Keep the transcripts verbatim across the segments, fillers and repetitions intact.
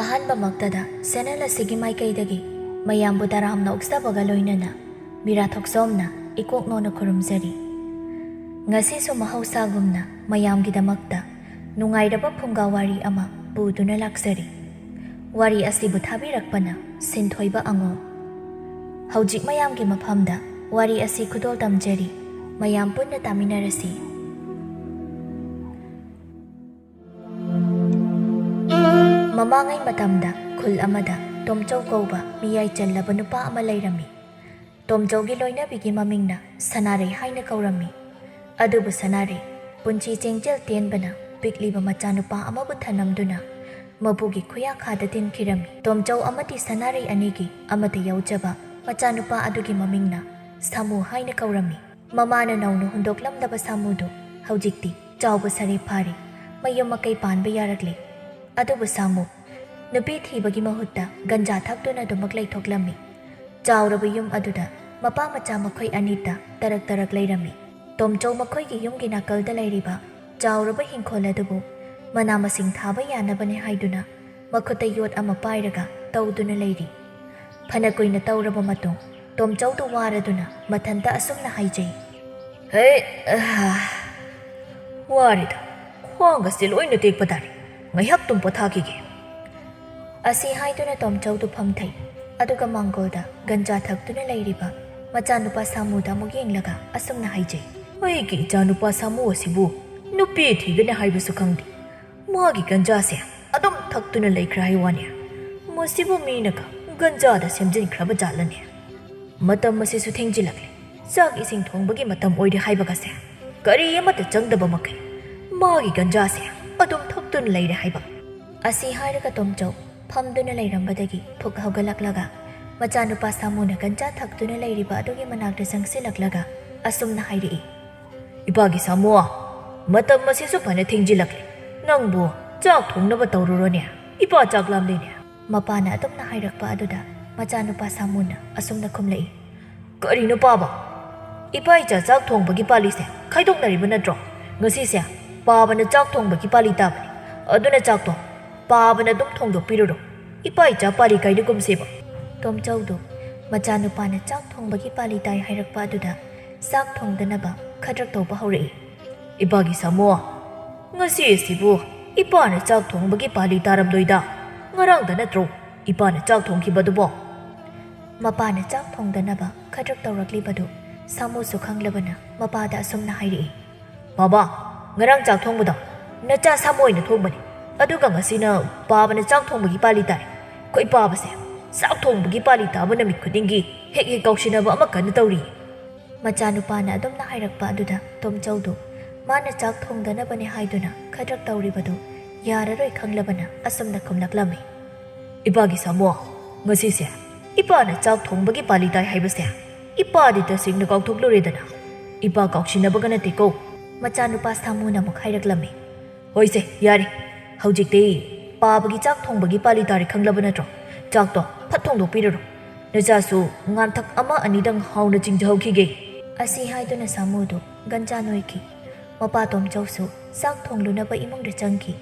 ꯑꯍꯥꯟꯕꯃꯛꯇꯗ channel ꯑꯁꯤꯒꯤ ꯃꯥꯏꯀꯩꯗꯒꯤ ꯃꯌꯥꯝꯕꯨ ꯇꯔꯥꯝꯅ ꯑꯣꯛꯆꯕꯒ ꯂꯣꯏꯅꯅ ꯃꯤꯔꯥ ꯊꯣꯛꯆꯣꯝꯅ ꯏꯀꯣꯛ ꯅꯣꯟꯅ ꯈꯨꯔꯨꯝꯖꯔꯤ꯫ ꯉꯁꯤꯁꯨ ꯃꯍꯧꯁꯥꯒꯨꯝꯅ ꯃꯌꯥꯝꯒꯤꯗꯃꯛꯇ ꯅꯨꯡꯉꯥꯏꯔꯕ ꯐꯨꯡꯒꯥ ꯋꯥꯔꯤ ꯑꯃ ꯄꯨꯗꯨꯅ ꯂꯥꯛꯆꯔꯤ꯫ ꯋꯥꯔꯤ ꯑꯁꯤꯕꯨ ꯊꯥꯕꯤꯔꯛꯄꯅ ꯁꯤꯟꯊꯣꯏꯕ ꯑꯉꯣꯝ꯫ ꯍꯧꯖꯤꯛ ꯃꯌꯥꯝꯒꯤ ꯃꯐꯝꯗ ꯋꯥꯔꯤ ꯑꯁꯤ ꯈꯨꯗꯣꯜ ꯇꯝꯖꯔꯤ꯫ ꯃꯌꯥꯝ ꯄꯨꯟꯅ ꯇꯥꯃꯤꯟꯅꯔꯁꯤ꯫ ꯃꯃꯥꯡꯉꯩ ꯃꯇꯝꯗ ꯈꯨꯜ ꯑꯃꯗ ꯇꯣꯝꯆꯧ ꯀꯧꯕ ꯃꯤꯌꯥꯏ ꯆꯜꯂꯕ ꯅꯨꯄꯥ ꯑꯃ ꯂꯩꯔꯝꯃꯤ꯫ ꯇꯣꯝꯆꯧꯒꯤ ꯂꯣꯏꯅꯕꯤꯒꯤ ꯃꯃꯤꯡꯅ ꯁꯅꯥꯔꯩ ꯍꯥꯏꯅ ꯀꯧꯔꯝꯃꯤ꯫ ꯑꯗꯨꯕꯨ ꯁꯅꯥꯔꯩ ꯄꯨꯟꯁꯤ ꯆꯦꯡꯖꯦꯜ ꯇꯦꯟꯕꯅ ꯄꯤꯛꯂꯤꯕ ꯃꯆꯥꯅꯨꯄꯥ ꯑꯃꯕꯨ ꯊꯅꯝꯗꯨꯅ ꯃꯄꯨꯒꯤ ꯈꯨꯌꯥꯈꯥꯗ ꯇꯤꯟꯈꯤꯔꯝꯃꯤ꯫ ꯇꯣꯝꯆꯧ ꯑꯃꯗꯤ ꯁꯅꯥꯔꯩ ꯑꯅꯤꯒꯤ ꯑꯃꯠꯇ ꯌꯥꯎꯖꯕ ꯃꯆꯥꯅꯨꯄꯥ ꯑꯗꯨꯒꯤ ꯃꯃꯤꯡꯅ ꯁꯥꯃꯨ ꯍꯥꯏꯅ ꯀꯧꯔꯝꯃꯤ꯫ ꯃꯃꯥꯅ ꯅꯧꯅ ꯍꯨꯟꯗꯣꯛꯂꯝꯂꯕ ꯁꯥꯃꯨꯗꯨ ꯍꯧꯖꯤꯛꯇꯤ ꯆꯥꯎꯕ ꯁꯥꯔꯦ ꯐꯥꯔꯦ, ꯃꯌꯨꯝ ꯃꯀꯩ ꯄꯥꯟꯕ ꯌꯥꯔꯛꯂꯦ꯫ ꯑꯗꯨꯕꯨ ꯁꯥꯃꯨ ꯅꯨꯄꯤ ꯊꯤꯕꯒꯤ ꯃꯍꯨꯠꯇ ꯒꯟꯖꯥ ꯊꯛꯇꯨꯅ ꯑꯗꯨꯃꯛ ꯂꯩꯊꯣꯛꯂꯝꯃꯤ꯫ ꯆꯥꯎꯔꯕ ꯌꯨꯝ ꯑꯗꯨꯗ ꯃꯄꯥ ꯃꯆꯥ ꯃꯈꯣꯏ ꯑꯅꯤꯇ ꯇꯔꯛ ꯇꯔꯛ ꯂꯩꯔꯝꯃꯤ꯫ ꯇꯣꯝꯆꯧ ꯃꯈꯣꯏꯒꯤ ꯌꯨꯝꯒꯤ ꯅꯥꯀꯜꯗ ꯂꯩꯔꯤꯕ ꯆꯥꯎꯔꯕ ꯍꯤꯡꯈꯣꯜ ꯑꯗꯨꯕꯨ ꯃꯅꯥ ꯃꯁꯤꯡ ꯊꯥꯕ ꯌꯥꯅꯕꯅꯦ ꯍꯥꯏꯗꯨꯅ ꯃꯈꯨꯠꯇ ꯌꯣꯠ ꯑꯃ ꯄꯥꯏꯔꯒ ꯇꯧꯗꯨꯅ ꯂꯩꯔꯤ꯫ ꯐꯅ ꯀꯨꯏꯅ ꯇꯧꯔꯕ ꯃꯇꯨꯡ ꯇꯣꯝꯆꯧꯗꯨ ꯋꯥꯔꯗꯨꯅ ꯃꯊꯟꯇ ꯑꯁꯨꯝꯅ ꯍꯥꯏꯖꯩ꯫ "ꯍꯦ, ꯑꯍ, ꯋꯥꯔꯦꯗ, ꯈ꯭ꯋꯥꯡꯒꯁꯦ ꯂꯣꯏꯅ ꯇꯦꯛꯄ ꯇꯥꯔꯦ꯫ ꯉꯥꯏꯍꯥꯛꯇꯨꯝ ꯄꯣꯊꯥꯈꯤꯒꯦ꯫" ꯑꯁꯤ ꯍꯥꯏꯗꯨꯅ ꯇꯣꯝꯆꯧꯗꯨ ꯐꯝꯊꯩ꯫ ꯑꯗꯨꯒ ꯃꯥꯡꯒꯣꯜꯗ ꯒꯟꯖꯥ ꯊꯛꯇꯨꯅ ꯂꯩꯔꯤꯕ ꯃꯆꯥꯅꯨꯄꯥ ꯁꯥꯃꯨꯗ ꯑꯃꯨꯛ ꯌꯦꯡꯂꯒ ꯑꯁꯨꯝꯅ ꯍꯥꯏꯖꯩ꯫ "ꯑꯩꯒꯤ ꯏꯆꯥꯅꯨꯄꯥ ꯁꯥꯃꯨ ꯑꯁꯤꯕꯨ ꯅꯨꯄꯤ ꯊꯤꯒꯅꯤ ꯍꯥꯏꯕꯁꯨ ꯈꯪꯗꯦ꯫ ꯃꯥꯒꯤ ꯒꯟꯖꯥꯁꯦ ꯑꯗꯨꯝ ꯊꯛꯇꯨꯅ ꯂꯩꯈ꯭ꯔꯦ ꯍꯥꯏ ꯋꯥꯅꯦ꯫ ꯃꯁꯤꯕꯨ ꯃꯤꯅꯒ ꯒꯟꯖꯥꯗ ꯁꯦꯝꯖꯤꯟꯈ꯭ꯔꯕ ꯖꯥꯠꯂꯅꯦ? ꯃꯇꯝ ꯑꯁꯤꯁꯨ ꯊꯦꯡꯖꯤꯜꯂꯛꯂꯦ꯫ ꯆꯥꯛ ꯏꯁꯤꯡ ꯊꯣꯡꯕꯒꯤ ꯃꯇꯝ ꯑꯣꯏꯔꯦ ꯍꯥꯏꯕꯒꯁꯦ꯫ ꯀꯔꯤ ꯑꯃꯠꯇ ꯆꯪꯗꯕ ꯃꯈꯩ ꯃꯥꯒꯤ ꯒꯟꯖꯥꯁꯦ ꯑꯗꯨꯝ ꯊꯛꯇꯨꯅ ꯂꯩꯔꯦ ꯍꯥꯏꯕ꯫" ꯑꯁꯤ ꯍꯥꯏꯔꯒ ꯇꯣꯝꯆꯧ ꯐꯝꯗꯨꯅ ꯂꯩꯔꯝꯕꯗꯒꯤ ꯐꯨꯛ ꯍꯧꯒꯠꯂꯛꯂꯒ ꯃꯆꯥꯅꯨꯄꯥ ꯁꯥꯃꯨꯅ ꯒꯟꯖꯥ ꯊꯛꯇꯨꯅ ꯂꯩꯔꯤꯕ ꯑꯗꯨꯒꯤ ꯃꯅꯥꯛꯇ ꯆꯪꯁꯤꯜꯂꯛꯂꯒ ꯑꯁꯨꯝꯅ ꯍꯥꯏꯔꯛꯏ꯫ "ꯏꯄꯥꯒꯤ ꯁꯥꯃꯨ, ꯃꯇꯝ ꯑꯁꯤꯁꯨ ꯐꯅ ꯊꯦꯡꯖꯤꯜꯂꯛꯂꯦ꯫ ꯅꯪꯕꯨ ꯆꯥꯛ ꯊꯣꯡꯅꯕ ꯇꯧꯔꯨꯔꯣꯅꯦ꯫ ꯏꯄꯥ ꯆꯥꯛ ꯂꯥꯝꯂꯦꯅꯦ꯫" ꯃꯄꯥꯅ ꯑꯗꯨꯝꯅ ꯍꯥꯏꯔꯛꯄ ꯑꯗꯨꯗ ꯃꯆꯥꯅꯨꯄꯥ ꯁꯥꯃꯨꯅ ꯑꯁꯨꯝꯅ ꯈꯨꯝꯂꯛꯏ꯫ "ꯀꯔꯤꯅꯣ ꯄꯥꯕ? ꯏꯄꯥ ꯏꯆꯥ ꯆꯥꯛ ꯊꯣꯡꯕꯒꯤ ꯄꯥꯂꯤꯁꯦ ꯈꯥꯏꯗꯣꯛꯅꯔꯤꯕ ꯅꯠꯇ꯭ꯔꯣ? ꯉꯁꯤꯁꯦ ꯄꯥꯕꯅ ꯆꯥꯛ ꯊꯣꯡꯕꯒꯤ ꯄꯥꯂꯤ ꯇꯥꯕꯅꯤ꯫ ꯑꯗꯨꯅ ꯆꯥꯛꯇꯣ ꯄꯥꯕꯅ ꯑꯗꯨꯝ ꯊꯣꯡꯗꯣꯛꯄꯤꯔꯨꯔꯣ꯫ ꯏꯄꯥ ꯏꯆꯥ ꯄꯥꯂꯤ ꯀꯥꯏꯅꯒꯨꯝꯁꯦꯕ꯫ ꯇꯣꯝꯆꯧꯗꯨ ꯃꯆꯥꯅꯨꯄꯥꯅ ꯆꯥꯛ ꯊꯣꯡꯕꯒꯤ ꯄꯥꯂꯤ ꯇꯥꯏ ꯍꯥꯏꯔꯛꯄ ꯑꯗꯨꯗ ꯆꯥꯛ ꯊꯣꯡꯗꯅꯕ ꯈꯗ꯭ꯔꯛ ꯇꯧꯕ ꯍꯧꯔꯛꯏ꯫ "ꯏꯄꯥꯒꯤ ꯁꯥꯃꯨ, ꯉꯁꯤ ꯑꯁꯤꯕꯨ ꯏꯄꯥꯅ ꯆꯥꯛ ꯊꯣꯡꯕꯒꯤ ꯄꯥꯂꯤ ꯇꯥꯔꯝꯂꯣꯏꯗ? ꯉꯔꯥꯡꯗ ꯅꯠꯇ꯭ꯔꯣ ꯏꯄꯥꯅ ꯆꯥꯛ ꯊꯣꯡꯈꯤꯕꯗꯨꯕꯣ?" ꯃꯄꯥꯅ ꯆꯥꯛ ꯊꯣꯡꯗꯅꯕ ꯈꯗ꯭ꯔꯛ ꯇꯧꯔꯛꯂꯤꯕꯗꯨ ꯁꯥꯃꯨꯁꯨ ꯈꯪꯂꯕꯅ ꯃꯄꯥꯗ ꯑꯁꯨꯝꯅ ꯍꯥꯏꯔꯛꯏ꯫ "ꯕꯥꯕꯥ, ꯉꯔꯥꯡ ꯆꯥꯛ ꯊꯣꯡꯕꯗꯣ ꯅꯆꯥ ꯁꯥꯃꯨꯅ ꯊꯣꯡꯕꯅꯤ꯫ ꯑꯗꯨꯒ ꯉꯁꯤꯅ ꯄꯥꯕꯅ ꯆꯥꯛ ꯊꯣꯡꯕꯒꯤ ꯄꯥꯂꯤ ꯇꯥꯏ꯫ ꯑꯩꯈꯣꯏ ꯄꯥꯕꯁꯦ ꯆꯥꯛ ꯊꯣꯡꯕꯒꯤ ꯄꯥꯂꯤ ꯇꯥꯕ ꯅꯨꯃꯤꯠ ꯈꯨꯗꯤꯡꯒꯤ ꯍꯦꯛ ꯍꯦꯛ ꯀꯥꯎꯁꯤꯟꯅꯕ ꯑꯃ ꯀꯟꯅ ꯇꯧꯔꯤ꯫" ꯃꯆꯥꯅꯨꯄꯥꯅ ꯑꯗꯨꯝꯅ ꯍꯥꯏꯔꯛꯄ ꯑꯗꯨꯗ ꯇꯣꯝꯆꯧꯗꯨ ꯃꯥꯅ ꯆꯥꯛ ꯊꯣꯡꯗꯅꯕꯅꯦ ꯍꯥꯏꯗꯨꯅ ꯈꯗ꯭ꯔꯛ ꯇꯧꯔꯤꯕꯗꯨ ꯌꯥꯔꯔꯣꯏ ꯈꯪꯂꯕꯅ ꯑꯁꯨꯝꯅ ꯈꯨꯝꯂꯛꯂꯝꯃꯤ꯫ "ꯏꯄꯥꯒꯤ ꯁꯥꯃꯨ, ꯉꯁꯤꯁꯦ ꯏꯄꯥꯅ ꯆꯥꯛ ꯊꯣꯡꯕꯒꯤ ꯄꯥꯂꯤ ꯇꯥꯏ ꯍꯥꯏꯕꯁꯦ ꯏꯄꯥꯗꯤ ꯇꯁꯦꯡꯅ ꯀꯥꯎꯊꯣꯛꯂꯨꯔꯦꯗꯅ꯫ ꯏꯄꯥ ꯀꯥꯎꯁꯤꯟꯅꯕꯒ ꯅꯠꯇꯦꯀꯣ꯫" ꯃꯆꯥꯅꯨꯄꯥ ꯁꯥꯃꯨꯅ ꯑꯃꯨꯛ ꯍꯥꯏꯔꯛꯂꯝꯃꯤ꯫ "ꯍꯣꯏꯁꯦ, ꯌꯥꯔꯦ꯫ ꯍꯧꯖꯤꯛꯇꯤ ꯄꯥꯕꯒꯤ ꯆꯥꯛ ꯊꯣꯡꯕꯒꯤ ꯄꯥꯂꯤ ꯇꯥꯔꯦ ꯈꯪꯂꯕ ꯅꯠꯇ꯭ꯔꯣ? ꯆꯥꯛꯇꯣ ꯐꯠ ꯊꯣꯡꯗꯣꯛꯄꯤꯔꯨꯔꯣ꯫ ꯅꯆꯥꯁꯨ ꯉꯥꯟꯊꯛ ꯑꯃ ꯑꯅꯤꯗꯪ ꯍꯥꯎꯅ ꯆꯤꯡꯖꯍꯧꯈꯤꯒꯦ꯫" ꯑꯁꯤ ꯍꯥꯏꯗꯨꯅ ꯁꯥꯃꯨꯗꯨ ꯒꯟꯖꯥ ꯅꯣꯏꯈꯤ꯫ ꯃꯄꯥ ꯇꯣꯝꯆꯧꯁꯨ ꯆꯥꯛ ꯊꯣꯡꯂꯨꯅꯕ ꯏꯃꯨꯡꯗ ꯆꯪꯈꯤ꯫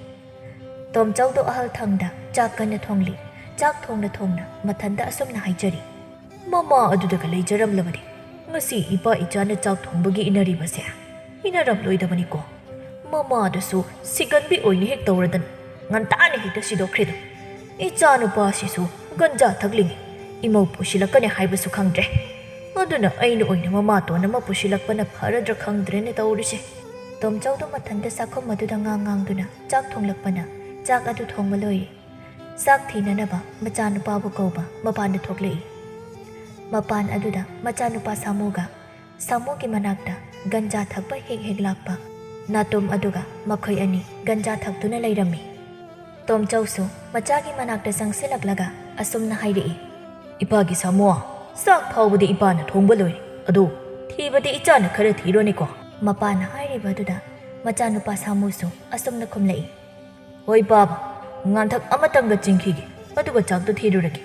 ꯇꯣꯝꯆꯧꯗꯣ ꯑꯍꯜ ꯊꯪꯗ ꯆꯥꯛ ꯀꯟꯅ ꯊꯣꯡꯂꯤ꯫ ꯆꯥꯛ ꯊꯣꯡꯅ ꯊꯣꯡꯅ ꯃꯊꯟꯇ ꯑꯁꯨꯝꯅ ꯍꯥꯏꯖꯔꯤ꯫ "ꯃꯃꯥ ꯑꯗꯨꯗꯒ ꯂꯩꯖꯔꯝꯂꯕꯗꯤ ꯉꯁꯤ ꯏꯄꯥ ꯏꯆꯥꯅ ꯆꯥꯛ ꯊꯣꯡꯕꯒꯤ ꯏꯟꯅꯔꯤꯕꯁꯦ ꯏꯟꯅꯔꯝꯂꯣꯏꯗꯕꯅꯤꯀꯣ꯫ ꯃꯃꯥꯗꯨꯁꯨ ꯁꯤꯒꯟꯕꯤ ꯑꯣꯏꯅ ꯍꯦꯛ ꯇꯧꯔꯗꯅ ꯉꯟꯇꯥꯅ ꯍꯦꯛꯇ ꯁꯤꯗꯣꯛꯈ꯭ꯔꯦꯗꯣ꯫ ꯏꯆꯥꯅꯨꯄꯥꯁꯤꯁꯨ ꯒꯟꯖꯥ ꯊꯛꯂꯤꯉꯩ ꯏꯃꯧ ꯄꯨꯁꯤꯜꯂꯛꯀꯅꯤ ꯍꯥꯏꯕꯁꯨ ꯈꯪꯗ꯭ꯔꯦ꯫ ꯑꯗꯨꯅ ꯑꯩꯅ ꯑꯣꯏꯅ ꯃꯃꯥꯇꯣꯟ ꯑꯃ ꯄꯨꯁꯤꯜꯂꯛꯄꯅ ꯐꯔꯗ꯭ꯔꯥ ꯈꯪꯗ꯭ꯔꯦꯅꯦ ꯇꯧꯔꯤꯁꯦ꯫" ꯇꯣꯝꯆꯧꯗꯣ ꯃꯊꯟꯇ ꯆꯥꯛꯈꯨꯝ ꯑꯗꯨꯗ ꯉꯥꯡ ꯉꯥꯡꯗꯨꯅ ꯆꯥꯛ ꯊꯣꯡꯂꯛꯄꯅ ꯆꯥꯛ ꯑꯗꯨ ꯊꯣꯡꯕ ꯂꯣꯏꯔꯦ꯫ ꯆꯥꯛ ꯊꯤꯅꯅꯕ ꯃꯆꯥꯅꯨꯄꯥꯕꯨ ꯀꯧꯕ ꯃꯄꯥꯟꯗ ꯊꯣꯛꯂꯛꯏ꯫ ꯃꯄꯥꯟ ꯑꯗꯨꯗ ꯃꯆꯥꯅꯨꯄꯥ ꯁꯥꯃꯨꯒ ꯁꯥꯃꯨꯒꯤ ꯃꯅꯥꯛꯇ ꯒꯟꯖꯥ ꯊꯛꯄ ꯍꯦꯛ ꯍꯦꯛ ꯂꯥꯛꯄ ꯅꯥꯇꯣꯝ ꯑꯗꯨꯒ ꯃꯈꯣꯏ ꯑꯅꯤ ꯒꯟꯖꯥ ꯊꯛꯇꯨꯅ ꯂꯩꯔꯝꯃꯤ꯫ ꯇꯣꯝꯆꯧꯁꯨ ꯃꯆꯥꯒꯤ ꯃꯅꯥꯛꯇ ꯆꯪꯁꯤꯜꯂꯛꯂꯒ ꯑꯁꯨꯝꯅ ꯍꯥꯏꯔꯛꯏ꯫ "ꯏꯄꯥꯒꯤ ꯁꯥꯃꯨ, ꯆꯥꯛ ꯐꯥꯎꯕꯗꯤ ꯏꯄꯥꯅ ꯊꯣꯡꯕ ꯂꯣꯏꯔꯦ, ꯑꯗꯨ ꯊꯤꯕꯗꯤ ꯏꯆꯥꯅ ꯈꯔ ꯊꯤꯔꯣꯅꯦꯀꯣ꯫" ꯃꯄꯥꯅ ꯍꯥꯏꯔꯤꯕ ꯑꯗꯨꯗ ꯃꯆꯥꯅꯨꯄꯥ ꯁꯥꯃꯨꯁꯨ ꯑꯁꯨꯝꯅ ꯈꯨꯝꯂꯛꯏ꯫ "ꯍꯣꯏ ꯄꯥꯕ, ꯉꯥꯟꯊꯛ ꯑꯃꯇꯪꯒ ꯆꯤꯡꯈꯤꯒꯦ, ꯑꯗꯨꯒ ꯆꯥꯛꯇꯨ ꯊꯤꯔꯨꯔꯒꯦ꯫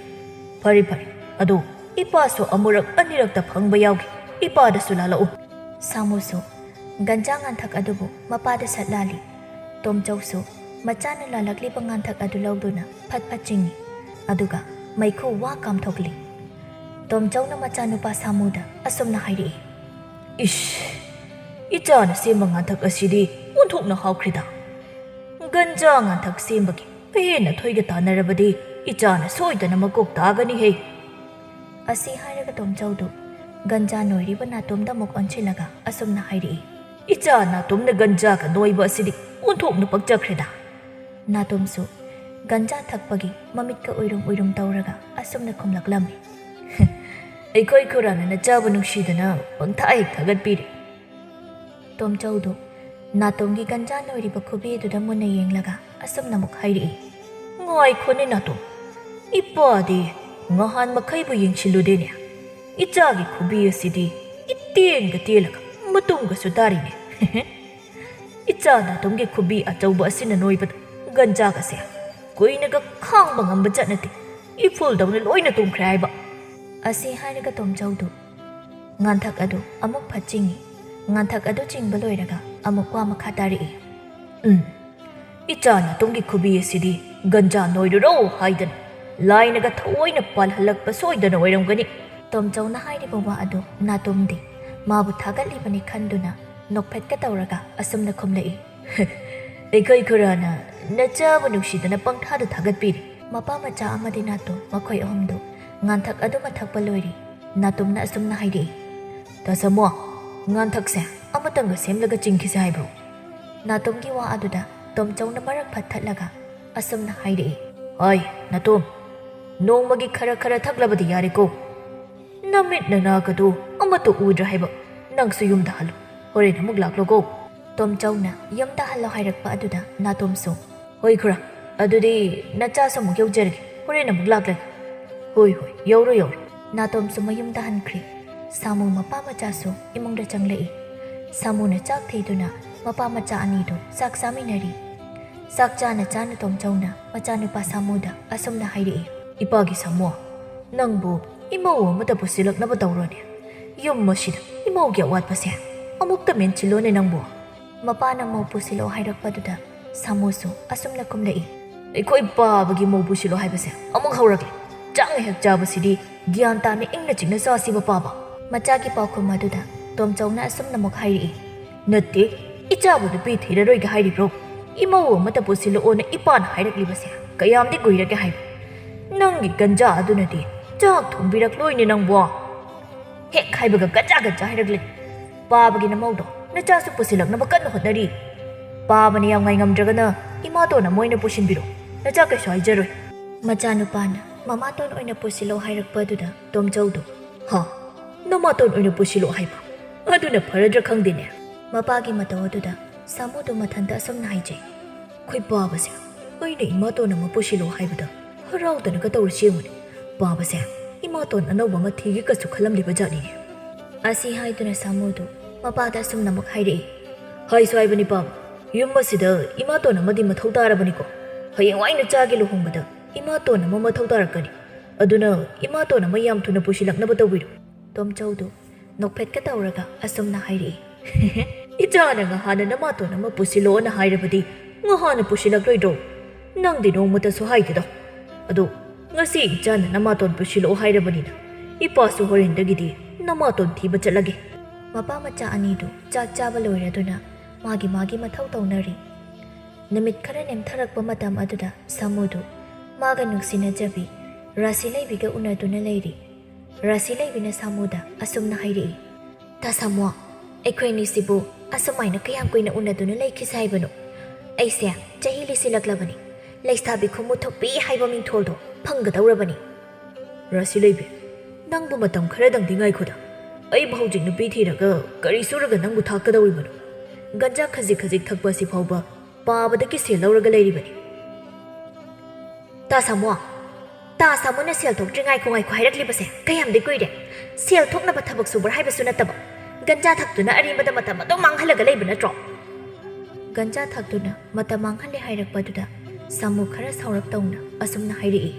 ꯐꯔꯦ ꯐꯔꯦ, ꯑꯗꯣ ꯏꯄꯥꯁꯨ ꯑꯃꯨꯔꯛ ꯑꯅꯤꯔꯛꯇ ꯐꯪꯕ ꯌꯥꯎꯒꯦ, ꯏꯄꯥꯗꯁꯨ ꯂꯥꯜꯂꯛꯎ꯫" ꯁꯥꯃꯨꯁꯨ ꯒꯟꯖꯥ ꯉꯥꯟꯊꯛ ꯑꯗꯨꯕꯨ ꯃꯄꯥꯗ ꯁꯠ ꯂꯥꯜꯂꯤ꯫ ꯇꯣꯝꯆꯧꯁꯨ ꯃꯆꯥꯅ ꯂꯥꯜꯂꯛꯂꯤꯕ ꯉꯥꯟꯊꯛ ꯑꯗꯨ ꯂꯧꯗꯨꯅ ꯐꯠ ꯐꯠ ꯆꯤꯡꯏ꯫ ꯑꯗꯨꯒ ꯃꯩꯈꯨ ꯋꯥ ꯀꯥꯝꯊꯣꯛꯂꯤ꯫ ꯇꯣꯝꯆꯧꯅ ꯃꯆꯥꯅꯨꯄꯥ ꯁꯥꯃꯨꯗ ꯑꯁꯨꯝꯅ ꯍꯥꯏꯔꯛꯏ꯫ "ꯏꯁ! ꯏꯆꯥꯅ ꯁꯦꯝꯕ ꯉꯥꯟꯊꯛ ꯑꯁꯤꯗꯤ ꯑꯣꯟꯊꯣꯛꯅ ꯍꯥꯎꯈ꯭ꯔꯦꯗ꯫ ꯒꯟꯖꯥ ꯉꯥꯟꯊꯛ ꯁꯦꯝꯕꯒꯤ ꯑꯍꯦꯟ ꯑꯊꯣꯏꯒ ꯇꯥꯟꯅꯔꯕꯗꯤ ꯏꯆꯥꯅ ꯁꯣꯏꯗꯅ ꯃꯀꯣꯛ ꯇꯥꯒꯅꯤꯍꯦ!" ꯑꯁꯤ ꯍꯥꯏꯔꯒ ꯇꯣꯝꯆꯧꯗꯨ ꯒꯟꯖꯥ ꯅꯣꯏꯔꯤꯕ ꯅꯥꯇꯣꯝꯗ ꯑꯃꯨꯛ ꯑꯣꯟꯁꯤꯜꯂꯒ ꯑꯁꯨꯝꯅ ꯍꯥꯏꯔꯛꯏ꯫ "ꯏꯆꯥ ꯅꯥꯇꯣꯝꯅ ꯒꯟꯖꯥꯒ ꯅꯣꯏꯕ ꯑꯁꯤꯗꯤ ꯑꯣꯟꯊꯣꯛꯅ ꯄꯛꯆꯈ꯭ꯔꯦꯗ!" ꯅꯥꯇꯣꯝꯁꯨ ꯒꯟꯖꯥ ꯊꯛꯄꯒꯤ ꯃꯃꯤꯠꯀ ꯎꯏꯔꯨꯝ ꯎꯏꯔꯨꯝ ꯇꯧꯔꯒ ꯑꯁꯨꯝꯅ ꯈꯨꯝꯂꯛꯂꯝꯃꯤ꯫ "ꯑꯩꯈꯣꯏ ꯈꯨꯔꯥꯅ ꯅꯆꯥꯕꯨ ꯅꯨꯡꯁꯤꯗꯅ ꯄꯪꯊꯥ ꯍꯦꯛ ꯊꯥꯒꯠꯄꯤꯔꯦ!" ꯇꯣꯝꯆꯧꯗꯨ ꯅꯥꯇꯣꯝꯒꯤ ꯒꯟꯖꯥ ꯅꯣꯏꯔꯤꯕ ꯈꯨꯕꯤ ꯑꯗꯨꯗ ꯃꯨꯟꯅ ꯌꯦꯡꯂꯒ ꯑꯁꯨꯝꯅ ꯑꯃꯨꯛ ꯍꯥꯏꯔꯛꯏ꯫ "ꯉꯥꯏꯈꯣꯅꯦ ꯅꯥꯇꯣꯝ, ꯏꯄꯥꯗꯤ ꯉꯍꯥꯟ ꯃꯈꯩꯕꯨ ꯌꯦꯡꯁꯤꯜꯂꯨꯗꯦꯅꯦ꯫ ꯏꯆꯥꯒꯤ ꯈꯨꯕꯤ ꯑꯁꯤꯗꯤ ꯏꯇꯦꯟꯒ ꯇꯦꯜꯂꯒ ꯃꯇꯨꯝꯒꯁꯨ ꯇꯥꯔꯤꯅꯦ꯫ ꯏꯆꯥ ꯅꯥꯇꯣꯝꯒꯤ ꯈꯨꯕꯤ ꯑꯆꯧꯕ ꯑꯁꯤꯅ ꯅꯣꯏꯕꯗ ꯒꯟꯖꯥꯒꯁꯦ ꯀꯨꯏꯅꯒ ꯈꯥꯡꯕ ꯉꯝꯕ ꯖꯥꯠ ꯅꯠꯇꯦ꯫ ꯏꯐꯨꯜꯗꯧꯅ ꯂꯣꯏꯅ ꯇꯨꯝꯈ꯭ꯔꯦ ꯍꯥꯏꯕ!" ꯑꯁꯤ ꯍꯥꯏꯔꯒ ꯇꯣꯝꯆꯧꯗꯨ ꯉꯥꯟꯊꯛ ꯑꯗꯨ ꯑꯃꯨꯛ ꯐꯠ ꯆꯤꯡꯏ꯫ ꯉꯥꯟꯊꯛ ꯑꯗꯨ ꯆꯤꯡꯕ ꯂꯣꯏꯔꯒ ꯑꯃꯨꯛ ꯋꯥ ꯃꯈꯥ ꯇꯥꯔꯛꯏ꯫ "ꯎꯝ, ꯏꯆꯥ ꯅꯥꯇꯣꯝꯒꯤ ꯈꯨꯕꯤ ꯑꯁꯤꯗꯤ ꯒꯟꯖꯥ ꯅꯣꯏꯔꯨꯔꯣ ꯍꯥꯏꯗꯅ ꯂꯥꯏꯅꯒ ꯊꯑꯣꯏꯅ ꯄꯥꯜꯍꯜꯂꯛꯄ ꯁꯣꯏꯗꯅ ꯑꯣꯏꯔꯝꯒꯅꯤ!" ꯇꯣꯝꯆꯧꯅ ꯍꯥꯏꯔꯤꯕ ꯋꯥ ꯑꯗꯨ ꯅꯥꯇꯣꯝꯗꯤ ꯃꯥꯕꯨ ꯊꯥꯒꯠꯂꯤꯕꯅꯤ ꯈꯟꯗꯨꯅ ꯅꯣꯛꯐꯦꯠꯀ ꯇꯧꯔꯒ ꯑꯁꯨꯝꯅ ꯈꯨꯝꯂꯛꯏ꯫ "ꯑꯩꯈꯣꯏ ꯈꯨꯔꯥꯅ ꯅꯆꯥꯕꯨ ꯅꯨꯡꯁꯤꯗꯅ ꯄꯪꯊꯥꯗ ꯊꯥꯒꯠꯄꯤꯔꯤ!" ꯃꯄꯥ ꯃꯆꯥ ꯑꯃꯗꯤ ꯅꯥꯇꯣꯝ ꯃꯈꯣꯏ ꯑꯍꯨꯝꯗꯨ ꯉꯥꯟꯊꯛ ꯑꯗꯨꯃ ꯊꯛꯄ ꯂꯣꯏꯔꯤ꯫ ꯅꯥꯇꯣꯝꯅ ꯑꯁꯨꯝꯅ ꯍꯥꯏꯔꯛꯏ꯫ "ꯇꯥ ꯁꯥꯃꯣ, ꯉꯥꯟꯊꯛꯁꯦ ꯑꯃꯇꯪꯒ ꯁꯦꯝꯂꯒ ꯆꯤꯡꯈꯤꯁꯦ ꯍꯥꯏꯕ꯭ꯔꯣ?" ꯅꯥꯇꯣꯝꯒꯤ ꯋꯥ ꯑꯗꯨꯗ ꯇꯣꯝꯆꯧꯅ ꯃꯔꯛ ꯐꯠ ꯊꯠꯂꯒ ꯑꯁꯨꯝꯅ ꯍꯥꯏꯔꯛꯏ꯫ "ꯍꯣꯏ, ꯅꯥꯇꯣꯝ, ꯅꯣꯡꯃꯒꯤ ꯈꯔ ꯈꯔ ꯊꯛꯂꯕꯗꯤ ꯌꯥꯔꯦꯀꯣ꯫ ꯅꯃꯤꯠ ꯅꯅꯥꯒꯗꯣ ꯑꯃꯠꯇ ꯎꯗ꯭ꯔꯦ ꯍꯥꯏꯕ꯫ ꯅꯪꯁꯨ ꯌꯨꯝꯗ ꯍꯜꯂꯨ, ꯍꯣꯔꯦꯟ ꯑꯃꯨꯛ ꯂꯥꯛꯂꯣꯀꯣ!" ꯇꯣꯝꯆꯧꯅ ꯌꯨꯝꯗ ꯍꯜꯂꯣ ꯍꯥꯏꯔꯛꯄ ꯑꯗꯨꯗ ꯅꯥꯇꯣꯝꯁꯨ, "ꯍꯣꯏ ꯈꯨꯔꯥ, ꯑꯗꯨꯗꯤ ꯅꯆꯥꯁꯨ ꯑꯃꯨꯛ ꯌꯧꯖꯔꯒꯦ, ꯍꯣꯔꯦꯟ ꯑꯃꯨꯛ ꯂꯥꯛꯂꯒꯦ꯫ ꯍꯣꯏ, ꯍꯣꯏ, ꯌꯧꯔꯣ, ꯌꯧꯔꯣ!" ꯅꯥꯇꯣꯝꯁꯨ ꯃꯌꯨꯝꯗ ꯍꯟꯈ꯭ꯔꯦ꯫ ꯁꯥꯃꯨ ꯃꯄꯥ ꯃꯆꯥꯁꯨ ꯏꯃꯨꯡꯗ ꯆꯪꯂꯛꯏ꯫ ꯁꯥꯃꯨꯅ ꯆꯥꯛ ꯊꯤꯗꯨꯅ ꯃꯄꯥ ꯃꯆꯥ ꯑꯅꯤꯗꯨ ꯆꯥꯛ ꯆꯥꯃꯤꯟꯅꯔꯤ꯫ ꯆꯥꯛ ꯆꯥꯅ ꯆꯥꯅ ꯇꯣꯝꯆꯧꯅ ꯃꯆꯥꯅꯨꯄꯥ ꯁꯥꯃꯨꯗ ꯑꯁꯨꯝꯅ ꯍꯥꯏꯔꯛꯏ꯫ "ꯏꯄꯥꯒꯤ ꯁꯥꯃꯨ, ꯅꯪꯕꯨ ꯏꯃꯧ ꯑꯃꯗ ꯄꯨꯁꯤꯜꯂꯛꯅꯕ ꯇꯧꯔꯣꯅꯦ꯫ ꯌꯨꯝ ꯑꯁꯤꯗ ꯏꯃꯧꯒꯤ ꯑꯋꯥꯠꯄꯁꯦ ꯑꯃꯨꯛꯇ ꯃꯦꯟꯁꯤꯜꯂꯣꯅꯦ ꯅꯪꯕꯨ!" ꯃꯄꯥꯅ ꯃꯧ ꯄꯨꯁꯤꯜꯂꯛꯑꯣ ꯍꯥꯏꯔꯛꯄꯗꯨꯗ ꯁꯥꯃꯨꯁꯨ ꯑꯁꯨꯝꯅ ꯈꯨꯝꯂꯛꯏ꯫ ꯑꯩꯈꯣꯏ ꯄꯥꯕꯒꯤ ꯃꯧ ꯄꯨꯁꯤꯜꯂꯣ ꯍꯥꯏꯕꯁꯦ ꯑꯃꯨꯛ ꯍꯧꯔꯛꯂꯦ꯫ ꯆꯥꯛ ꯉꯥꯏꯍꯥꯛ ꯆꯥꯕꯁꯤꯗꯤ ꯒ꯭ꯌꯥꯟ ꯇꯥꯅ ꯏꯪꯅ ꯆꯤꯛꯅ ꯆꯥꯁꯤꯕ ꯄꯥꯕ꯫ ꯃꯆꯥꯒꯤ ꯄꯥꯎꯈꯨꯝ ꯑꯗꯨꯗ ꯇꯣꯝꯆꯧꯅ ꯑꯁꯨꯝꯅ ꯑꯃꯨꯛ ꯍꯥꯏꯔꯛꯏ꯫ ꯅꯠꯇꯦ, ꯏꯆꯥꯕꯨ ꯅꯨꯄꯤ ꯊꯤꯔꯔꯣꯏꯒꯦ ꯍꯥꯏꯔꯤꯕ꯭ꯔꯣ? ꯏꯃꯧ ꯑꯃꯇ ꯄꯨꯁꯤꯜꯂꯛꯑꯣꯅ ꯏꯄꯥꯅ ꯍꯥꯏꯔꯛꯂꯤꯕꯁꯦ ꯀꯌꯥꯝꯗꯤ ꯀꯨꯏꯔꯒꯦ ꯍꯥꯏꯕ? ꯅꯪꯒꯤ ꯒꯟꯖꯥ ꯑꯗꯨꯅꯗꯤ ꯆꯥꯛ ꯊꯣꯡꯕꯤꯔꯛꯂꯣꯏꯅꯦ ꯅꯪꯕꯣ꯫ ꯍꯦꯛ ꯍꯥꯏꯕꯒ ꯒꯟꯖꯥ ꯒꯟꯖꯥ ꯍꯥꯏꯔꯛꯂꯦ꯫ ꯄꯥꯕꯒꯤ ꯅꯃꯧꯗꯣ ꯅꯆꯥꯁꯨ ꯄꯨꯁꯤꯜꯂꯛꯅꯕ ꯀꯟꯅ ꯍꯣꯠꯅꯔꯤ꯫ ꯄꯥꯕꯅ ꯌꯥꯝ ꯉꯥꯏꯉꯝꯗ꯭ꯔꯒꯅ ꯏꯃꯥꯇꯣꯟ ꯑꯃ ꯑꯣꯏꯅ ꯄꯨꯁꯤꯟꯕꯤꯔꯣ꯫ ꯅꯆꯥ ꯀꯩꯁꯨ ꯍꯥꯏꯖꯔꯣꯏ꯫ ꯃꯆꯥꯅꯨꯄꯥꯅ ꯃꯃꯥꯇꯣꯟ ꯑꯣꯏꯅ ꯄꯨꯁꯤꯜꯂꯣ ꯍꯥꯏꯔꯛꯄ ꯑꯗꯨꯗ ꯇꯣꯝꯆꯧꯗꯣ, ꯍꯥ? ꯅꯃꯥꯇꯣꯟ ꯑꯣꯏꯅ ꯄꯨꯁꯤꯜꯂꯣ ꯍꯥꯏꯕ? ꯑꯗꯨꯅ ꯐꯔꯗ꯭ꯔꯥ ꯈꯪꯗꯦꯅꯦ꯫ ꯃꯄꯥꯒꯤ ꯃꯇꯧ ꯑꯗꯨꯗ ꯁꯥꯃꯨꯗꯣ ꯃꯊꯟꯇ ꯑꯁꯨꯝꯅ ꯍꯥꯏꯖꯩ꯫ ꯈꯣꯏ ꯄꯥꯕꯁꯦ, ꯑꯩꯅ ꯏꯃꯥꯇꯣꯟ ꯑꯃ ꯄꯨꯁꯤꯜꯂꯣ ꯍꯥꯏꯕꯗ ꯍꯔꯥꯎꯗꯅꯒ ꯇꯧꯔꯤꯁꯤ ꯌꯦꯡꯉꯨꯅꯦ꯫ ꯄꯥꯕꯁꯦ, ꯏꯃꯥꯇꯣꯟ ꯑꯅꯧꯕ ꯑꯃ ꯊꯤꯒꯦ ꯀꯁꯨ ꯈꯜꯂꯝꯂꯤꯕ ꯖꯥꯠꯅꯤꯅꯦ꯫ ꯑꯁꯤ ꯍꯥꯏꯗꯨꯅ ꯁꯥꯃꯨꯗꯨ ꯃꯄꯥꯗ ꯑꯁꯨꯝꯅ ꯑꯃꯨꯛ ꯍꯥꯏꯔꯛꯏ꯫ ꯍꯥꯏꯁꯨ ꯍꯥꯏꯕꯅꯤ ꯄꯥꯕ, ꯌꯨꯝ ꯑꯁꯤꯗ ꯏꯃꯥꯇꯣꯟ ꯑꯃꯗꯤ ꯃꯊꯧ ꯇꯥꯔꯕꯅꯤꯀꯣ꯫ ꯍꯌꯦꯡꯋꯥꯏ ꯅꯆꯥꯒꯤ ꯂꯨꯍꯣꯡꯕꯗ ꯏꯃꯥꯇꯣꯟ ꯑꯃ ꯃꯊꯧ ꯇꯥꯔꯛꯀꯅꯤ꯫ ꯑꯗꯨꯅ ꯏꯃꯥꯇꯣꯟ ꯑꯃ ꯌꯥꯝ ꯊꯨꯅ ꯄꯨꯁꯤꯜꯂꯛꯅꯕ ꯇꯧꯕꯤꯔꯣ꯫ ꯇꯣꯝꯆꯧꯗꯨ ꯅꯣꯛꯐꯦꯠꯀ ꯇꯧꯔꯒ ꯑꯁꯨꯝꯅ ꯍꯥꯏꯔꯛꯏ꯫ ꯏꯆꯥꯅ ꯉꯍꯥꯟꯅ ꯅꯃꯥꯇꯣꯟ ꯑꯃ ꯄꯨꯁꯤꯜꯂꯣꯅ ꯍꯥꯏꯔꯕꯗꯤ ꯉꯍꯥꯟꯅ ꯄꯨꯁꯤꯜꯂꯛꯂꯣꯏꯗ꯭ꯔꯣ? ꯅꯪꯗꯤ ꯅꯣꯡꯃꯇꯁꯨ ꯍꯥꯏꯗꯦꯗꯣ꯫ ꯑꯗꯣ ꯉꯁꯤ ꯏꯆꯥꯅ ꯅꯃꯥꯇꯣꯟ ꯄꯨꯁꯤꯜꯂꯛꯑꯣ ꯍꯥꯏꯔꯕꯅꯤꯅ ꯏꯄꯥꯁꯨ ꯍꯣꯔꯦꯟꯗꯒꯤꯗꯤ ꯅꯃꯥꯇꯣꯟ ꯊꯤꯕ ꯆꯠꯂꯒꯦ꯫ ꯃꯄꯥ ꯃꯆꯥ ꯑꯅꯤꯗꯨ ꯆꯥꯛ ꯆꯥꯕ ꯂꯣꯏꯔꯗꯨꯅ ꯃꯥꯒꯤ ꯃꯥꯒꯤ ꯃꯊꯧ ꯇꯧꯅꯔꯤ꯫ ꯅꯨꯃꯤꯠ ꯈꯔ ꯅꯦꯝꯊꯔꯛꯄ ꯃꯇꯝ ꯑꯗꯨꯗ ꯁꯥꯃꯨꯗꯨ ꯃꯥꯒ ꯅꯨꯡꯁꯤꯅꯖꯕꯤ ꯔꯥꯁꯤ ꯂꯩꯕꯤꯒ ꯎꯅꯗꯨꯅ ꯂꯩꯔꯤ꯫ ꯔꯥꯁꯤ ꯂꯩꯕꯤꯅ ꯁꯥꯃꯨꯗ ꯑꯁꯨꯝꯅ ꯍꯥꯏꯔꯛꯏ꯫ ꯇꯥ ꯁꯥꯃꯨ, ꯑꯩꯈꯣꯏ ꯑꯅꯤꯁꯤꯕꯨ ꯑꯁꯨꯃꯥꯏꯅ ꯀꯌꯥꯝ ꯀꯨꯏꯅ ꯎꯅꯗꯨꯅ ꯂꯩꯈꯤꯁꯦ ꯍꯥꯏꯕꯅꯣ? ꯑꯩꯁꯦ ꯆꯍꯤ ꯂꯤꯁꯤꯜꯂꯛꯂꯕꯅꯤ꯫ ꯂꯩꯁꯥꯕꯤ ꯈꯨꯃꯨ ꯊꯣꯛꯄꯤ ꯍꯥꯏꯕ ꯃꯤꯡꯊꯣꯜꯗꯣ ꯐꯪꯒꯗꯧꯔꯕꯅꯤ꯫ ꯔꯥꯁꯤ ꯂꯩꯕꯤ, ꯅꯪꯕꯨ ꯃꯇꯝ ꯈꯔꯗꯪꯗꯤ ꯉꯥꯏꯈꯣꯗ꯫ ꯑꯩꯕꯨ ꯍꯧꯖꯤꯛ ꯅꯨꯄꯤ ꯊꯤꯔꯒ ꯀꯔꯤ ꯁꯨꯔꯒ ꯅꯪꯕꯨ ꯊꯥꯛꯀꯗꯧꯔꯤꯕꯅꯣ? ꯒꯟꯖꯥ ꯈꯖꯤꯛ ꯈꯖꯤꯛ ꯊꯛꯄ ꯑꯁꯤ ꯐꯥꯎꯕ ꯄꯥꯕꯗꯒꯤ ꯁꯦꯜ ꯂꯧꯔꯒ ꯂꯩꯔꯤꯕꯅꯤ꯫ ꯇꯥ ꯁꯥꯃꯨ, ꯇꯥ ꯁꯥꯃꯨꯅ ꯁꯦꯜ ꯊꯣꯛꯇ꯭ꯔꯤ ꯉꯥꯏꯈꯣ ꯉꯥꯏꯈꯣ ꯍꯥꯏꯔꯛꯂꯤꯕꯁꯦ ꯀꯌꯥꯝꯗꯤ ꯀꯨꯏꯔꯦ? ꯁꯦꯜ ꯊꯣꯛꯅꯕ ꯊꯕꯛ ꯁꯨꯕ꯭ꯔꯥ ꯍꯥꯏꯕꯁꯨ ꯅꯠꯇꯕ, ꯒꯟꯖꯥ ꯊꯛꯇꯨꯅ ꯑꯔꯦꯝꯕꯗ ꯃꯇꯝ ꯑꯗꯨꯝ ꯃꯥꯡꯍꯜꯂꯒ ꯂꯩꯕ ꯅꯠꯇ꯭ꯔꯣ? ꯒꯟꯖꯥ ꯊꯛꯇꯨꯅ ꯃꯇꯝ ꯃꯥꯡꯍꯜꯂꯦ ꯍꯥꯏꯔꯛꯄꯗꯨꯗ ꯁꯥꯃꯨ ꯈꯔ ꯁꯥꯎꯔꯞ ꯇꯧꯅ ꯑꯁꯨꯝꯅ ꯍꯥꯏꯔꯛꯏ꯫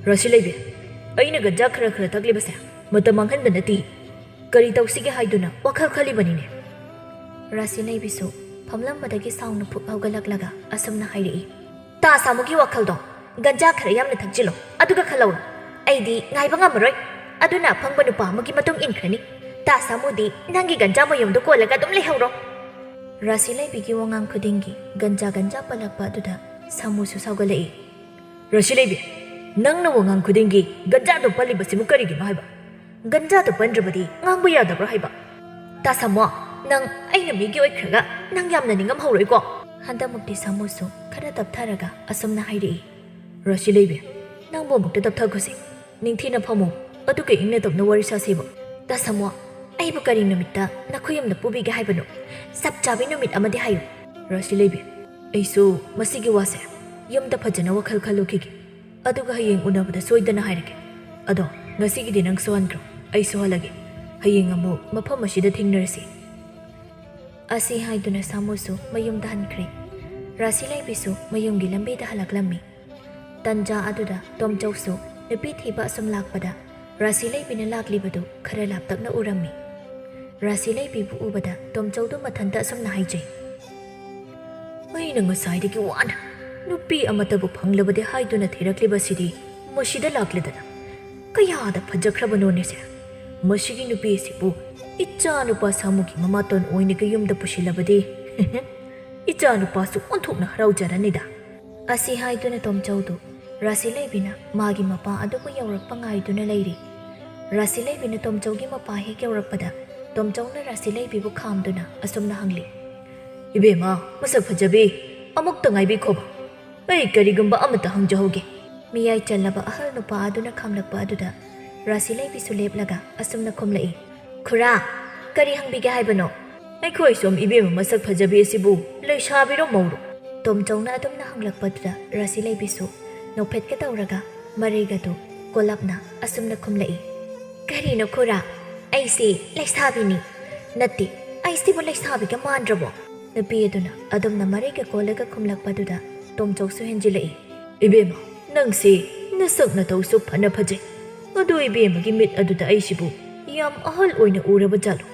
ꯔꯥꯁꯤ ꯂꯩꯕꯤ, ꯑꯩꯅ ꯒꯟꯖꯥ ꯈꯔ ꯈꯔ ꯊꯛꯂꯤꯕꯁꯦ ꯃꯇꯝ ꯃꯥꯡꯍꯟꯕ ꯅꯠꯇꯦ꯫ ꯀꯔꯤ ꯇꯧꯁꯤꯒꯦ ꯍꯥꯏꯗꯨꯅ ꯋꯥꯈꯜ ꯈꯜꯂꯤꯕꯅꯤꯅꯦ꯫ ꯔꯥꯁꯤ ꯂꯩꯕꯤꯁꯨ ꯐꯝꯂꯝꯕꯗꯒꯤ ꯁꯥꯎꯅ ꯐꯨꯛ ꯍꯧꯒꯠꯂꯛꯂꯒ ꯑꯁꯨꯝꯅ ꯍꯥꯏꯔꯛꯏ, "ꯇꯥ ꯁꯥꯃꯨꯒꯤ ꯋꯥꯈꯜꯗꯣ, ꯒꯟꯖꯥ ꯈꯔ ꯌꯥꯝꯅ ꯊꯛꯆꯤꯜꯂꯣ, ꯑꯗꯨꯒ ꯈꯜꯍꯧꯔꯣ꯫ ꯑꯩꯗꯤ ꯉꯥꯏꯕ ꯉꯝꯃꯔꯣꯏ꯫ ꯑꯗꯨꯅ ꯑꯐꯪꯕ ꯅꯨꯄꯥ ꯑꯃꯒꯤ ꯃꯇꯨꯡ ꯏꯟꯈ꯭ꯔꯅꯤ꯫ ꯇꯥ ꯁꯥꯃꯨꯗꯤ ꯅꯪꯒꯤ ꯒꯟꯖꯥ ꯃꯌꯨꯝꯗꯣ ꯀꯣꯜꯂꯒ ꯑꯗꯨꯝ ꯂꯩꯍꯧꯔꯣ꯫" ꯔꯥꯁꯤ ꯂꯩꯕꯤꯒꯤ ꯋꯥꯉꯥꯡ ꯈꯨꯗꯤꯡꯒꯤ ꯒꯟꯖꯥ ꯒꯟꯖꯥ ꯄꯜꯂꯛꯄ ꯑꯗꯨꯗ ꯁꯥꯃꯨꯁꯨ ꯁꯥꯎꯒꯠꯂꯛꯏ꯫ "ꯔꯥꯁꯤ ꯂꯩꯕꯤ, ꯅꯪꯅ ꯋꯥꯉꯥꯡ ꯈꯨꯗꯤꯡꯒꯤ ꯒꯟꯖꯥꯗꯣ ꯄꯜꯂꯤꯕꯁꯤꯕꯨ ꯀꯔꯤꯒꯤꯅꯣ ꯍꯥꯏꯕ? ꯒꯟꯖꯥꯗꯣ ꯄꯟꯗ꯭ꯔꯕꯗꯤ ꯉꯥꯡꯕ ꯌꯥꯗꯕ꯭ꯔꯥ ꯍꯥꯏꯕ? ꯇꯥ ꯁꯥꯃꯣ, ꯅꯪ ꯑꯩꯅ ꯃꯤꯒꯤ ꯑꯣꯏꯈ꯭ꯔꯒ ꯅꯪ ꯌꯥꯝꯅ ꯅꯤꯡꯉꯝꯍꯧꯔꯣꯏꯀꯣ꯫" ꯍꯟꯗꯛꯃꯨꯛꯇꯤ ꯁꯥꯃꯨꯁꯨ ꯈꯔ ꯇꯞꯊꯔꯒ ꯑꯁꯨꯝꯅ ꯍꯥꯏꯔꯛꯏ꯫ "ꯔꯥꯁꯤ ꯂꯩꯕꯤ, ꯅꯪꯕꯨ ꯑꯃꯨꯛꯇ ꯇꯞꯊꯈꯣꯁꯤ꯫ ꯅꯤꯡꯊꯤꯅ ꯐꯝꯃꯨ, ꯑꯗꯨꯒ ꯏꯪꯅ ꯇꯞꯅ ꯋꯥꯔꯤ ꯁꯥꯁꯤꯕ꯫" "ꯇꯥ ꯁꯥꯃꯣ, ꯑꯩꯕꯨ ꯀꯔꯤ ꯅꯨꯃꯤꯠꯇ ꯅꯈꯣꯏ ꯌꯨꯝꯗ ꯄꯨꯕꯤꯒꯦ ꯍꯥꯏꯕꯅꯣ? ꯆꯞ ꯆꯥꯕꯤ ꯅꯨꯃꯤꯠ ꯑꯃꯗꯤ ꯍꯥꯏꯌꯨ꯫" "ꯔꯥꯁꯤ ꯂꯩꯕꯤ, ꯑꯩꯁꯨ ꯃꯁꯤꯒꯤ ꯋꯥꯁꯦ ꯌꯨꯝꯗ ꯐꯖꯅ ꯋꯥꯈꯜ ꯈꯜꯂꯨꯈꯤꯒꯦ꯫ ꯑꯗꯨꯒ ꯍꯌꯦꯡ ꯎꯅꯕꯗ ꯁꯣꯏꯗꯅ ꯍꯥꯏꯔꯛꯀꯦ꯫ ꯑꯗꯣ ꯉꯁꯤꯒꯤꯗꯤ ꯅꯪꯁꯨ ꯍꯟꯈ꯭ꯔꯣ, ꯑꯩꯁꯨ ꯍꯜꯂꯒꯦ꯫ ꯍꯌꯦꯡ ꯑꯃꯨꯛ ꯃꯐꯝ ꯑꯁꯤꯗ ꯊꯦꯡꯅꯔꯁꯤ꯫" ꯑꯁꯤ ꯍꯥꯏꯗꯨꯅ ꯁꯥꯃꯨꯁꯨ ꯃꯌꯨꯝꯗ ꯍꯟꯈ꯭ꯔꯦ꯫ ꯔꯥꯁꯤ ꯂꯩꯕꯤꯁꯨ ꯃꯌꯨꯝꯒꯤ ꯂꯝꯕꯤꯗ ꯍꯜꯂꯛꯂꯝꯃꯤ꯫ ꯇꯟꯖꯥ ꯑꯗꯨꯗ ꯇꯣꯝꯆꯧꯁꯨ ꯅꯨꯄꯤ ꯊꯤꯕ ꯑꯁꯨꯝ ꯂꯥꯛꯄꯗ ꯔꯥꯁꯤ ꯂꯩꯕꯤꯅ ꯂꯥꯛꯂꯤꯕꯗꯨ ꯈꯔ ꯂꯥꯞꯇꯛꯅ ꯎꯔꯝꯃꯤ꯫ ꯔꯥꯁꯤ ꯂꯩꯕꯤꯕꯨ ꯎꯕꯗ ꯇꯣꯝꯆꯧꯗꯨ ꯃꯊꯟꯇ ꯑꯁꯨꯝꯅ ꯍꯥꯏꯖꯩ꯫ "ꯑꯩꯅ ꯉꯁꯥꯏꯗꯒꯤ ꯋꯥꯅ ꯅꯨꯄꯤ ꯑꯃꯠꯇꯕꯨ ꯐꯪꯂꯕꯗꯤ ꯍꯥꯏꯗꯨꯅ ꯊꯤꯔꯛꯂꯤꯕꯁꯤꯗꯤ ꯃꯁꯤꯗ ꯂꯥꯛꯂꯦꯗꯅ꯫ ꯀꯌꯥꯗ ꯐꯖꯈ꯭ꯔꯕꯅꯣꯅꯦꯁꯦ꯫ ꯃꯁꯤꯒꯤ ꯅꯨꯄꯤ ꯑꯁꯤꯕꯨ ꯏꯆꯥ ꯅꯨꯄꯥ ꯁꯥꯃꯨꯒꯤ ꯃꯃꯥꯇꯣꯟ ꯑꯣꯏꯅꯒ ꯌꯨꯝꯗ ꯄꯨꯁꯤꯜꯂꯕꯗꯤ ꯏꯆꯥ ꯅꯨꯄꯥꯁꯨ ꯑꯣꯟꯊꯣꯛꯅ ꯍꯔꯥꯎꯖꯔꯅꯤꯗ꯫" ꯑꯁꯤ ꯍꯥꯏꯗꯨꯅ ꯇꯣꯝꯆꯧꯗꯨ ꯔꯥꯁꯤ ꯂꯩꯕꯤꯅ ꯃꯥꯒꯤ ꯃꯄꯥ ꯑꯗꯨꯕꯨ ꯌꯧꯔꯛꯄ ꯉꯥꯏꯗꯨꯅ ꯂꯩꯔꯤ꯫ ꯔꯥꯁꯤ ꯂꯩꯕꯤꯅ ꯇꯣꯝꯆꯧꯒꯤ ꯃꯄꯥ ꯍꯦꯛ ꯌꯧꯔꯛꯄꯗ ꯇꯣꯝꯆꯧꯅ ꯔꯥꯁꯤ ꯂꯩꯕꯤꯕꯨ ꯈꯥꯝꯗꯨꯅ ꯑꯁꯨꯝꯅ ꯍꯪꯂꯤ꯫ "ꯏꯕꯦꯝꯃ, ꯃꯁꯛ ꯐꯖꯕꯤ, ꯑꯃꯨꯛꯇ ꯉꯥꯏꯕꯤꯈꯣꯕ꯫ ꯑꯩ ꯀꯔꯤꯒꯨꯝꯕ ꯑꯃꯇ ꯍꯪꯖꯍꯧꯒꯦ꯫" ꯃꯤꯌꯥꯏ ꯆꯜꯂꯕ ꯑꯍꯜ ꯅꯨꯄꯥ ꯑꯗꯨꯅ ꯈꯥꯝꯂꯛꯄ ꯑꯗꯨꯗ ꯔꯥꯁꯤ ꯂꯩꯕꯤꯁꯨ ꯂꯦꯞꯂꯒ ꯑꯁꯨꯝꯅ ꯈꯨꯝꯂꯛꯏ꯫ "ꯈꯨꯔꯥ, ꯀꯔꯤ ꯍꯪꯕꯤꯒꯦ ꯍꯥꯏꯕꯅꯣ?" "ꯑꯩꯈꯣꯏ ꯁꯣꯝ ꯏꯕꯦꯝꯃ ꯃꯁꯛ ꯐꯖꯕꯤ ꯑꯁꯤꯕꯨ ꯂꯩꯁꯥꯕꯤꯔꯣ ꯃꯧꯔꯣ?" ꯇꯣꯝꯆꯧꯅ ꯑꯗꯨꯝꯅ ꯍꯪꯂꯛꯄꯗꯨꯗ ꯔꯥꯁꯤ ꯂꯩꯕꯤꯁꯨ ꯅꯣꯛꯐꯦꯠꯀ ꯇꯧꯔꯒ ꯃꯔꯩꯒꯗꯨ ꯀꯣꯜꯂꯞꯅ ꯑꯁꯨꯝꯅ ꯈꯨꯝꯂꯛꯏ꯫ "ꯀꯔꯤꯅꯣ ꯈꯨꯔꯥ? ꯑꯩꯁꯤ ꯂꯩꯁꯥꯕꯤꯅꯤ꯫ ꯅꯠꯇꯦ, ꯑꯩꯁꯤꯕꯨ ꯂꯩꯁꯥꯕꯤꯒ ꯃꯥꯟꯗ꯭ꯔꯕꯣ?" ꯅꯨꯄꯤ ꯑꯗꯨꯅ ꯑꯗꯨꯝꯅ ꯃꯔꯩꯒ ꯀꯣꯜꯂꯒ ꯈꯨꯝꯂꯛꯄꯗꯨꯗ ꯇꯣꯝꯆꯧꯁꯨ ꯍꯦꯟꯖꯤꯜꯂꯛꯏ꯫ "ꯏꯕꯦꯝꯃ, ꯅꯪꯁꯤ ꯅꯁꯛ ꯅꯇꯧꯁꯨ ꯐꯅ ꯐꯖꯩ꯫ ꯑꯗꯨ ꯏꯕꯦꯝꯃꯒꯤ ꯃꯤꯠ ꯑꯗꯨꯗ ꯑꯩꯁꯤꯕꯨ ꯌꯥꯝ ꯑꯍꯜ ꯑꯣꯏꯅ ꯎꯔꯕ ꯖꯥꯠꯂꯣ?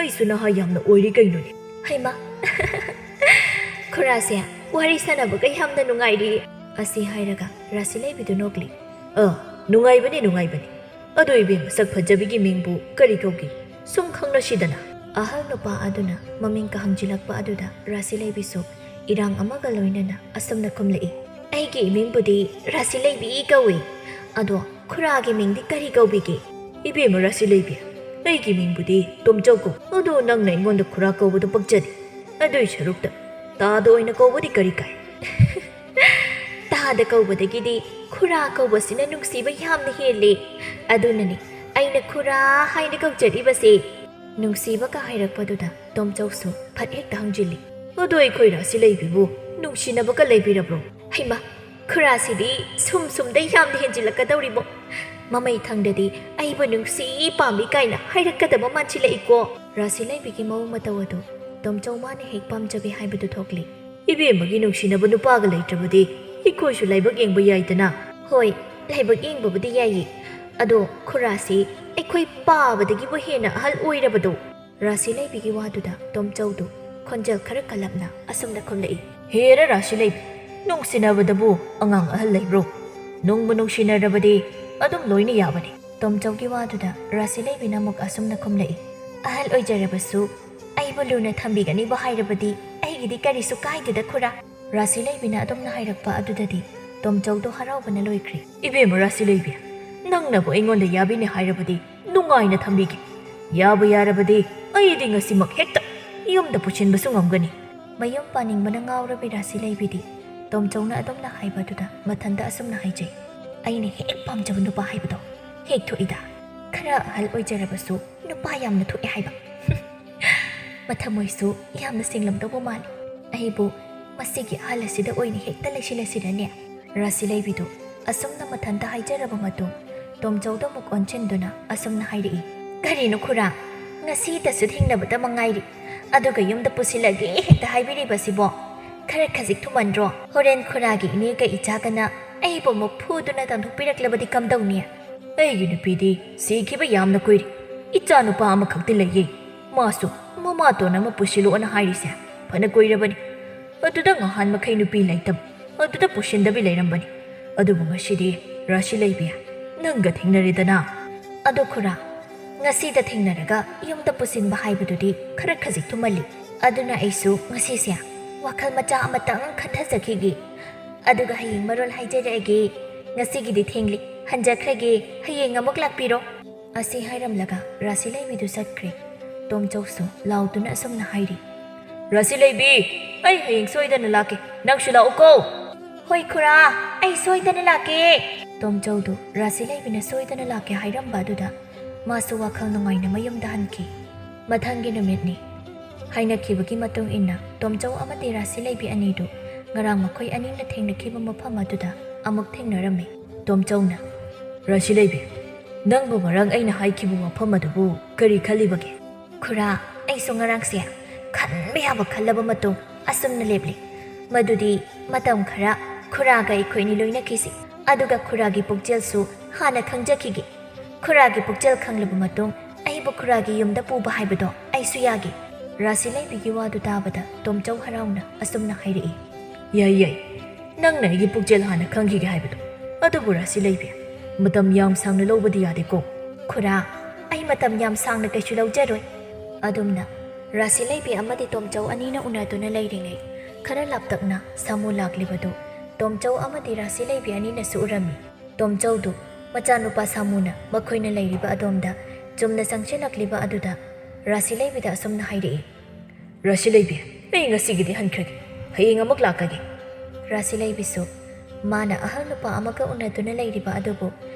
ꯑꯩꯁꯨ ꯅꯍꯥ ꯌꯥꯝꯅ ꯑꯣꯏꯔꯤ ꯀꯩꯅꯣꯅꯦ꯫" "ꯍꯩꯃꯥ, "ꯈꯨꯔꯥꯁꯦ, ꯋꯥꯔꯤ ꯁꯥꯟꯅꯕꯒ ꯌꯥꯝꯅ ꯅꯨꯡꯉꯥꯏꯔꯤ," ꯑꯁꯤ ꯍꯥꯏꯔꯒ ꯔꯥꯁꯤ ꯂꯩꯕꯤꯗꯨ ꯅꯣꯛꯂꯤ꯫ "ꯑ, ꯅꯨꯡꯉꯥꯏꯕꯅꯤ, ꯅꯨꯡꯉꯥꯏꯕꯅꯤ꯫ ꯑꯗꯣ ꯏꯕꯦꯝꯃ, ꯁꯛ ꯐꯖꯕꯤꯒꯤ ꯃꯤꯡꯕꯨ ꯀꯔꯤ ꯀꯧꯒꯦ? ꯁꯨꯝ ꯈꯪꯅꯁꯤꯗꯅ?" ꯑꯍꯜ ꯅꯨꯄꯥ ꯑꯗꯨꯅ ꯃꯃꯤꯡ ꯀꯍꯪꯖꯤꯜꯂꯛꯄ ꯑꯗꯨꯗ ꯔꯥꯁꯤ ꯂꯩꯕꯤꯁꯨ ꯏꯔꯥꯡ ꯑꯃꯒ ꯂꯣꯏꯅꯅ ꯑꯁꯨꯝꯅ ꯈꯨꯝꯂꯛꯏ, "ꯑꯩꯒꯤ ꯏꯃꯤꯡꯕꯨꯗꯤ ꯔꯥꯁꯤ ꯂꯩꯕꯤ ꯀꯧꯏ꯫ ꯑꯗꯣ ꯈꯨꯔꯥꯒꯤ ꯃꯤꯡꯗꯤ ꯀꯔꯤ ꯀꯧꯕꯤꯒꯦ?" "ꯏꯕꯦꯝꯃ ꯔꯥꯁꯤ ꯂꯩꯕꯤ, ꯑꯩꯒꯤ ꯃꯤꯡꯕꯨꯗꯤ ꯇꯣꯝꯆꯧ ꯀꯧ꯫ ꯑꯗꯣ ꯅꯪꯅ ꯑꯩꯉꯣꯟꯗ ꯈꯨꯔꯥ ꯀꯧꯕꯗꯨ ꯄꯛꯆꯗꯦ꯫ ꯑꯗꯨꯏ ꯁꯔꯨꯛꯇ ꯇꯥꯗ ꯑꯣꯏꯅ ꯀꯧꯕꯗꯤ ꯀꯔꯤ ꯀꯥꯏ?" "ꯇꯥꯗ ꯀꯧꯕꯗꯒꯤꯗꯤ ꯈꯨꯔꯥ ꯀꯧꯕꯁꯤꯅ ꯅꯨꯡꯁꯤꯕ ꯌꯥꯝꯅ ꯍꯦꯜꯂꯦ꯫ ꯑꯗꯨꯅꯅꯦ ꯑꯩꯅ ꯈꯨꯔꯥ ꯍꯥꯏꯅ ꯀꯧꯖꯔꯤꯕꯁꯦ꯫" ꯅꯨꯡꯁꯤꯕꯒ ꯍꯥꯏꯔꯛꯄꯗꯨꯗ ꯇꯣꯝꯆꯧꯁꯨ ꯐꯠ ꯍꯦꯛꯇ ꯍꯪꯖꯤꯜꯂꯤ, "ꯑꯗꯣ ꯑꯩꯈꯣꯏ ꯔꯥꯁꯤ ꯂꯩꯕꯤꯕꯨ ꯅꯨꯡꯁꯤꯅꯕꯒ ꯂꯩꯕꯤꯔꯕ꯭ꯔꯣ?" "ꯍꯩꯃꯥ, ꯈꯨꯔꯥꯁꯤꯗꯤ ꯁꯨꯝ ꯁꯨꯝꯗ ꯌꯥꯝꯅ ꯍꯦꯟꯖꯤꯜꯂꯛꯀꯗꯧꯔꯤꯕꯣ꯫ ꯃꯃꯩ ꯊꯪꯗꯗꯤ ꯑꯩꯕꯨ ꯅꯨꯡꯁꯤ ꯄꯥꯝꯃꯤ ꯀꯥꯏꯅ ꯍꯥꯏꯔꯛꯀꯗꯕ ꯃꯥꯟꯁꯤꯜꯂꯛꯏꯀꯣ꯫" ꯔꯥꯁꯤ ꯂꯩꯕꯤꯒꯤ ꯃꯑꯣꯡ ꯃꯇꯧ ꯑꯗꯨ ꯇꯣꯝꯆꯧ ꯃꯥꯅ ꯍꯦꯛ ꯄꯥꯝꯖꯕꯤ ꯍꯥꯏꯕꯗꯨ ꯊꯣꯛꯂꯤ꯫ "ꯏꯕꯦꯝꯃꯒꯤ ꯅꯨꯡꯁꯤꯅꯕ ꯅꯨꯄꯥꯒ ꯂꯩꯇ꯭ꯔꯕꯗꯤ ꯑꯩꯈꯣꯏꯁꯨ ꯂꯥꯏꯕꯛ ꯌꯦꯡꯕ ꯌꯥꯏꯗꯅ?" "ꯍꯣꯏ, ꯂꯥꯏꯕꯛ ꯌꯦꯡꯕꯕꯨꯗꯤ ꯌꯥꯏꯌꯦ꯫ ꯑꯗꯣ ꯈꯨꯔꯥꯁꯤ ꯑꯩꯈꯣꯏ ꯄꯥꯕꯗꯒꯤꯕꯨ ꯍꯦꯟꯅ ꯑꯍꯜ ꯑꯣꯏꯔꯕꯗꯣ?" ꯔꯥꯁꯤ ꯂꯩꯕꯤꯒꯤ ꯋꯥꯗꯨꯗ ꯇꯣꯝꯆꯧꯗꯨ ꯈꯣꯟꯖꯦꯜ ꯈꯔ ꯀꯜꯂꯞꯅ ꯑꯁꯨꯝꯅ ꯈꯨꯝꯂꯛꯏ, "ꯍꯦꯔ ꯔꯥꯁꯤ ꯂꯩꯕꯤ, ꯅꯨꯡꯁꯤꯅꯕꯗꯕꯨ ꯑꯉꯥꯡ ꯑꯍꯜ ꯂꯩꯕ꯭ꯔꯣ? ꯅꯨꯡꯕꯨ ꯅꯨꯡꯁꯤꯅꯔꯕꯗꯤ ꯑꯗꯨꯝ ꯂꯣꯏꯅ ꯌꯥꯕꯅꯤ꯫" ꯇꯣꯝꯆꯧꯒꯤ ꯋꯥꯗꯨꯗ ꯔꯥꯁꯤ ꯂꯩꯕꯤꯅ ꯑꯃꯨꯛ ꯑꯁꯨꯝꯅ ꯈꯨꯝꯂꯛꯏ, "ꯑꯍꯜ ꯑꯣꯏꯖꯔꯕꯁꯨ ꯑꯩꯕꯨ ꯂꯨꯅ ꯊꯝꯕꯤꯒꯅꯤꯕꯨ ꯍꯥꯏꯔꯕꯗꯤ ꯑꯩꯒꯤꯗꯤ ꯀꯔꯤꯁꯨ ꯀꯥꯏꯗꯦꯗ ꯈꯨꯔꯥ꯫" ꯔꯥꯁꯤ ꯂꯩꯕꯤꯅ ꯑꯗꯨꯝꯅ ꯍꯥꯏꯔꯛꯄ ꯑꯗꯨꯗꯗꯤ ꯇꯣꯝꯆꯧꯗꯣ ꯍꯔꯥꯎꯕꯅ ꯂꯣꯏꯈ꯭ꯔꯦ꯫ "ꯏꯕꯦꯝꯃ ꯔꯥꯁꯤ ꯂꯩꯕꯤ, ꯅꯪꯅꯕꯨ ꯑꯩꯉꯣꯟꯗ ꯌꯥꯕꯤꯅꯤ ꯍꯥꯏꯔꯕꯗꯤ ꯅꯨꯡꯉꯥꯏꯅ ꯊꯝꯕꯤꯒꯦ꯫ ꯌꯥꯕꯨ ꯌꯥꯔꯕꯗꯤ ꯑꯩꯗꯤ ꯉꯁꯤꯃꯛ ꯍꯦꯛꯇ ꯌꯨꯝꯗ ꯄꯨꯁꯤꯟꯕꯁꯨ ꯉꯝꯒꯅꯤ꯫" ꯃꯌꯨꯝ ꯄꯥꯅꯤꯡꯕꯅ ꯉꯥꯎꯔꯕꯤ ꯔꯥꯁꯤ ꯂꯩꯕꯤꯗꯤ ꯇꯣꯝꯆꯧꯅ ꯑꯗꯨꯝꯅ ꯍꯥꯏꯕ ꯑꯗꯨꯗ ꯃꯊꯟꯇ ꯑꯁꯨꯝꯅ ꯍꯥꯏꯖꯩ, "ꯑꯩꯅ ꯍꯦꯛ ꯄꯥꯝꯖꯕ ꯅꯨꯄꯥ ꯍꯥꯏꯕꯗꯣ ꯍꯦꯛ ꯊꯣꯛꯏꯗ꯫ ꯈꯔ ꯑꯍꯜ ꯑꯣꯏꯖꯔꯕꯁꯨ ꯅꯨꯄꯥ ꯌꯥꯝꯅ ꯊꯣꯛꯑꯦ ꯍꯥꯏꯕ꯫ ꯃꯊꯃꯣꯏꯁꯨ ꯌꯥꯝꯅ ꯁꯦꯡꯂꯝꯗꯧꯕ ꯃꯥꯜꯂꯤ꯫ ꯑꯩꯕꯨ ꯃꯁꯤꯒꯤ ꯑꯍꯜ ꯑꯁꯤꯗ ꯑꯣꯏꯅ ꯍꯦꯛꯇ ꯂꯩꯁꯤꯜꯂꯁꯤꯔꯅꯦ?" ꯔꯥꯁꯤ ꯂꯩꯕꯤꯗꯨ ꯑꯁꯨꯝꯅ ꯃꯊꯟꯇ ꯍꯥꯏꯖꯔꯕ ꯃꯇꯨꯡ ꯇꯣꯝꯆꯧꯗ ꯑꯃꯨꯛ ꯑꯣꯟꯁꯤꯟꯗꯨꯅ ꯑꯁꯨꯝꯅ ꯍꯥꯏꯔꯛꯏ, "ꯀꯔꯤꯅꯣ ꯈꯨꯔꯥ, ꯉꯁꯤꯇꯁꯨ ꯊꯦꯡꯅꯕꯗ ꯃꯉꯥꯏꯔꯤ, ꯑꯗꯨꯒ ꯌꯨꯝꯗ ꯄꯨꯁꯤꯜꯂꯒꯦ ꯍꯦꯛꯇ ꯍꯥꯏꯕꯤꯔꯤꯕꯁꯤꯕꯣ? ꯈꯔ ꯈꯖꯤꯛ ꯊꯨꯃꯟꯗ꯭ꯔꯣ? ꯍꯣꯔꯦꯟ ꯈꯨꯔꯥꯒꯤ ꯏꯅꯦꯒ ꯏꯆꯥꯒꯅ ꯑꯩꯕꯨ ꯑꯃꯨꯛ ꯐꯨꯗꯨꯅ ꯇꯥꯟꯊꯣꯛꯄꯤꯔꯛꯂꯕꯗꯤ ꯀꯝꯗꯧꯅꯤ?" "ꯑꯩꯒꯤ ꯅꯨꯄꯤꯗꯤ ꯁꯤꯈꯤꯕ ꯌꯥꯝꯅ ꯀꯨꯏꯔꯦ꯫ ꯏꯆꯥ ꯅꯨꯄꯥ ꯑꯃꯈꯛꯇꯤ ꯂꯩꯌꯦ꯫ ꯃꯥꯁꯨ ꯃꯃꯥꯇꯣꯟ ꯑꯃ ꯄꯨꯁꯤꯜꯂꯣꯅ ꯍꯥꯏꯔꯤꯁꯦ ꯐꯅ ꯀꯨꯏꯔꯕꯅꯤ꯫ ꯑꯗꯨꯗ ꯉꯍꯥꯟ ꯃꯈꯩ ꯅꯨꯄꯤ ꯂꯩꯇꯕ, ꯑꯗꯨꯗ ꯄꯨꯁꯤꯟꯗꯕꯤ ꯂꯩꯔꯝꯕꯅꯤ꯫ ꯑꯗꯨꯕꯨ ꯉꯁꯤꯗꯤ ꯔꯥꯁꯤ ꯂꯩꯕꯤ, ꯅꯪꯒ ꯊꯦꯡꯅꯔꯦꯗꯅ꯫ ꯑꯗꯣ ꯈꯨꯔꯥ, ꯉꯁꯤꯗ ꯊꯦꯡꯅꯔꯒ ꯌꯨꯝꯗ ꯄꯨꯁꯤꯟꯕ ꯍꯥꯏꯕꯗꯨꯗꯤ ꯈꯔ ꯈꯖꯤꯛ ꯊꯨꯃꯜꯂꯤ꯫ ꯑꯗꯨꯅ ꯑꯩꯁꯨ ꯉꯁꯤꯁꯦ ꯋꯥꯈꯜ ꯃꯆꯥ ꯑꯃꯇꯪ ꯈꯟꯊꯖꯈꯤꯒꯦ꯫ ꯑꯗꯨꯒ ꯍꯌꯦꯡ ꯃꯔꯣꯜ ꯍꯥꯏꯖꯔꯛꯑꯒꯦ꯫ ꯉꯁꯤꯒꯤꯗꯤ ꯊꯦꯡꯂꯤ, ꯍꯟꯖꯈ꯭ꯔꯒꯦ꯫ ꯍꯌꯦꯡ ꯑꯃꯨꯛ ꯂꯥꯛꯄꯤꯔꯣ꯫ ꯑꯁꯤ ꯍꯥꯏꯔꯝꯂꯒ ꯔꯥꯁꯤ ꯂꯩꯕꯤꯗꯨ ꯆꯠꯈ꯭ꯔꯦ꯫ ꯇꯣꯝꯆꯧꯁꯨ ꯂꯥꯎꯗꯨꯅ ꯑꯁꯨꯝꯅ ꯍꯥꯏꯔꯤ, "ꯔꯥꯁꯤ ꯂꯩꯕꯤ, ꯑꯩ ꯍꯌꯦꯡ ꯁꯣꯏꯗꯅ ꯂꯥꯛꯀꯦ, ꯅꯪꯁꯨ ꯂꯥꯛꯎꯀꯣ!" "ꯍꯣꯏ ꯈꯨꯔꯥ, ꯑꯩ ꯁꯣꯏꯗꯅ ꯂꯥꯛꯀꯦ!" ꯇꯣꯝꯆꯧꯗꯨ ꯔꯥꯁꯤ ꯂꯩꯕꯤꯅ ꯁꯣꯏꯗꯅ ꯂꯥꯛꯀꯦ ꯍꯥꯏꯔꯝꯕ ꯑꯗꯨꯗ ꯃꯥꯁꯨ ꯋꯥꯈꯜ ꯅꯨꯡꯉꯥꯏꯅ ꯃꯌꯨꯝꯗ ꯍꯟꯈꯤ꯫ ꯃꯊꯪꯒꯤ ꯅꯨꯃꯤꯠꯅꯤ꯫ ꯍꯥꯏꯅꯈꯤꯕꯒꯤ ꯃꯇꯨꯡ ꯏꯟꯅ ꯇꯣꯝꯆꯧ ꯑꯃꯗꯤ ꯔꯥꯁꯤ ꯂꯩꯕꯤ ꯑꯅꯤꯗꯨ ꯉꯔꯥꯡ ꯃꯈꯣꯏ ꯑꯅꯤꯅ ꯊꯦꯡꯅꯈꯤꯕ ꯃꯐꯝ ꯑꯗꯨꯗ ꯑꯃꯨꯛ ꯊꯦꯡꯅꯔꯝꯃꯤ꯫ ꯇꯣꯝꯆꯧꯅ, "ꯔꯥꯁꯤ ꯂꯩꯕꯤ, ꯅꯪꯕꯨ ꯉꯔꯥꯡ ꯑꯩꯅ ꯍꯥꯏꯈꯤꯕ ꯋꯥꯐꯝ ꯑꯗꯨꯕꯨ ꯀꯔꯤ ꯈꯜꯂꯤꯕꯒꯦ?" "ꯈꯨꯔꯥ, ꯑꯩꯁꯨ ꯉꯔꯥꯡꯁꯦ ꯈꯟꯕ ꯌꯥꯕ ꯈꯜꯂꯕ ꯃꯇꯨꯡ ꯑꯁꯨꯝꯅ ꯂꯦꯞꯂꯤ꯫ ꯃꯗꯨꯗꯤ ꯃꯇꯝ ꯈꯔ ꯈꯨꯔꯥꯒ ꯑꯩꯈꯣꯏꯅꯤ ꯂꯣꯏꯅꯈꯤꯁꯤ, ꯑꯗꯨꯒ ꯈꯨꯔꯥꯒꯤ ꯄꯨꯛꯆꯦꯜꯁꯨ ꯍꯥꯟꯅ ꯈꯪꯖꯈꯤꯒꯦ꯫ ꯈꯨꯔꯥꯒꯤ ꯄꯨꯛꯆꯦꯜ ꯈꯪꯂꯕ ꯃꯇꯨꯡ ꯑꯩꯕꯨ ꯈꯨꯔꯥꯒꯤ ꯌꯨꯝꯗ ꯄꯨꯕ ꯍꯥꯏꯕꯗꯣ ꯑꯩꯁꯨ ꯌꯥꯒꯦ꯫" ꯔꯥꯁꯤ ꯂꯩꯕꯤꯒꯤ ꯋꯥꯗꯨ ꯇꯥꯕꯗ ꯇꯣꯝꯆꯧ ꯍꯔꯥꯎꯅ ꯑꯁꯨꯝꯅ ꯍꯥꯏꯔꯛꯏ, "ꯌꯥꯏ, ꯌꯥꯏ, ꯅꯪꯅ ꯑꯩꯒꯤ ꯄꯨꯛꯆꯦꯜ ꯍꯥꯟꯅ ꯈꯪꯈꯤꯒꯦ ꯍꯥꯏꯕꯗꯣ꯫ ꯑꯗꯨꯕꯨ ꯔꯥꯁꯤ ꯂꯩꯕꯤ, ꯃꯇꯝ ꯌꯥꯝ ꯁꯥꯡꯅ ꯂꯧꯕꯗꯤ ꯌꯥꯗꯦꯀꯣ?" "ꯈꯨꯔꯥ, ꯑꯩ ꯃꯇꯝ ꯌꯥꯝ ꯁꯥꯡꯅ ꯀꯩꯁꯨ ꯂꯧꯖꯔꯣꯏ꯫" ꯑꯗꯨꯝꯅ ꯔꯥꯁꯤ ꯂꯩꯕꯤ ꯑꯃꯗꯤ ꯇꯣꯝꯆꯧ ꯑꯅꯤꯅ ꯎꯅꯗꯨꯅ ꯂꯩꯔꯤꯉꯩ ꯈꯔ ꯂꯥꯞꯇꯛꯅ ꯁꯥꯃꯨ ꯂꯥꯛꯂꯤꯕꯗꯨ ꯇꯣꯝꯆꯧ ꯑꯃꯗꯤ ꯔꯥꯁꯤ ꯂꯩꯕꯤ ꯑꯅꯤꯅꯁꯨ ꯎꯔꯝꯃꯤ꯫ ꯇꯣꯝꯆꯧꯗꯨ ꯃꯆꯥꯅꯨꯄꯥ ꯁꯥꯃꯨꯅ ꯃꯈꯣꯏꯅ ꯂꯩꯔꯤꯕ ꯑꯗꯣꯝꯗ ꯆꯨꯝꯅ ꯆꯪꯁꯤꯜꯂꯛꯂꯤꯕ ꯑꯗꯨꯗ ꯔꯥꯁꯤ ꯂꯩꯕꯤꯗ ꯑꯁꯨꯝꯅ ꯍꯥꯏꯔꯛꯏ, "ꯔꯥꯁꯤ ꯂꯩꯕꯤ, ꯑꯩ ꯉꯁꯤꯒꯤꯗꯤ ꯍꯟꯈ꯭ꯔꯒꯦ, ꯍꯌꯦꯡ ꯑꯃꯨꯛ ꯂꯥꯛꯀꯒꯦ꯫" ꯔꯥꯁꯤ ꯂꯩꯕꯤꯁꯨ ꯃꯥꯅ ꯑꯍꯜ ꯅꯨꯄꯥ ꯑꯃꯒ ꯎꯅꯗꯨꯅ ꯂꯩꯔꯤꯕ ꯑꯗꯨꯕꯨ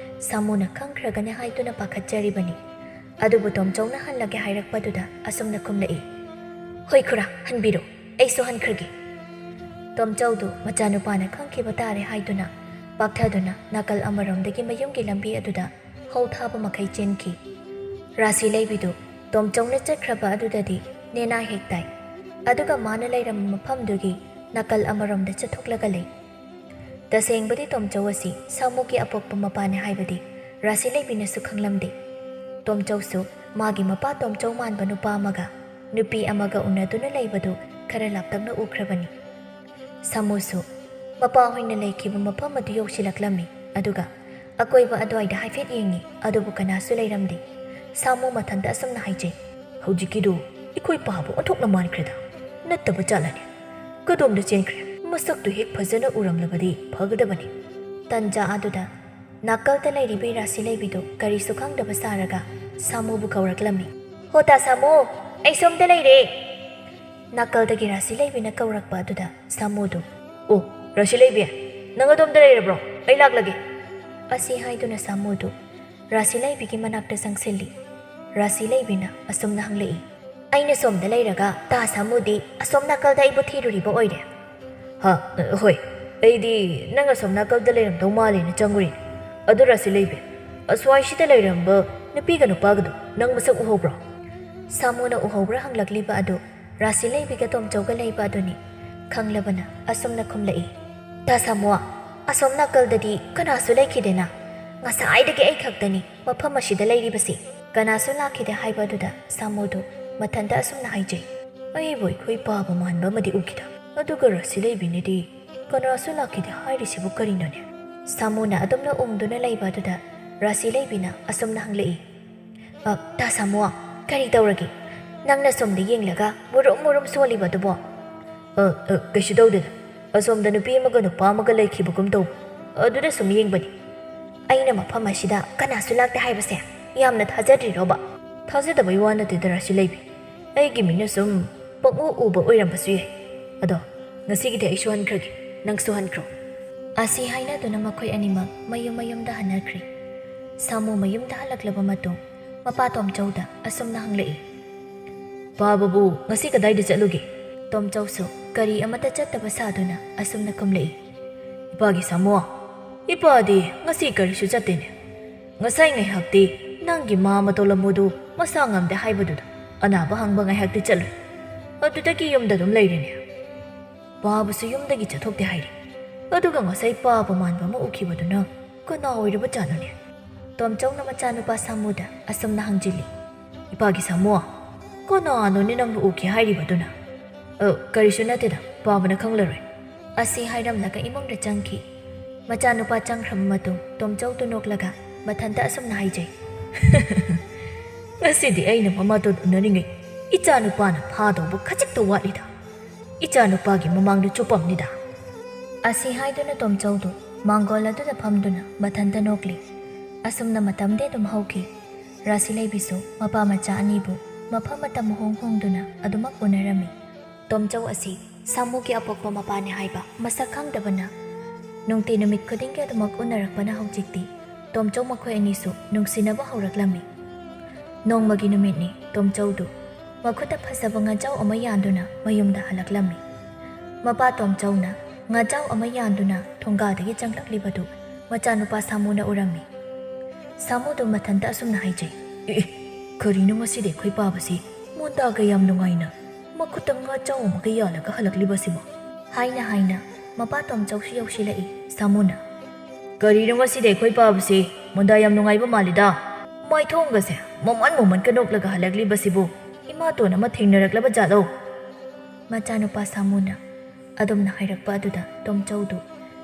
ꯁꯥꯃꯨꯅ ꯈꯪꯈ꯭ꯔꯒꯅꯤ ꯍꯥꯏꯗꯨꯅ ꯄꯥꯈꯠꯆꯔꯤꯕꯅꯤ꯫ ꯑꯗꯨꯕꯨ ꯇꯣꯝꯆꯧꯅ ꯍꯜꯂꯒꯦ ꯍꯥꯏꯔꯛꯄꯗꯨꯗ ꯑꯁꯨꯝꯅ ꯈꯨꯝꯂꯛꯏ, "ꯍꯣꯏ ꯈꯨꯔꯥ, ꯍꯟꯕꯤꯔꯣ, ꯑꯩꯁꯨ ꯍꯟꯈ꯭ꯔꯒꯦ꯫" ꯇꯣꯝꯆꯧꯗꯨ ꯃꯆꯥꯅꯨꯄꯥꯅ ꯈꯪꯈꯤꯕ ꯇꯥꯔꯦ ꯍꯥꯏꯗꯨꯅ ꯄꯥꯛꯊꯗꯨꯅ ꯅꯥꯀꯜ ꯑꯃꯔꯣꯝꯗꯒꯤ ꯃꯌꯨꯝꯒꯤ ꯂꯝꯕꯤ ꯑꯗꯨꯗ ꯍꯧ ꯊꯥꯕ ꯃꯈꯩ ꯆꯦꯟꯈꯤ꯫ ꯔꯥꯁꯤ ꯂꯩꯕꯤꯗꯨ ꯇꯣꯝꯆꯧꯅ ꯆꯠꯈ꯭ꯔꯕ ꯑꯗꯨꯗꯗꯤ ꯅꯦꯅꯥ ꯍꯦꯛ ꯇꯥꯏ꯫ ꯑꯗꯨꯒ ꯃꯥꯅ ꯂꯩꯔꯝꯕ ꯃꯐꯝꯗꯨꯒꯤ ꯅꯥꯀꯜ ꯑꯃꯔꯣꯝꯗ ꯆꯠꯊꯣꯛꯂꯒ ꯂꯩ꯫ ꯇꯁꯦꯡꯕꯗꯤ ꯇꯣꯝꯆꯧ ꯑꯁꯤ ꯁꯥꯃꯨꯒꯤ ꯑꯄꯣꯛꯄ ꯃꯄꯥꯅꯤ ꯍꯥꯏꯕꯗꯤ ꯔꯥꯁꯤ ꯂꯩꯕꯤꯅꯁꯨ ꯈꯪꯂꯝꯗꯦ꯫ ꯇꯣꯝꯆꯧꯁꯨ ꯃꯥꯒꯤ ꯃꯄꯥ ꯇꯣꯝꯆꯧ ꯃꯥꯟꯕ ꯅꯨꯄꯥ ꯑꯃꯒ ꯅꯨꯄꯤ ꯑꯃꯒ ꯎꯅꯗꯨꯅ ꯂꯩꯕꯗꯨ ꯈꯔ ꯂꯥꯞꯇꯛꯅ ꯎꯈ꯭ꯔꯕꯅꯤ꯫ ꯁꯥꯃꯨꯁꯨ ꯃꯄꯥ ꯍꯣꯏꯅ ꯂꯩꯈꯤꯕ ꯃꯐꯝ ꯑꯗꯨ ꯌꯧꯁꯤꯜꯂꯛꯂꯝꯃꯤ꯫ ꯑꯗꯨꯒ ꯑꯀꯣꯏꯕ ꯑꯗꯨꯋꯥꯏꯗ ꯍꯥꯏꯐꯦꯠ ꯌꯦꯡꯉꯤ, ꯑꯗꯨꯕꯨ ꯀꯅꯥꯁꯨ ꯂꯩꯔꯝꯗꯦ꯫ ꯁꯥꯃꯨ ꯃꯊꯟꯇ ꯑꯁꯨꯝꯅ ꯍꯥꯏꯖꯩ, "ꯍꯧꯖꯤꯛꯀꯤꯗꯨ ꯑꯩꯈꯣꯏ ꯄꯥꯕ ꯑꯣꯟꯊꯣꯛꯅ ꯃꯥꯟꯈ꯭ꯔꯦꯗ꯫ ꯅꯠꯇꯕ ꯖꯥꯠꯂꯅꯦ? ꯀꯗꯣꯝꯗ ꯆꯦꯟꯈ꯭ꯔꯦ? ꯃꯁꯛꯇꯨ ꯍꯦꯛ ꯐꯖꯅ ꯎꯔꯝꯂꯕꯗꯤ ꯐꯒꯗꯕꯅꯤ꯫" ꯇꯟꯖꯥ ꯑꯗꯨꯗ ꯅꯥꯀꯜꯗ ꯂꯩꯔꯤꯕꯤ ꯔꯥꯁꯤ ꯂꯩꯕꯤꯗꯨ ꯀꯔꯤꯁꯨ ꯈꯪꯗꯕ ꯁꯥꯔꯒ ꯁꯥꯃꯨꯕꯨ ꯀꯧꯔꯛꯂꯝꯃꯤ꯫ "ꯍꯣ ꯇꯥ ꯁꯥꯃꯨ, ꯑꯩ ꯁꯣꯝꯗ ꯂꯩꯔꯦ!" ꯅꯥꯀꯜꯗꯒꯤ ꯔꯥꯁꯤ ꯂꯩꯕꯤꯅ ꯀꯧꯔꯛꯄ ꯑꯗꯨꯗ ꯁꯥꯃꯨꯗꯨ, "ꯑꯣ, ꯔꯥꯁꯤ ꯂꯩꯕꯤ, ꯅꯪ ꯑꯗꯣꯝꯗ ꯂꯩꯔꯕ꯭ꯔꯣ? ꯑꯩ ꯂꯥꯛꯂꯒꯦ!" ꯑꯁꯤ ꯍꯥꯏꯗꯨꯅ ꯁꯥꯃꯨꯗꯨ ꯔꯥꯁꯤ ꯂꯩꯕꯤꯒꯤ ꯃꯅꯥꯛꯇ ꯆꯪꯁꯤꯜꯂꯤ꯫ ꯔꯥꯁꯤ ꯂꯩꯕꯤꯅ ꯑꯁꯨꯝꯅ ꯍꯪꯂꯛꯏ, "ꯑꯩꯅ ꯁꯣꯝꯗ ꯂꯩꯔꯒ ꯇꯥ ꯁꯥꯃꯨꯗꯤ ꯑꯁꯣꯝ ꯅꯥꯀꯜꯗ ꯑꯩꯕꯨ ꯊꯤꯔꯨꯔꯤꯕ ꯑꯣꯏꯔꯦ?" "ꯍꯥ, ꯍꯣꯏ, ꯑꯩꯗꯤ ꯅꯪ ꯑꯁꯣꯝ ꯅꯥꯀꯜꯗ ꯂꯩꯔꯝꯗꯧ ꯃꯥꯜꯂꯦꯅ ꯆꯪꯉꯨꯔꯤꯅꯦ꯫ ꯑꯗꯨ ꯔꯥꯁꯤ ꯂꯩꯕꯤ, ꯑꯁ꯭ꯋꯥꯏꯁꯤꯗ ꯂꯩꯔꯝꯕ ꯅꯨꯄꯤꯒ ꯅꯨꯄꯥꯒꯗꯣ ꯅꯪ ꯃꯁꯛ ꯎꯍꯧꯕ꯭ꯔꯣ?" ꯁꯥꯃꯨꯅ ꯎꯍꯧꯕ꯭ꯔꯥ ꯍꯪꯂꯛꯂꯤꯕ ꯑꯗꯨ ꯔꯥꯁꯤ ꯂꯩꯕꯤꯒ ꯇꯣꯝꯆꯧꯒ ꯂꯩꯕ ꯑꯗꯨꯅꯤ꯫ ꯈꯪꯂꯕꯅ ꯑꯁꯨꯝꯅ ꯈꯨꯝꯂꯛꯏ, "ꯇꯥ ꯁꯥꯃꯨ, ꯑꯁꯣꯝ ꯅꯥꯀꯜꯗꯗꯤ ꯀꯅꯥꯁꯨ ꯂꯩꯈꯤꯗꯦꯅ꯫ ꯉꯁꯥꯏꯗꯒꯤ ꯑꯩ ꯈꯛꯇꯅꯤ ꯃꯐꯝ ꯑꯁꯤꯗ ꯂꯩꯔꯤꯕꯁꯤ꯫ ꯀꯅꯥꯁꯨ ꯂꯥꯛꯈꯤꯗꯦ" ꯍꯥꯏꯕ ꯑꯗꯨꯗ ꯁꯥꯃꯨꯗꯨ ꯃꯊꯟꯇ ꯑꯁꯨꯝꯅ ꯍꯥꯏꯖꯩ, "ꯑꯩꯕꯨ ꯑꯩꯈꯣꯏ ꯄꯥꯕ ꯃꯥꯟꯕ ꯑꯃꯗꯤ ꯎꯈꯤꯗ꯫ ꯑꯗꯨꯒ ꯔꯥꯁꯤ ꯂꯩꯕꯤꯅꯗꯤ ꯀꯅꯥꯁꯨ ꯂꯥꯛꯈꯤꯗꯦ ꯍꯥꯏꯔꯤꯁꯤꯕꯨ ꯀꯔꯤꯅꯣꯅꯦ?" ꯁꯥꯃꯨꯅ ꯑꯗꯨꯝꯅ ꯎꯪꯗꯨꯅ ꯂꯩꯕ ꯑꯗꯨꯗ ꯔꯥꯁꯤ ꯂꯩꯕꯤꯅ ꯑꯁꯨꯝꯅ ꯍꯪꯂꯛꯏ, "ꯑ, ꯇꯥ ꯁꯥꯃꯨ, ꯀꯔꯤ ꯇꯧꯔꯒꯦ? ꯅꯪꯅ ꯁꯣꯝꯗ ꯌꯦꯡꯂꯒ ꯃꯨꯔꯨꯝ ꯃꯨꯔꯨꯝ ꯁꯣꯜꯂꯤꯕ ꯑꯗꯨꯕꯣ?" "ꯑ, ꯑ, ꯀꯩꯁꯨ ꯇꯧꯗꯦꯗ꯫ ꯑꯁꯣꯝꯗ ꯅꯨꯄꯤ ꯑꯃꯒ ꯅꯨꯄꯥ ꯑꯃꯒ ꯂꯩꯈꯤꯕꯒꯨꯝ ꯇꯧꯕ꯫ ꯑꯗꯨꯗ ꯁꯨꯝ ꯌꯦꯡꯕꯅꯤ꯫" "ꯑꯩꯅ ꯃꯐꯝ ꯑꯁꯤꯗ ꯀꯅꯥꯁꯨ ꯂꯥꯛꯇꯦ ꯍꯥꯏꯕꯁꯦ ꯌꯥꯝꯅ ꯊꯥꯖꯗ꯭ꯔꯤꯔꯣꯕ?" "ꯊꯥꯖꯗꯕꯩ ꯋꯥ ꯅꯠꯇꯦꯗ ꯔꯥꯁꯤ ꯂꯩꯕꯤ꯫ ꯑꯩꯒꯤ ꯃꯤꯠꯅ ꯁꯨꯝ ꯄꯪꯎ ꯎꯕ ꯑꯣꯏꯔꯝꯕꯁꯨ ꯌꯥꯏ꯫ ꯑꯗꯣ ꯉꯁꯤꯒꯤꯗꯤ ꯑꯩꯁꯨ ꯍꯟꯈ꯭ꯔꯒꯦ, ꯅꯪꯁꯨ ꯍꯟꯈ꯭ꯔꯣ꯫" ꯑꯁꯤ ꯍꯥꯏꯅꯗꯨꯅ ꯃꯈꯣꯏ ꯑꯅꯤꯃꯛ ꯃꯌꯨꯝ ꯃꯌꯨꯝꯗ ꯍꯟꯅꯈ꯭ꯔꯦ꯫ ꯁꯥꯃꯨ ꯃꯌꯨꯝꯗ ꯍꯜꯂꯛꯂꯕ ꯃꯇꯨꯡ ꯃꯄꯥ ꯇꯣꯝꯆꯧꯗ ꯑꯁꯨꯝꯅ ꯍꯪꯂꯛꯏ, "ꯄꯥꯕꯕꯨ ꯉꯁꯤ ꯀꯗꯥꯏꯗ ꯆꯠꯂꯨꯒꯦ?" ꯇꯣꯝꯆꯧꯁꯨ ꯀꯔꯤ ꯑꯃꯠꯇ ꯆꯠꯇꯕ ꯁꯥꯗꯨꯅ ꯑꯁꯨꯝꯅ ꯈꯨꯝꯂꯛꯏ, "ꯏꯄꯥꯒꯤ ꯁꯥꯃꯨ, ꯏꯄꯥꯗꯤ ꯉꯁꯤ ꯀꯔꯤꯁꯨ ꯆꯠꯇꯦꯅꯦ꯫ ꯉꯁꯥꯏ ꯉꯥꯏꯍꯥꯛꯇꯤ ꯅꯪꯒꯤ ꯃꯥ ꯃꯇꯣꯂꯝꯃꯨꯗꯨ ꯃꯁꯥ ꯉꯝꯗꯦ ꯍꯥꯏꯕꯗꯨꯗ ꯑꯅꯥꯕ ꯍꯪꯕ ꯉꯥꯏꯍꯥꯛꯇꯤ ꯆꯠꯂꯨꯏ꯫ ꯑꯗꯨꯗꯒꯤ ꯌꯨꯝꯗ ꯑꯗꯨꯝ ꯂꯩꯔꯦꯅꯦ꯫ ꯄꯥꯕꯁꯨ ꯌꯨꯝꯗꯒꯤ ꯆꯠꯊꯣꯛꯇꯦ ꯍꯥꯏꯔꯤ꯫ ꯑꯗꯨꯒ ꯉꯁꯥꯏ ꯄꯥꯕ ꯃꯥꯟꯕ ꯑꯃ ꯎꯈꯤꯕꯗꯨꯅ ꯀꯅꯥ ꯑꯣꯏꯔꯕ ꯖꯥꯠꯅꯣꯅꯦ?" ꯇꯣꯝꯆꯧꯅ ꯃꯆꯥꯅꯨꯄꯥ ꯁꯥꯃꯨꯗ ꯑꯁꯨꯝꯅ ꯍꯪꯖꯤꯜꯂꯤ, "ꯏꯄꯥꯒꯤ ꯁꯥꯃꯨ, ꯀꯅꯥꯅꯣꯅꯦ ꯅꯪꯅ ꯎꯈꯤ ꯍꯥꯏꯔꯤꯕꯗꯨꯅ?" "ꯑ, ꯀꯔꯤꯁꯨ ꯅꯠꯇꯦꯗ, ꯄꯥꯕꯅ ꯈꯪꯂꯔꯣꯏ꯫ ꯑꯁꯤ ꯍꯥꯏꯔꯝꯂꯒ ꯏꯃꯨꯡꯗ ꯆꯪꯈꯤ꯫ ꯃꯆꯥꯅꯨꯄꯥ ꯆꯪꯈ꯭ꯔꯕ ꯃꯇꯨꯡ ꯇꯣꯝꯆꯧꯗꯨ ꯅꯣꯛꯂꯒ ꯃꯊꯟꯇ ꯑꯁꯨꯝꯅ ꯍꯥꯏꯖꯩ, "ꯉꯁꯤꯗꯤ ꯑꯩꯅ ꯃꯃꯥꯇꯣꯟ ꯎꯅꯔꯤꯉꯩ ꯏꯆꯥꯅꯨꯄꯥꯅ ꯐꯥꯗꯧꯕ ꯈꯖꯤꯛꯇ ꯋꯥꯠꯂꯤꯗ꯫ ꯏꯆꯥꯅꯨꯄꯥꯒꯤ ꯃꯃꯥꯡꯗ ꯆꯨꯞꯄꯝꯅꯤꯗ"꯫ ꯑꯁꯤ ꯍꯥꯏꯗꯨꯅ ꯇꯣꯝꯆꯧꯗꯨ ꯃꯥꯡꯒꯣꯜ ꯑꯗꯨꯗ ꯐꯝꯗꯨꯅ ꯃꯊꯟꯇ ꯅꯣꯛꯂꯤ꯫ ꯑꯁꯨꯝꯅ ꯃꯇꯝꯗꯤ ꯑꯗꯨꯝ ꯍꯧꯈꯤ꯫ ꯔꯥꯁꯤꯂꯩꯕꯤꯁꯨ ꯃꯄꯥ ꯃꯆꯥ ꯑꯅꯤꯕꯨ ꯃꯐꯝ ꯃꯇꯝ ꯍꯣꯡ ꯍꯣꯡꯗꯨꯅ ꯑꯗꯨꯃꯛ ꯎꯅꯔꯝꯃꯤ꯫ ꯇꯣꯝꯆꯧ ꯑꯁꯤ ꯁꯥꯃꯨꯒꯤ ꯑꯄꯣꯛꯄ ꯃꯄꯥꯅꯤ ꯍꯥꯏꯕ ꯃꯁꯛ ꯈꯪꯗꯕꯅ ꯅꯨꯡꯇꯤ ꯅꯨꯃꯤꯠ ꯈꯨꯗꯤꯡꯒꯤ ꯑꯗꯨꯃꯛ ꯎꯅꯔꯛꯄꯅ ꯍꯧꯖꯤꯛꯇꯤ ꯇꯣꯝꯆꯧ ꯃꯈꯣꯏ ꯑꯅꯤꯁꯨ ꯅꯨꯡꯁꯤꯅꯕ ꯍꯧꯔꯛꯂꯝꯃꯤ꯫ ꯅꯣꯡꯃꯒꯤ ꯅꯨꯃꯤꯠꯅꯤ꯫ ꯇꯣꯝꯆꯧꯗꯨ ꯃꯈꯨꯠꯇ ꯐꯖꯕ ꯉꯥꯖꯥꯎ ꯑꯃ ꯌꯥꯟꯗꯨꯅ ꯃꯌꯨꯝꯗ ꯍꯜꯂꯛꯂꯝꯃꯤ꯫ ꯃꯄꯥ ꯇꯣꯝꯆꯧꯅ ꯉꯥꯖꯥꯎ ꯑꯃ ꯌꯥꯟꯗꯨꯅ ꯊꯣꯡꯒꯥꯗꯒꯤ ꯆꯪꯂꯛꯂꯤꯕꯗꯨ ꯃꯆꯥꯅꯨꯄꯥ ꯁꯥꯃꯨꯅ ꯎꯔꯝꯃꯤ꯫ ꯁꯥꯃꯨꯗꯨ ꯃꯊꯟꯇ ꯑꯁꯨꯝꯅ ꯍꯥꯏꯖꯩ, "ꯑꯦ, ꯑꯦ, ꯀꯔꯤꯅꯣ ꯉꯁꯤꯗꯤ ꯑꯩꯈꯣꯏ ꯄꯥꯕꯁꯤ ꯃꯣꯟꯗꯥꯒ ꯌꯥꯝ ꯅꯨꯡꯉꯥꯏꯅ ꯃꯈꯨꯠꯇ ꯉꯥꯖꯥꯎ ꯑꯃꯒ ꯌꯥꯜꯂꯒ ꯍꯜꯂꯛꯂꯤꯕꯁꯤꯕꯣ?" ꯍꯥꯏꯅ ꯍꯥꯏꯅ ꯃꯄꯥ ꯇꯣꯝꯆꯧꯁꯨ ꯌꯧꯁꯤꯜꯂꯛꯏ꯫ ꯁꯥꯃꯨꯅ, "ꯀꯔꯤꯅꯣ ꯉꯁꯤꯗꯤ ꯑꯩꯈꯣꯏ ꯄꯥꯕꯁꯤ ꯃꯣꯟꯗꯥ ꯌꯥꯝ ꯅꯨꯡꯉꯥꯏꯕ ꯃꯥꯜꯂꯤꯗ? ꯃꯥꯏꯊꯣꯡꯒꯁꯦ ꯃꯃꯟ ꯃꯃꯟꯒ ꯅꯣꯛꯂꯒ ꯍꯜꯂꯛꯂꯤꯕꯁꯤꯕꯨ ꯏꯃꯥꯇꯣꯟ ꯑꯃ ꯊꯦꯡꯅꯔꯛꯂꯕ ꯖꯥꯠꯂꯣ?" ꯃꯆꯥꯅꯨꯄꯥ ꯁꯥꯃꯨꯅ ꯑꯗꯨꯝꯅ ꯍꯥꯏꯔꯛꯄ ꯑꯗꯨꯗ ꯇꯣꯝꯆꯧꯗꯨ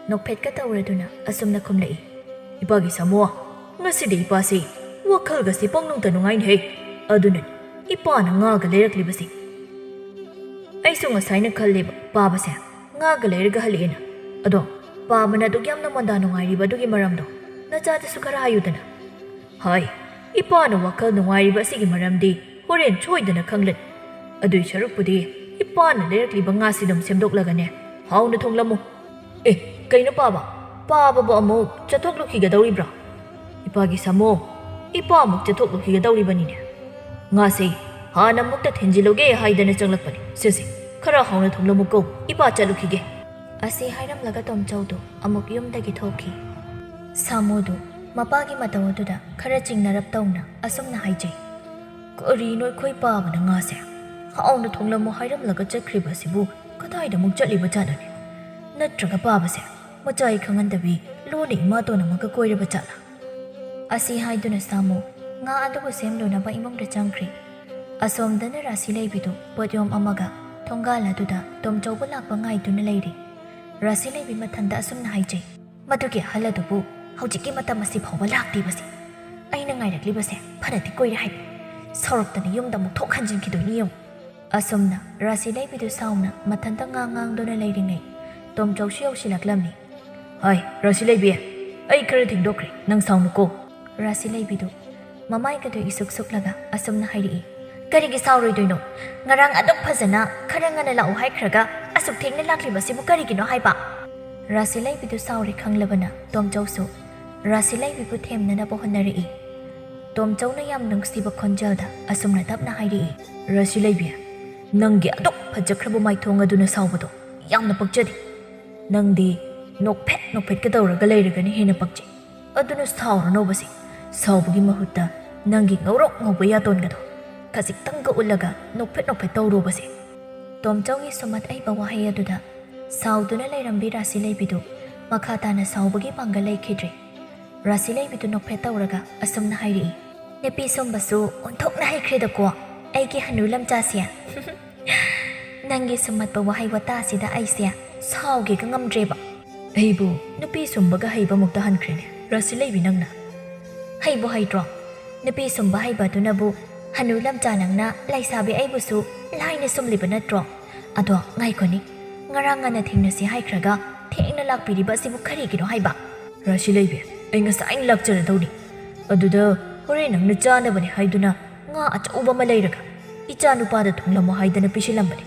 ꯅꯣꯛꯐꯦꯠꯀ ꯇꯧꯔꯗꯨꯅ ꯑꯁꯨꯝꯅ ꯈꯨꯝꯂꯛꯏ, "ꯏꯄꯥꯒꯤ ꯁꯥꯃꯨ, ꯉꯁꯤꯗꯤ ꯏꯄꯥꯁꯤ ꯋꯥꯈꯜꯒꯁꯤ ꯄꯪꯅꯨꯡꯇ ꯅꯨꯡꯉꯥꯏꯅꯦꯍꯦ꯫ ꯑꯗꯨꯅꯅꯤ ꯏꯄꯥꯅ ꯉꯥꯒ ꯂꯩꯔꯛꯂꯤꯕꯁꯤ꯫ ꯑꯩꯁꯨ ꯉꯁꯥꯏꯅ ꯈꯜꯂꯦꯕ, ꯄꯥꯕꯁꯦ ꯉꯥꯒ ꯂꯩꯔꯒ ꯍꯜꯂꯛꯑꯦꯅ꯫ ꯑꯗꯣ ꯄꯥꯕꯅ ꯑꯗꯨꯛ ꯌꯥꯝꯅ ꯃꯣꯟꯗꯥ ꯅꯨꯡꯉꯥꯏꯔꯤꯕ ꯑꯗꯨꯒꯤ ꯃꯔꯝꯗꯣ ꯅꯆꯥꯗꯁꯨ ꯈꯔ ꯍꯥꯏꯌꯨꯗꯅ꯫" ꯍꯥꯏ, ꯏꯄꯥꯅ ꯋꯥꯈꯜ ꯅꯨꯡꯉꯥꯏꯔꯤꯕ ꯑꯁꯤꯒꯤ ꯃꯔꯝꯗꯤ ꯍꯣꯔꯦꯟ ꯁꯣꯏꯗꯅ ꯈꯪꯂꯅꯤ꯫ ꯑꯗꯨꯏ ꯁꯔꯨꯛꯄꯨꯗꯤ ꯏꯄꯥꯅ ꯂꯩꯔꯛꯂꯤꯕ ꯉꯥꯁꯤ ꯑꯗꯨꯝ ꯁꯦꯝꯗꯣꯛꯂꯒꯅꯦ, ꯍꯥꯎꯅ ꯊꯣꯡꯂꯝꯃꯨ꯫ ꯑꯦ, ꯀꯩꯅꯣ ꯄꯥꯕ? ꯄꯥꯕꯕꯨ ꯑꯃꯨꯛ ꯆꯠꯊꯣꯛꯂꯨꯈꯤꯒꯗꯧꯔꯤꯕ꯭ꯔꯥ? ꯏꯄꯥꯒꯤ ꯁꯥꯃꯨ, ꯏꯄꯥ ꯑꯃꯨꯛ ꯆꯠꯊꯣꯛꯂꯨꯈꯤꯒꯗꯧꯔꯤꯕꯅꯤꯅꯦ꯫ ꯉꯥꯁꯦ ꯍꯥꯟꯅ ꯑꯃꯨꯛꯇ ꯊꯤꯟꯖꯤꯜꯂꯨꯒꯦ ꯍꯥꯏꯗꯅ ꯆꯪꯂꯛꯄꯅꯤ꯫ ꯁꯦ, ꯁꯦ, ꯈꯔ ꯍꯥꯎꯅ ꯊꯣꯡꯂꯝꯃꯨꯀꯣ, ꯏꯄꯥ ꯆꯠꯂꯨꯈꯤꯒꯦ꯫ ꯑꯁꯤ ꯍꯥꯏꯔꯝꯂꯒ ꯇꯣꯝꯆꯧꯗꯨ ꯑꯃꯨꯛ ꯌꯨꯝꯗꯒꯤ ꯊꯣꯛꯈꯤ꯫ ꯁꯥꯃꯨꯗꯨ ꯃꯄꯥꯒꯤ ꯃꯇꯧ ꯑꯗꯨꯗ ꯈꯔ ꯆꯤꯡꯅꯔꯞ ꯇꯧꯅ ꯑꯁꯨꯝꯅ ꯍꯥꯏꯖꯩ, "ꯀꯔꯤꯅꯣ ꯑꯩꯈꯣꯏ ꯄꯥꯕꯅ ꯉꯥꯁꯦ ꯍꯥꯎꯅ ꯊꯣꯡꯂꯝꯃꯨ ꯍꯥꯏꯔꯝꯂꯒ ꯆꯠꯈ꯭ꯔꯤꯕ ꯑꯁꯤꯕꯨ ꯀꯗꯥꯏꯗ ꯑꯃꯨꯛ ꯆꯠꯂꯤꯕ ꯖꯥꯠꯅꯣꯅꯦ? ꯅꯠꯇ꯭ꯔꯒ ꯄꯥꯕꯁꯦ ꯃꯆꯥ ꯑꯩ ꯈꯪꯍꯟꯗꯕꯤ ꯂꯣꯟꯅ ꯏꯃꯥꯇꯣꯟ ꯑꯃꯒ ꯀꯣꯏꯔꯕ ꯖꯥꯠꯂꯥ?" ꯑꯁꯤ ꯍꯥꯏꯗꯨꯅ ꯁꯥꯃꯨ ꯉꯥ ꯑꯗꯨꯕꯨ ꯁꯦꯝꯂꯨꯅꯕ ꯏꯃꯨꯡꯗ ꯆꯪꯈ꯭ꯔꯦ꯫ ꯑꯁꯣꯝꯗꯅ ꯔꯥꯁꯤ ꯂꯩꯕꯤꯗꯨ ꯄꯣꯠꯌꯣꯝ ꯑꯃꯒ ꯊꯣꯡꯒꯥꯜ ꯑꯗꯨꯗ ꯇꯣꯝꯆꯧꯕ ꯂꯥꯛꯄ ꯉꯥꯏꯗꯨꯅ ꯂꯩꯔꯤ꯫ ꯔꯥꯁꯤ ꯂꯩꯕꯤ ꯃꯊꯟꯇ ꯑꯁꯨꯝꯅ ꯍꯥꯏꯖꯩ꯫ "ꯃꯗꯨꯒꯤ ꯑꯍꯜ ꯑꯗꯨꯕꯨ ꯍꯧꯖꯤꯛꯀꯤ ꯃꯇꯝ ꯑꯁꯤ ꯐꯥꯎꯕ ꯂꯥꯛꯇ꯭ꯔꯤꯕꯁꯤ ꯑꯩꯅ ꯉꯥꯏꯔꯛꯂꯤꯕꯁꯦ ꯐꯅꯗꯤ ꯀꯨꯏꯔꯦ ꯍꯥꯏꯕ꯫ ꯁꯥꯎꯔꯛꯇꯅ ꯌꯨꯝꯗ ꯑꯃꯨꯛ ꯊꯣꯛ ꯍꯟꯖꯤꯟꯈꯤꯗꯣꯏꯅꯤ ꯌꯦꯡꯉꯨ"꯫ ꯑꯁꯨꯝꯅ ꯔꯥꯁꯤ ꯂꯩꯕꯤꯗꯨ ꯁꯥꯎꯅ ꯃꯊꯟꯇ ꯉꯥꯡ ꯉꯥꯡꯗꯨꯅ ꯂꯩꯔꯤꯉꯩ ꯇꯣꯝꯆꯧꯁꯨ ꯌꯧꯁꯤꯜꯂꯛꯂꯝꯃꯤ꯫ "ꯍꯥꯏ, ꯔꯥꯁꯤ ꯂꯩꯕꯤ, ꯑꯩ ꯈꯔ ꯊꯦꯡꯗꯣꯛꯈ꯭ꯔꯦ, ꯅꯪ ꯁꯥꯎꯅꯨꯀꯣ"꯫ ꯔꯥꯁꯤ ꯂꯩꯕꯤꯗꯨ ꯃꯃꯥꯏꯒꯗꯨ ꯏꯁꯨꯛ ꯁꯨꯛꯂꯒ ꯑꯁꯨꯝꯅ ꯍꯥꯏꯔꯛꯏ꯫ "ꯀꯔꯤꯒꯤ ꯁꯥꯎꯔꯣꯏꯗꯣꯏꯅꯣ? ꯉꯔꯥꯡ ꯑꯗꯨꯛ ꯐꯖꯅ ꯈꯔ ꯉꯟꯅ ꯂꯥꯛꯎ ꯍꯥꯏꯈ꯭ꯔꯒ ꯑꯁꯨꯛ ꯊꯦꯡꯅ ꯂꯥꯛꯂꯤꯕꯁꯤꯕꯨ ꯀꯔꯤꯒꯤꯅꯣ ꯍꯥꯏꯕ?" ꯔꯥꯁꯤ ꯂꯩꯕꯤꯗꯨ ꯁꯥꯎꯔꯦ ꯈꯪꯂꯕꯅ ꯇꯣꯝꯆꯧꯁꯨ ꯔꯥꯁꯤ ꯂꯩꯕꯤꯕꯨ ꯊꯦꯝꯅꯅꯕ ꯍꯣꯠꯅꯔꯛꯏ꯫ ꯇꯣꯝꯆꯧꯅ ꯌꯥꯝ ꯅꯨꯡꯁꯤꯕ ꯈꯣꯟꯖꯦꯜꯗ ꯑꯁꯨꯝꯅ ꯇꯞꯅ ꯍꯥꯏꯔꯛꯏ꯫ "ꯔꯥꯁꯤ ꯂꯩꯕꯤ, ꯅꯪꯒꯤ ꯑꯗꯨꯛ ꯐꯖꯈ꯭ꯔꯕ ꯃꯥꯏꯊꯣꯡ ꯑꯗꯨꯅ ꯁꯥꯎꯕꯗꯣ ꯌꯥꯝꯅ ꯄꯛꯆꯗꯦ꯫ ꯅꯪꯗꯤ ꯅꯣꯛꯐꯦꯠ ꯅꯣꯛꯐꯦꯠꯀ ꯇꯧꯔꯒ ꯂꯩꯔꯒꯅ ꯍꯦꯟꯅ ꯄꯛꯆꯩ꯫ ꯑꯗꯨꯅ ꯁꯥꯎꯔꯅꯣꯕꯁꯦ꯫ ꯁꯥꯎꯕꯒꯤ ꯃꯍꯨꯠꯇ ꯅꯪꯒꯤ ꯉꯧꯔꯣꯛ ꯉꯧꯕ ꯌꯥꯇꯣꯟꯒꯗꯣ ꯈꯖꯤꯛꯇꯪꯒ ꯎꯠꯂꯒ ꯅꯣꯛꯐꯦꯠ ꯅꯣꯛꯐꯦꯠ ꯇꯧꯔꯣꯕꯁꯦ"꯫ ꯇꯣꯝꯆꯧꯒꯤ ꯁꯨꯝꯍꯠ ꯍꯩꯕ ꯋꯥꯍꯩ ꯑꯗꯨꯗ ꯁꯥꯎꯗꯨꯅ ꯂꯩꯔꯝꯕꯤ ꯔꯥꯁꯤ ꯂꯩꯕꯤꯗꯨ ꯃꯈꯥ ꯇꯥꯅ ꯁꯥꯎꯕꯒꯤ ꯄꯥꯡꯒꯜ ꯂꯩꯈꯤꯗ꯭ꯔꯦ꯫ ꯔꯥꯁꯤ ꯂꯩꯕꯤꯗꯨ ꯅꯣꯛꯐꯦꯠ ꯇꯧꯔꯒ ꯑꯁꯨꯝꯅ ꯍꯥꯏꯔꯛꯏ꯫ "ꯅꯨꯄꯤ ꯁꯨꯝꯕꯁꯨ ꯑꯣꯟꯊꯣꯛꯅ ꯍꯩꯈ꯭ꯔꯦꯗꯀꯣ, ꯑꯩꯒꯤ ꯍꯅꯨ ꯂꯝꯆꯥꯁꯦ"꯫ ꯅꯪꯒꯤ ꯁꯨꯝꯍꯠꯄ ꯋꯥꯍꯩ ꯋꯥꯇꯥꯁꯤꯗ ꯑꯩꯁꯦ ꯁꯥꯎꯒꯦꯒ ꯉꯝꯗ꯭ꯔꯦꯕ꯫ "ꯑꯩꯕꯨ ꯅꯨꯄꯤ ꯁꯨꯝꯕꯒ ꯍꯩꯕꯃꯨꯛꯇ ꯍꯟꯈ꯭ꯔꯦꯅꯦ ꯔꯥꯁꯤ ꯂꯩꯕꯤ ꯅꯪꯅ"꯫ "ꯍꯩꯕꯨ ꯍꯩꯇ꯭ꯔꯣ? ꯅꯨꯄꯤ ꯁꯨꯝꯕ ꯍꯩꯕ ꯑꯗꯨꯅꯕꯨ ꯍꯅꯨ ꯂꯝꯆꯥ ꯅꯪꯅ ꯂꯩꯁꯥꯕꯤ ꯑꯩꯕꯨꯁꯨ ꯂꯥꯏꯅ ꯁꯨꯝꯂꯤꯕ ꯅꯠꯇ꯭ꯔꯣ? ꯑꯗꯣ ꯉꯥꯏꯈꯣꯅꯤ, ꯉꯔꯥꯡ ꯉꯟꯅ ꯊꯦꯡꯅꯁꯤ ꯍꯥꯏꯈ꯭ꯔꯒ ꯊꯦꯡꯅ ꯂꯥꯛꯄꯤꯔꯤꯕ ꯑꯁꯤꯕꯨ ꯀꯔꯤꯒꯤꯅꯣ ꯍꯥꯏꯕ?" "ꯔꯥꯁꯤ ꯂꯩꯕꯤ, ꯑꯩ ꯉꯁꯥꯏꯅ ꯂꯥꯛꯆꯔꯗꯧꯅꯤ꯫ ꯑꯗꯨꯗ ꯍꯣꯔꯦꯟ ꯅꯪꯅ ꯆꯥꯅꯕꯅꯤ ꯍꯥꯏꯗꯨꯅ ꯉꯥ ꯑꯆꯧꯕ ꯑꯃ ꯂꯩꯔꯒ ꯏꯆꯥ ꯅꯨꯄꯥꯗ ꯊꯣꯡꯂꯝꯃꯣ ꯍꯥꯏꯗꯅ ꯄꯤꯁꯤꯜꯂꯝꯕꯅꯤ꯫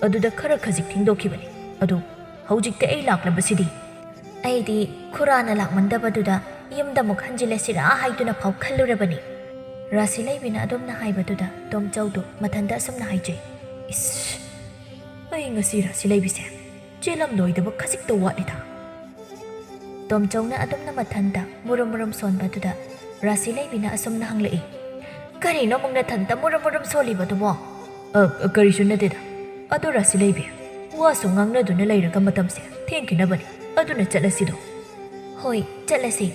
ꯑꯗꯨꯗ ꯈꯔ ꯈꯖꯤꯛ ꯊꯦꯡꯗꯣꯛꯈꯤꯕꯅꯤ꯫ ꯑꯗꯨ ꯍꯧꯖꯤꯛꯇꯤ ꯑꯩ ꯂꯥꯛꯂꯕꯁꯤꯗꯤ"꯫ "ꯑꯩꯗꯤ ꯈꯨꯔꯥꯅ ꯂꯥꯛꯃꯟꯗꯕꯗꯨꯗ ꯌꯨꯝꯗ ꯑꯃꯨꯛ ꯍꯟꯖꯤꯜꯂꯁꯤꯔꯥ ꯍꯥꯏꯗꯨꯅ ꯐꯥꯎ ꯈꯜꯂꯨꯔꯕꯅꯤ"꯫ ꯔꯥꯁꯤ ꯂꯩꯕꯤꯅ ꯑꯗꯨꯝꯅ ꯍꯥꯏꯕꯗꯨꯗ ꯇꯣꯝꯆꯧꯗꯨ ꯃꯊꯟꯇ ꯑꯁꯨꯝꯅ ꯍꯥꯏꯖꯩ꯫ "ꯏꯁ, ꯑꯩ ꯉꯁꯤ ꯔꯥꯁꯤ ꯂꯩꯕꯤꯁꯦ ꯆꯦꯜꯂꯝꯂꯣꯏꯗꯕ ꯈꯖꯤꯛꯇ ꯋꯥꯠꯂꯤꯗ"꯫ ꯇꯣꯝꯆꯧꯅ ꯑꯗꯨꯝꯅ ꯃꯊꯟꯇ ꯃꯨꯔꯨꯝ ꯃꯨꯔꯨꯝ ꯁꯣꯟꯕꯗꯨꯗ ꯔꯥꯁꯤ ꯂꯩꯕꯤꯅ ꯑꯁꯨꯝꯅ ꯍꯪꯂꯛꯏ꯫ "ꯀꯔꯤꯅꯣ ꯑꯃꯨꯛ ꯅꯊꯟꯇ ꯃꯨꯔꯨꯝ ꯃꯨꯔꯨꯝ ꯁꯣꯜꯂꯤꯕꯗꯨꯕꯣ?" "ꯑ, ꯑ, ꯀꯔꯤꯁꯨ ꯅꯠꯇꯦꯗ꯫ ꯑꯗꯣ ꯔꯥꯁꯤ ꯂꯩꯕꯤ, ꯋꯥꯁꯨ ꯉꯥꯡꯅꯗꯨꯅ ꯂꯩꯔꯒ ꯃꯇꯝꯁꯦ ꯊꯦꯡꯈꯤꯅꯕꯅꯤ꯫ ꯑꯗꯨꯅ ꯆꯠꯂꯁꯤꯗꯣ"꯫ "ꯍꯣꯏ, ꯆꯠꯂꯁꯤ"꯫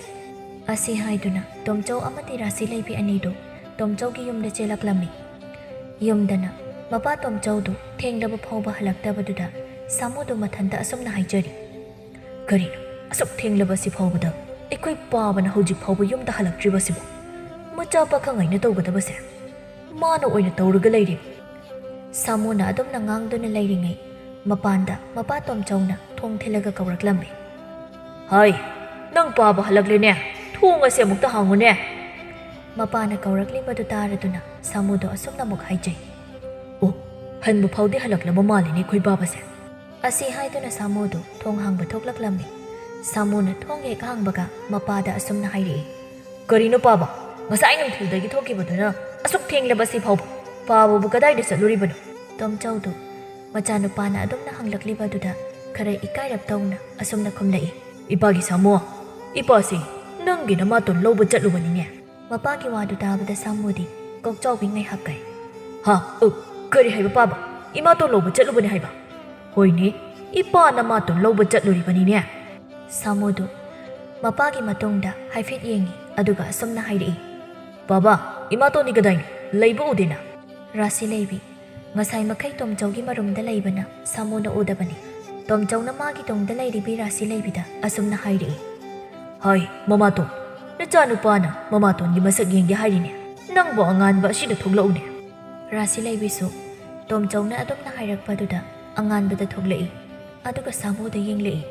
ꯑꯁꯤ ꯍꯥꯏꯗꯨꯅ ꯇꯣꯝꯆꯧ ꯑꯃꯗꯤ ꯔꯥꯁꯤ ꯂꯩꯕꯤ ꯑꯅꯤꯗꯨ ꯇꯣꯝꯆꯧꯒꯤ ꯌꯨꯝꯗ ꯆꯦꯜꯂꯛꯂꯝꯃꯤ꯫ ꯌꯨꯝꯗꯅ ꯃꯄꯥ ꯇꯣꯝꯆꯧꯗꯨ ꯊꯦꯡꯂꯕ ꯐꯥꯎꯕ ꯍꯜꯂꯛꯇꯕꯗꯨꯗ ꯁꯥꯃꯨꯗꯣ ꯃꯊꯟꯇ ꯑꯁꯨꯝꯅ ꯍꯥꯏꯖꯔꯤ꯫ "ꯀꯔꯤꯅꯣ, ꯑꯁꯨꯛ ꯊꯦꯡꯂꯕꯁꯤ ꯐꯥꯎꯕꯗ ꯑꯩꯈꯣꯏ ꯄꯥꯕꯅ ꯍꯧꯖꯤꯛ ꯐꯥꯎꯕ ꯌꯨꯝꯗ ꯍꯜꯂꯛꯇ꯭ꯔꯤꯕꯁꯤꯕꯨ? ꯃꯆꯥ ꯄꯥꯈꯪ ꯑꯩꯅ ꯇꯧꯒꯗꯕꯁꯦ ꯃꯥꯅ ꯑꯣꯏꯅ ꯇꯧꯔꯒ ꯂꯩꯔꯤ꯫" ꯁꯥꯃꯨꯅ ꯑꯗꯨꯝꯅ ꯉꯥꯡꯗꯨꯅ ꯂꯩꯔꯤꯉꯩ, ꯃꯄꯥꯟꯗ ꯃꯄꯥ ꯇꯣꯝꯆꯧꯅ ꯊꯣꯡ ꯊꯤꯜꯂꯒ ꯀꯧꯔꯛꯂꯝꯃꯤ꯫ "ꯍꯥꯏ, ꯅꯪ ꯄꯥꯕ ꯍꯜꯂꯛꯂꯦꯅꯦ, ꯊꯣꯡ ꯑꯁꯦ ꯑꯃꯨꯛꯇ ꯍꯥꯡꯉꯨꯅꯦ꯫" ꯃꯄꯥꯅ ꯀꯧꯔꯛꯂꯤꯕꯗꯨ ꯇꯥꯔꯗꯨꯅ ꯁꯥꯃꯨꯗꯣ ꯑꯁꯨꯝꯅ ꯑꯃꯨꯛ ꯍꯥꯏꯖꯩ꯫ "ꯑꯣ, ꯍꯟꯕ ꯐꯥꯎꯗꯤ ꯍꯜꯂꯛꯂꯕ ꯃꯥꯜꯂꯦꯅꯦ ꯑꯩꯈꯣꯏ ꯄꯥꯕꯁꯦ꯫" ꯑꯁꯤ ꯍꯥꯏꯗꯨꯅ ꯁꯥꯃꯨꯗꯨ ꯊꯣꯡ ꯍꯥꯡꯕ ꯊꯣꯛꯂꯛꯂꯝꯃꯤ꯫ ꯁꯥꯃꯨꯅ ꯊꯣꯡ ꯍꯦꯛ ꯍꯥꯡꯕꯒ ꯃꯄꯥꯗ ꯑꯁꯨꯝꯅ ꯍꯥꯏꯔꯛꯏ꯫ "ꯀꯔꯤꯅꯣ ꯄꯥꯕ, ꯉꯁꯥꯏ ꯅꯨꯡꯊꯤꯜꯗꯒꯤ ꯊꯣꯛꯈꯤꯕꯗꯨꯅ ꯑꯁꯨꯛ ꯊꯦꯡꯂꯕꯁꯤ ꯐꯥꯎꯕ? ꯄꯥꯕꯕꯨ ꯀꯗꯥꯏꯗ ꯆꯠꯂꯨꯔꯤꯕꯅꯣ?" ꯇꯣꯝꯆꯧꯗꯨ ꯃꯆꯥꯅꯨꯄꯥꯅ ꯑꯗꯨꯝꯅ ꯍꯪꯂꯛꯂꯤꯕꯗꯨꯗ ꯈꯔ ꯏꯀꯥꯏꯔꯞ ꯇꯧꯅ ꯑꯁꯨꯝꯅ ꯈꯨꯝꯂꯛꯏ꯫ "ꯏꯄꯥꯒꯤ ꯁꯥꯃꯨ, ꯏꯄꯥꯁꯤ ꯅꯪꯒꯤ ꯅꯃꯥꯇꯣꯟ ꯂꯧꯕ ꯆꯠꯂꯨꯕꯅꯤꯅꯦ꯫" ꯃꯄꯥꯒꯤ ꯋꯥꯗꯨ ꯇꯥꯕꯗ ꯁꯥꯃꯨꯗꯤ ꯀꯣꯛꯆꯥꯎꯕꯤ ꯉꯥꯏꯍꯥꯛ ꯀꯥꯏ꯫ "ꯍꯥ? ꯎ, ꯀꯔꯤ ꯍꯥꯏꯕ ꯄꯥꯕ? ꯏꯃꯥꯇꯣꯟ ꯂꯧꯕ ꯆꯠꯂꯨꯕꯅꯤ ꯍꯥꯏꯕ?" "ꯍꯣꯏꯅꯦ, ꯏꯄꯥ ꯅꯃꯥꯇꯣꯟ ꯂꯧꯕ ꯆꯠꯂꯨꯔꯤꯕꯅꯤꯅꯦ꯫" ꯁꯥꯃꯨꯗꯨ ꯃꯄꯥꯒꯤ ꯃꯇꯨꯡꯗ ꯍꯥꯏꯐꯦꯠ ꯌꯦꯡꯉꯤ, ꯑꯗꯨꯒ ꯑꯁꯨꯝꯅ ꯍꯥꯏꯔꯛꯏ꯫ "ꯄꯥꯕ, ꯏꯃꯥꯇꯣꯟꯗꯤ ꯀꯗꯥꯏꯅꯣ? ꯂꯩꯕ ꯎꯗꯦꯅ꯫" ꯔꯥꯁꯤ ꯂꯩꯕꯤ, ꯉꯁꯥꯏ ꯃꯈꯩ ꯇꯣꯝꯆꯧꯒꯤ ꯃꯔꯨꯝꯗ ꯂꯩꯕꯅ ꯁꯥꯃꯨꯅ ꯎꯗꯕꯅꯤ꯫ ꯇꯣꯝꯆꯧꯅ ꯃꯥꯒꯤ ꯇꯨꯡꯗ ꯂꯩꯔꯤꯕꯤ ꯔꯥꯁꯤ ꯂꯩꯕꯤꯗ ꯑꯁꯨꯝꯅ ꯍꯥꯏꯔꯛꯏ꯫ "ꯍꯥꯏ, ꯃꯃꯥꯇꯣꯟ, ꯅꯆꯥꯅꯨꯄꯥꯅ ꯃꯃꯥꯇꯣꯟꯒꯤ ꯃꯁꯛ ꯌꯦꯡꯒꯦ ꯍꯥꯏꯔꯤꯅꯦ꯫ ꯅꯪꯕꯨ ꯑꯉꯥꯟꯕ ꯑꯁꯤꯗ ꯊꯣꯛꯂꯛꯎꯅꯦ꯫" ꯔꯥꯁꯤ ꯂꯩꯕꯤꯁꯨ ꯇꯣꯝꯆꯧꯅ ꯑꯗꯨꯝꯅ ꯍꯥꯏꯔꯛꯄꯗꯨꯗ ꯑꯉꯥꯟꯕꯗ ꯊꯣꯛꯂꯛꯏ, ꯑꯗꯨꯒ ꯁꯥꯃꯨꯗ ꯌꯦꯡꯂꯛꯏ꯫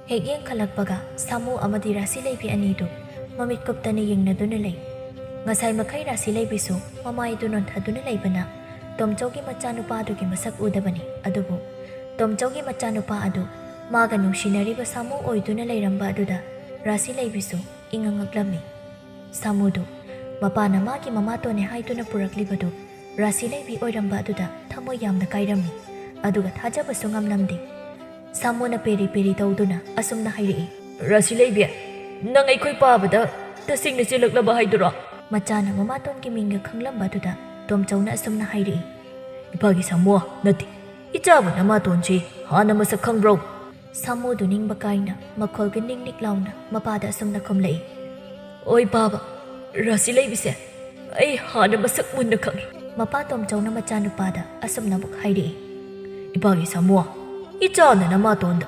ꯍꯦꯛ ꯌꯦꯡꯈꯠꯂꯛꯄꯒ ꯁꯥꯃꯨ ꯑꯃꯗꯤ ꯔꯥꯁꯤ ꯂꯩꯕꯤ ꯑꯅꯤꯗꯨ ꯃꯃꯤꯠ ꯀꯨꯞꯇꯅ ꯌꯦꯡꯅꯗꯨꯅ ꯂꯩ꯫ ꯉꯁꯥꯏ ꯃꯈꯩ ꯔꯥꯁꯤ ꯂꯩꯕꯤꯁꯨ ꯃꯃꯥꯏꯗꯨ ꯅꯣꯟꯊꯗꯨꯅ ꯂꯩꯕꯅ ꯇꯣꯝꯆꯧꯒꯤ ꯃꯆꯥꯅꯨꯄꯥꯗꯨꯒꯤ ꯃꯁꯛ ꯎꯗꯕꯅꯤ꯫ ꯑꯗꯨꯕꯨ ꯇꯣꯝꯆꯧꯒꯤ ꯃꯆꯥꯅꯨꯄꯥ ꯑꯗꯨ ꯃꯥꯒ ꯅꯨꯡꯁꯤꯅꯔꯤꯕ ꯁꯥꯃꯨ ꯑꯣꯏꯗꯨꯅ ꯂꯩꯔꯝꯕ ꯑꯗꯨꯗ ꯔꯥꯁꯤ ꯂꯩꯕꯤꯁꯨ ꯏꯉꯛ ꯉꯛꯂꯝꯃꯤ꯫ ꯁꯥꯃꯨꯗꯨ ꯃꯄꯥꯅ ꯃꯥꯒꯤ ꯃꯃꯥꯇꯣꯟꯅꯦ ꯍꯥꯏꯗꯨꯅ ꯄꯨꯔꯛꯂꯤꯕꯗꯨ ꯔꯥꯁꯤ ꯂꯩꯕꯤ ꯑꯣꯏꯔꯝꯕ ꯑꯗꯨꯗ ꯊꯃꯣꯏ ꯌꯥꯝꯅ ꯀꯥꯏꯔꯝꯃꯤ, ꯑꯗꯨꯒ ꯊꯥꯖꯕꯁꯨ ꯉꯝꯂꯝꯗꯦ꯫ ꯁꯥꯃꯨꯅ ꯄꯦꯔꯤ ꯄꯦꯔꯤ ꯇꯧꯗꯨꯅ ꯑꯁꯨꯝꯅ ꯍꯥꯏꯔꯛꯏ꯫ "ꯔꯥꯁꯤ ꯂꯩꯕꯤ, ꯅꯪ ꯑꯩꯈꯣꯏ ꯄꯥꯕꯗ ꯇꯁꯦꯡꯅ ꯆꯦꯜꯂꯛꯂꯕ ꯍꯥꯏꯗꯨꯔꯣ?" ꯃꯆꯥꯅ ꯃꯃꯥꯇꯣꯟꯒꯤ ꯃꯤꯡꯒ ꯈꯪꯂꯝꯕ ꯑꯗꯨꯗ ꯇꯣꯝꯆꯧꯅ ꯑꯁꯨꯝꯅ ꯍꯥꯏꯔꯛꯏ꯫ "ꯏꯄꯥꯒꯤ ꯁꯥꯃꯨ, ꯅꯠꯇꯦ, ꯏꯆꯥꯕꯨ ꯅꯃꯥꯇꯣꯟꯁꯤ ꯍꯥꯟꯅ ꯃꯁꯛ ꯈꯪꯕ꯭ꯔꯣ?" ꯁꯥꯃꯨꯗꯨ ꯅꯤꯡꯕ ꯀꯥꯏꯅ ꯃꯈꯣꯜꯒ ꯅꯤꯛ ꯅꯤꯛ ꯂꯥꯎꯅ ꯃꯄꯥꯗ ꯑꯁꯨꯝꯅ ꯈꯨꯝꯂꯛꯏ꯫ "ꯑꯣꯏ ꯄꯥꯕ, ꯔꯥꯁꯤ ꯂꯩꯕꯤꯁꯦ ꯑꯩ ꯍꯥꯟꯅ ꯃꯁꯛ ꯃꯨꯟꯅ ꯈꯪꯏ꯫" ꯃꯄꯥ ꯇꯣꯝꯆꯧꯅ ꯃꯆꯥꯅꯨꯄꯥꯗ ꯑꯁꯨꯝꯅ ꯑꯃꯨꯛ ꯍꯥꯏꯔꯛꯏ꯫ "ꯏꯄꯥꯒꯤ ꯁꯥꯃꯨ, ꯏꯆꯥꯅ ꯅꯃꯥꯇꯣꯟꯗ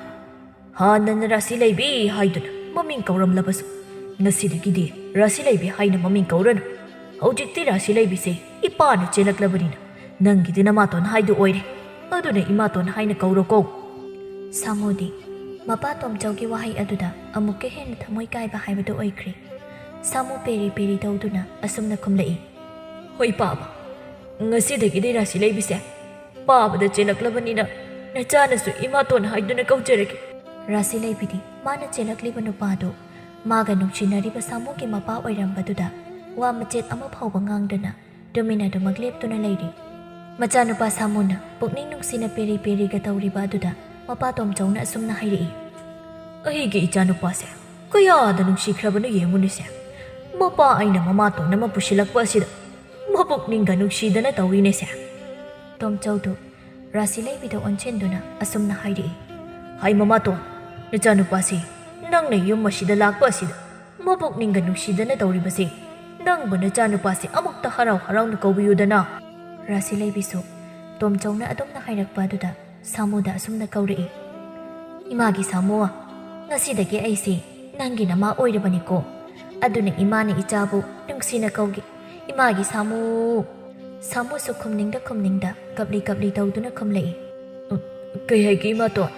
ꯍꯥꯟꯅꯅ ꯔꯥꯁꯤ ꯂꯩꯕꯤ ꯍꯥꯏꯗꯨꯅ ꯃꯃꯤꯡ ꯀꯧꯔꯝꯂꯕꯁꯨ, ꯉꯁꯤꯗꯒꯤꯗꯤ ꯔꯥꯁꯤ ꯂꯩꯕꯤ ꯍꯥꯏꯅ ꯃꯃꯤꯡ ꯀꯧꯔꯅꯨ꯫ ꯍꯧꯖꯤꯛꯇꯤ ꯔꯥꯁꯤ ꯂꯩꯕꯤꯁꯦ ꯏꯄꯥꯅ ꯆꯦꯜꯂꯛꯂꯕꯅꯤꯅ ꯅꯪꯒꯤꯗꯤ ꯅꯃꯥꯇꯣꯟ ꯍꯥꯏꯗꯨ ꯑꯣꯏꯔꯦ꯫ ꯑꯗꯨꯅ ꯏꯃꯥꯇꯣꯟ ꯍꯥꯏꯅ ꯀꯧꯔꯣꯀꯣ꯫" ꯁꯥꯃꯨꯗꯤ ꯃꯄꯥ ꯇꯣꯝꯆꯧꯒꯤ ꯋꯥꯍꯩ ꯑꯗꯨꯗ ꯑꯃꯨꯛꯀ ꯍꯦꯟꯅ ꯊꯃꯣꯏ ꯀꯥꯏꯕ ꯍꯥꯏꯕꯗꯨ ꯑꯣꯏꯈ꯭ꯔꯦ꯫ ꯁꯥꯃꯨ ꯄꯦꯔꯤ ꯄꯦꯔꯤ ꯇꯧꯗꯨꯅ ꯑꯁꯨꯝꯅ ꯈꯨꯝꯂꯛꯏ, "ꯍꯣꯏ ꯄꯥꯕ, ꯉꯁꯤꯗꯒꯤꯗꯤ ꯔꯥꯁꯤ ꯂꯩꯕꯤꯁꯦ ꯄꯥꯕꯗ ꯆꯦꯜꯂꯛꯂꯕꯅꯤꯅ ꯅꯆꯥꯅꯁꯨ ꯏꯃꯥꯇꯣꯟ ꯍꯥꯏꯗꯨꯅ ꯀꯧꯖꯔꯒꯦ꯫" ꯔꯥꯁꯤ ꯂꯩꯕꯤꯗꯤ ꯃꯥꯅ ꯆꯦꯜꯂꯛꯂꯤꯕ ꯅꯨꯄꯥꯗꯨ ꯃꯥꯒ ꯅꯨꯡꯁꯤꯅꯔꯤꯕ ꯁꯥꯃꯨꯒꯤ ꯃꯄꯥ ꯑꯣꯏꯔꯝꯕꯗꯨꯗ ꯋꯥ ꯃꯆꯦꯠ ꯑꯃ ꯐꯥꯎꯕ ꯉꯥꯡꯗꯅ ꯇꯨꯃꯤꯟ ꯑꯗꯨꯃꯛ ꯂꯦꯞꯇꯨꯅ ꯂꯩꯔꯤ꯫ ꯃꯆꯥꯅꯨꯄꯥ ꯁꯥꯃꯨꯅ ꯄꯨꯛꯅꯤꯡ ꯅꯨꯡꯁꯤꯅ ꯄꯦꯔꯤ ꯄꯦꯔꯤꯒ ꯇꯧꯔꯤꯕ ꯑꯗꯨꯗ ꯃꯄꯥ ꯇꯣꯝꯆꯧꯅ ꯑꯁꯨꯝꯅ ꯍꯥꯏꯔꯛꯏ, "ꯑꯩꯒꯤ ꯏꯆꯥꯅꯨꯄꯥꯁꯦ ꯀꯌꯥꯗ ꯅꯨꯡꯁꯤꯈ꯭ꯔꯕꯅꯣ ꯌꯦꯡꯉꯨꯅꯦꯁꯦ꯫ ꯃꯄꯥ ꯑꯩꯅ ꯃꯃꯥꯇꯣꯟ ꯑꯃ ꯄꯨꯁꯤꯜꯂꯛꯄ ꯑꯁꯤꯗ ꯃꯄꯨꯛꯅꯤꯡꯒ ꯅꯨꯡꯁꯤꯗꯅ ꯇꯧꯔꯤꯅꯦꯁꯦ꯫" ꯇꯣꯝꯆꯧꯗꯨ ꯔꯥꯁꯤ ꯂꯩꯕꯤꯗ ꯑꯣꯟꯁꯤꯟꯗꯨꯅ ꯑꯁꯨꯝꯅ ꯍꯥꯏꯔꯛꯏ, "ꯍꯥꯏ ꯃꯃꯥꯇꯣꯟ, ꯅꯆꯥꯅꯨꯄꯥꯁꯤ ꯅꯪꯅ ꯌꯨꯝ ꯑꯁꯤꯗ ꯂꯥꯛꯄ ꯑꯁꯤꯗ ꯃꯄꯨꯛꯅꯤꯡꯒ ꯅꯨꯡꯁꯤꯗꯅ ꯇꯧꯔꯤꯕꯁꯤ ꯅꯪꯕꯨ ꯅꯆꯥꯅꯨꯄꯥꯁꯤ ꯑꯃꯨꯛꯇ ꯍꯔꯥꯎ ꯍꯔꯥꯎꯅ ꯀꯧꯕꯤꯌꯨꯗꯅ꯫" ꯔꯥꯁꯤ ꯂꯩꯕꯤꯁꯨ ꯇꯣꯝꯆꯧꯅ ꯑꯗꯨꯝꯅ ꯍꯥꯏꯔꯛꯄ ꯑꯗꯨꯗ ꯁꯥꯃꯨꯗ ꯑꯁꯨꯝꯅ ꯀꯧꯔꯛꯏ, "ꯏꯃꯥꯒꯤ ꯁꯥꯃꯨ, ꯉꯁꯤꯗꯒꯤ ꯑꯩꯁꯤ ꯅꯪꯒꯤ ꯅꯃꯥ ꯑꯣꯏꯔꯕꯅꯤꯀꯣ꯫ ꯑꯗꯨꯅ ꯏꯃꯥꯅ ꯏꯆꯥꯕꯨ ꯅꯨꯡꯁꯤꯅ ꯀꯧꯒꯦ, ꯏꯃꯥꯒꯤ ꯁꯥꯃꯨ꯫" ꯁꯥꯃꯨꯁꯨ ꯈꯨꯝꯅꯤꯡꯗ ꯈꯨꯝꯅꯤꯡꯗ ꯀꯞꯂꯤ ꯀꯞꯂꯤ ꯇꯧꯗꯨꯅ ꯈꯨꯝꯂꯛꯏ, "ꯎꯝ, ꯀꯩ ꯍꯥꯏꯒꯦ ꯏꯃꯥꯇꯣꯟ?"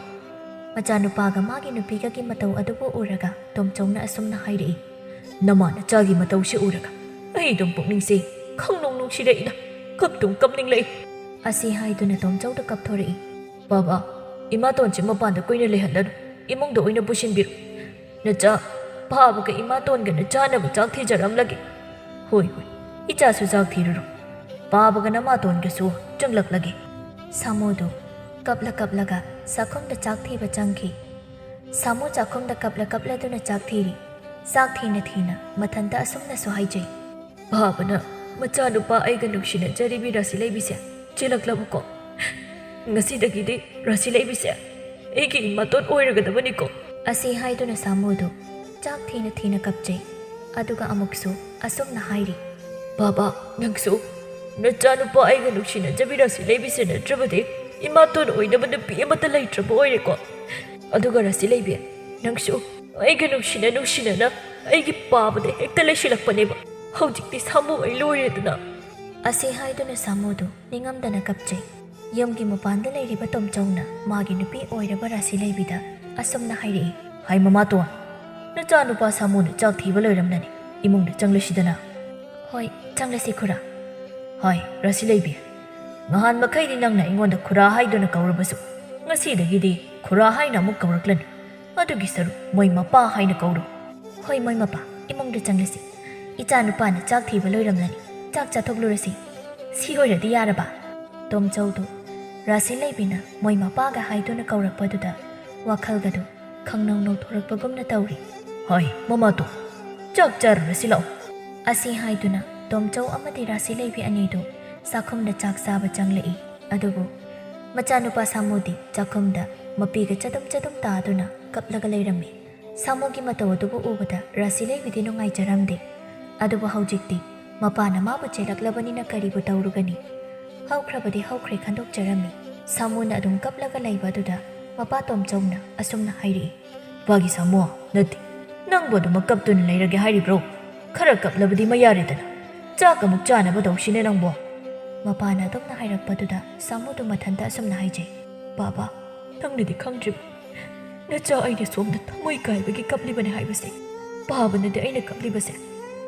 ꯃꯆꯥꯅꯨꯄꯥꯒ ꯃꯥꯒꯤ ꯅꯨꯄꯤꯒꯒꯤ ꯃꯇꯧ ꯑꯗꯨꯕꯨ ꯎꯔꯒ ꯇꯣꯝꯆꯧꯅ ꯑꯁꯨꯝꯅ ꯍꯥꯏꯔꯛꯏ, "ꯅꯃꯥ ꯅꯆꯥꯒꯤ ꯃꯇꯧꯁꯤ ꯎꯔꯒ ꯑꯩ ꯑꯗꯨꯝ ꯄꯨꯛꯅꯤꯡꯁꯤ ꯈꯪꯅꯨꯡ ꯅꯨꯡꯁꯤꯔꯛꯏꯗ, ꯀꯞꯇꯨꯝ ꯀꯞꯅꯤꯡꯂꯛꯏ꯫" ꯑꯁꯤ ꯍꯥꯏꯗꯨꯅ ꯇꯣꯝꯆꯧꯗ ꯀꯞꯊꯣꯔꯛꯏ, "ꯕꯥꯕꯥ, ꯏꯃꯥꯇꯣꯟꯁꯤ ꯃꯄꯥꯟꯗ ꯀꯨꯏꯅ ꯂꯩꯍꯜꯂꯅꯨ, ꯏꯃꯨꯡꯗ ꯑꯣꯏꯅ ꯄꯨꯁꯤꯟꯕꯤꯔꯨ꯫ ꯅꯆꯥ ꯄꯥꯕꯒ ꯏꯃꯥꯇꯣꯟꯒꯅ ꯆꯥꯅꯕ ꯆꯥꯛ ꯊꯤꯖꯔꯝꯂꯒꯦ꯫" "ꯍꯣꯏ, ꯍꯣꯏ, ꯏꯆꯥꯁꯨ ꯆꯥꯛ ꯊꯤꯔꯨꯔꯣ, ꯄꯥꯕꯒ ꯅꯃꯥꯇꯣꯟꯒꯁꯨ ꯆꯪꯂꯛꯂꯒꯦ꯫" ꯁꯥꯃꯨꯗꯨ ꯀꯞꯂ ꯀꯞꯂꯒ ꯆꯥꯛꯈꯨꯝꯗ ꯆꯥꯛ ꯊꯤꯕ ꯆꯪꯈꯤ꯫ ꯁꯥꯃꯨ ꯆꯥꯛꯈꯨꯝꯗ ꯀꯞꯂ ꯀꯞꯂꯗꯨꯅ ꯆꯥꯛ ꯊꯤꯔꯤ꯫ ꯆꯥꯛ ꯊꯤꯅ ꯊꯤꯅ ꯃꯊꯟꯇ ꯑꯁꯨꯝꯅꯁꯨ ꯍꯥꯏꯖꯩ, "ꯄꯥꯕꯅ ꯃꯆꯥꯅꯨꯄꯥ ꯑꯩꯒ ꯅꯨꯡꯁꯤꯅꯖꯔꯤꯕꯤ ꯔꯥꯁꯤ ꯂꯩꯕꯤꯁꯦ ꯆꯦꯜꯂꯛꯂꯕꯀꯣ꯫ ꯉꯁꯤꯗꯒꯤꯗꯤ ꯔꯥꯁꯤ ꯂꯩꯕꯤꯁꯦ ꯑꯩꯒꯤ ꯏꯃꯥꯇꯣꯟ ꯑꯣꯏꯔꯒꯗꯕꯅꯤꯀꯣ꯫" ꯑꯁꯤ ꯍꯥꯏꯗꯨꯅ ꯁꯥꯃꯨꯗꯨ ꯆꯥꯛ ꯊꯤꯅ ꯊꯤꯅ ꯀꯞꯆꯩ꯫ ꯑꯗꯨꯒ ꯑꯃꯨꯛꯁꯨ ꯑꯁꯨꯝꯅ ꯍꯥꯏꯔꯤ, "ꯕꯥꯕꯥ, ꯅꯪꯁꯨ ꯅꯆꯥꯅꯨꯄꯥ ꯑꯩꯒ ꯅꯨꯡꯁꯤꯅꯖꯕꯤ ꯔꯥꯁꯤ ꯂꯩꯕꯤꯁꯦ ꯅꯠꯇ꯭ꯔꯕꯗꯤ ꯏꯃꯥꯇꯣꯟ ꯑꯣꯏꯅꯕ ꯅꯨꯄꯤ ꯑꯃꯠꯇ ꯂꯩꯇ꯭ꯔꯕ ꯑꯣꯏꯔꯦꯀꯣ꯫ ꯑꯗꯨꯒ ꯔꯥꯁꯤ ꯂꯩꯕꯤ, ꯅꯪꯁꯨ ꯑꯩꯒ ꯅꯨꯡꯁꯤꯅ ꯅꯨꯡꯁꯤꯅꯅ ꯑꯩꯒꯤ ꯄꯥꯕꯗ ꯍꯦꯛꯇ ꯂꯩꯁꯤꯜꯂꯛꯄꯅꯦꯕ꯫ ꯍꯧꯖꯤꯛꯇꯤ ꯁꯥꯃꯨ ꯑꯩ ꯂꯣꯏꯔꯦꯗꯅ꯫ ꯑꯁꯤ ꯍꯥꯏꯗꯨꯅ ꯁꯥꯃꯨꯗꯨ ꯅꯤꯡꯉꯝꯗꯅ ꯀꯞꯆꯩ꯫ ꯌꯨꯝꯒꯤ ꯃꯄꯥꯟꯗ ꯂꯩꯔꯤꯕ ꯇꯣꯝꯆꯧꯅ ꯃꯥꯒꯤ ꯅꯨꯄꯤ ꯑꯣꯏꯔꯕ ꯔꯥꯁꯤ ꯂꯩꯕꯤꯗ ꯑꯁꯨꯝꯅ ꯍꯥꯏꯔꯛꯏ꯫ ꯍꯥꯏ ꯃꯃꯥꯇꯣꯟ, ꯅꯆꯥꯅꯨꯄꯥ ꯁꯥꯃꯨꯅ ꯆꯥꯛ ꯊꯤꯕ ꯂꯣꯏꯔꯝꯂꯅꯤ꯫ ꯏꯃꯨꯡꯗ ꯆꯪꯂꯁꯤꯗꯅ꯫ ꯍꯣꯏ, ꯆꯪꯂꯁꯤ ꯈꯨꯔꯥ꯫ ꯍꯥꯏ ꯔꯥꯁꯤ ꯂꯩꯕꯤ, ꯉꯍꯥꯟ ꯃꯈꯩꯗꯤ ꯅꯪꯅ ꯑꯩꯉꯣꯟꯗ ꯈꯨꯔꯥ ꯍꯥꯏꯗꯨꯅ ꯀꯧꯔꯕꯁꯨ, ꯉꯁꯤꯗꯒꯤꯗꯤ ꯈꯨꯔꯥ ꯍꯥꯏꯅ ꯑꯃꯨꯛ ꯀꯧꯔꯛꯂꯅꯨ꯫ ꯑꯗꯨꯒꯤ ꯁꯔꯨꯛ ꯃꯣꯏ ꯃꯄꯥ ꯍꯥꯏꯅ ꯀꯧꯔꯣ꯫ ꯍꯣꯏ ꯃꯣꯏ ꯃꯄꯥ, ꯏꯃꯨꯡꯗ ꯆꯪꯂꯁꯤ꯫ ꯏꯆꯥ ꯅꯨꯄꯥꯅ ꯆꯥꯛ ꯊꯤꯕ ꯂꯣꯏꯔꯝꯂꯅꯤ, ꯆꯥꯛ ꯆꯥꯊꯣꯛꯂꯨꯔꯁꯤ꯫ ꯁꯤ ꯑꯣꯏꯔꯗꯤ ꯌꯥꯔꯕ? ꯇꯣꯝꯆꯧꯗꯨ ꯔꯥꯁꯤ ꯂꯩꯕꯤꯅ ꯃꯣꯏ ꯃꯄꯥꯒ ꯍꯥꯏꯗꯨꯅ ꯀꯧꯔꯛꯄꯗꯨꯗ ꯋꯥꯈꯜꯒꯗꯨ ꯈꯪꯅꯧ ꯅꯧꯊꯣꯔꯛꯄꯒꯨꯝꯅ ꯇꯧꯔꯤ꯫ ꯍꯣꯏ ꯃꯃꯥꯇꯣꯟ, ꯆꯥꯛ ꯆꯥꯔꯨꯔꯁꯤ ꯂꯥꯛꯑꯣ꯫ ꯑꯁꯤ ꯍꯥꯏꯗꯨꯅ ꯇꯣꯝꯆꯧ ꯑꯃꯗꯤ ꯔꯥꯁꯤ ꯂꯩꯕꯤ ꯑꯅꯤꯗꯨ ꯆꯥꯛꯈꯨꯝꯗ ꯆꯥꯛ ꯆꯥꯕ ꯆꯪꯂꯛꯏ꯫ ꯑꯗꯨꯕꯨ ꯃꯆꯥꯅꯨꯄꯥ ꯁꯥꯃꯨꯗꯤ ꯆꯥꯛꯈꯨꯝꯗ ꯃꯄꯤꯒ ꯆꯗꯨꯝ ꯆꯗꯨꯝ ꯇꯥꯗꯨꯅ ꯀꯞꯂꯒ ꯂꯩꯔꯝꯃꯤ꯫ ꯁꯥꯃꯨꯒꯤ ꯃꯇꯧ ꯑꯗꯨꯕꯨ ꯎꯕꯗ ꯔꯥꯁꯤ ꯂꯩꯕꯤꯗꯤ ꯅꯨꯡꯉꯥꯏꯖꯔꯝꯗꯦ꯫ ꯑꯗꯨꯕꯨ ꯍꯧꯖꯤꯛꯇꯤ ꯃꯄꯥꯅ ꯃꯥꯕꯨ ꯆꯦꯜꯂꯛꯂꯕꯅꯤꯅ ꯀꯔꯤꯕꯨ ꯇꯧꯔꯨꯒꯅꯤ? ꯍꯧꯈ꯭ꯔꯕꯗꯤ ꯍꯧꯈ꯭ꯔꯦ ꯈꯟꯗꯣꯛꯆꯔꯝꯃꯤ꯫ ꯁꯥꯃꯨꯅ ꯑꯗꯨꯝ ꯀꯞꯂꯒ ꯂꯩꯕ ꯑꯗꯨꯗ ꯃꯄꯥ ꯇꯣꯝꯆꯧꯅ ꯑꯁꯨꯝꯅ ꯍꯥꯏꯔꯛꯏ꯫ ꯄꯥꯒꯤ ꯁꯥꯃꯨ, ꯅꯠꯇꯦ, ꯅꯪꯕꯨ ꯑꯗꯨꯃꯛ ꯀꯞꯇꯨꯅ ꯂꯩꯔꯒꯦ ꯍꯥꯏꯔꯤꯕ꯭ꯔꯣ? ꯈꯔ ꯀꯞꯂꯕꯗꯤ ꯃꯌꯥꯔꯦꯗꯅ꯫ ꯆꯥꯛ ꯑꯃꯨꯛ ꯆꯥꯅꯕ ꯇꯧꯁꯤꯅꯦ ꯅꯪꯕꯣ꯫ ꯃꯄꯥꯅ ꯑꯗꯨꯝꯅ ꯍꯥꯏꯔꯛꯄꯗꯨꯗ ꯁꯥꯃꯨꯗꯨ ꯃꯊꯟꯇ ꯑꯁꯨꯝꯅ ꯍꯥꯏꯖꯩ꯫ ꯄꯥꯕ, ꯅꯪꯅꯗꯤ ꯈꯪꯗ꯭ꯔꯤꯕ, ꯅꯆꯥ ꯑꯩꯅ ꯁꯣꯝꯗ ꯊꯃꯣꯏ ꯀꯥꯏꯕꯒꯤ ꯀꯞꯂꯤꯕꯅꯤ ꯍꯥꯏꯕꯁꯦ꯫ ꯄꯥꯕꯅꯗꯤ ꯑꯩꯅ ꯀꯞꯂꯤꯕꯁꯦ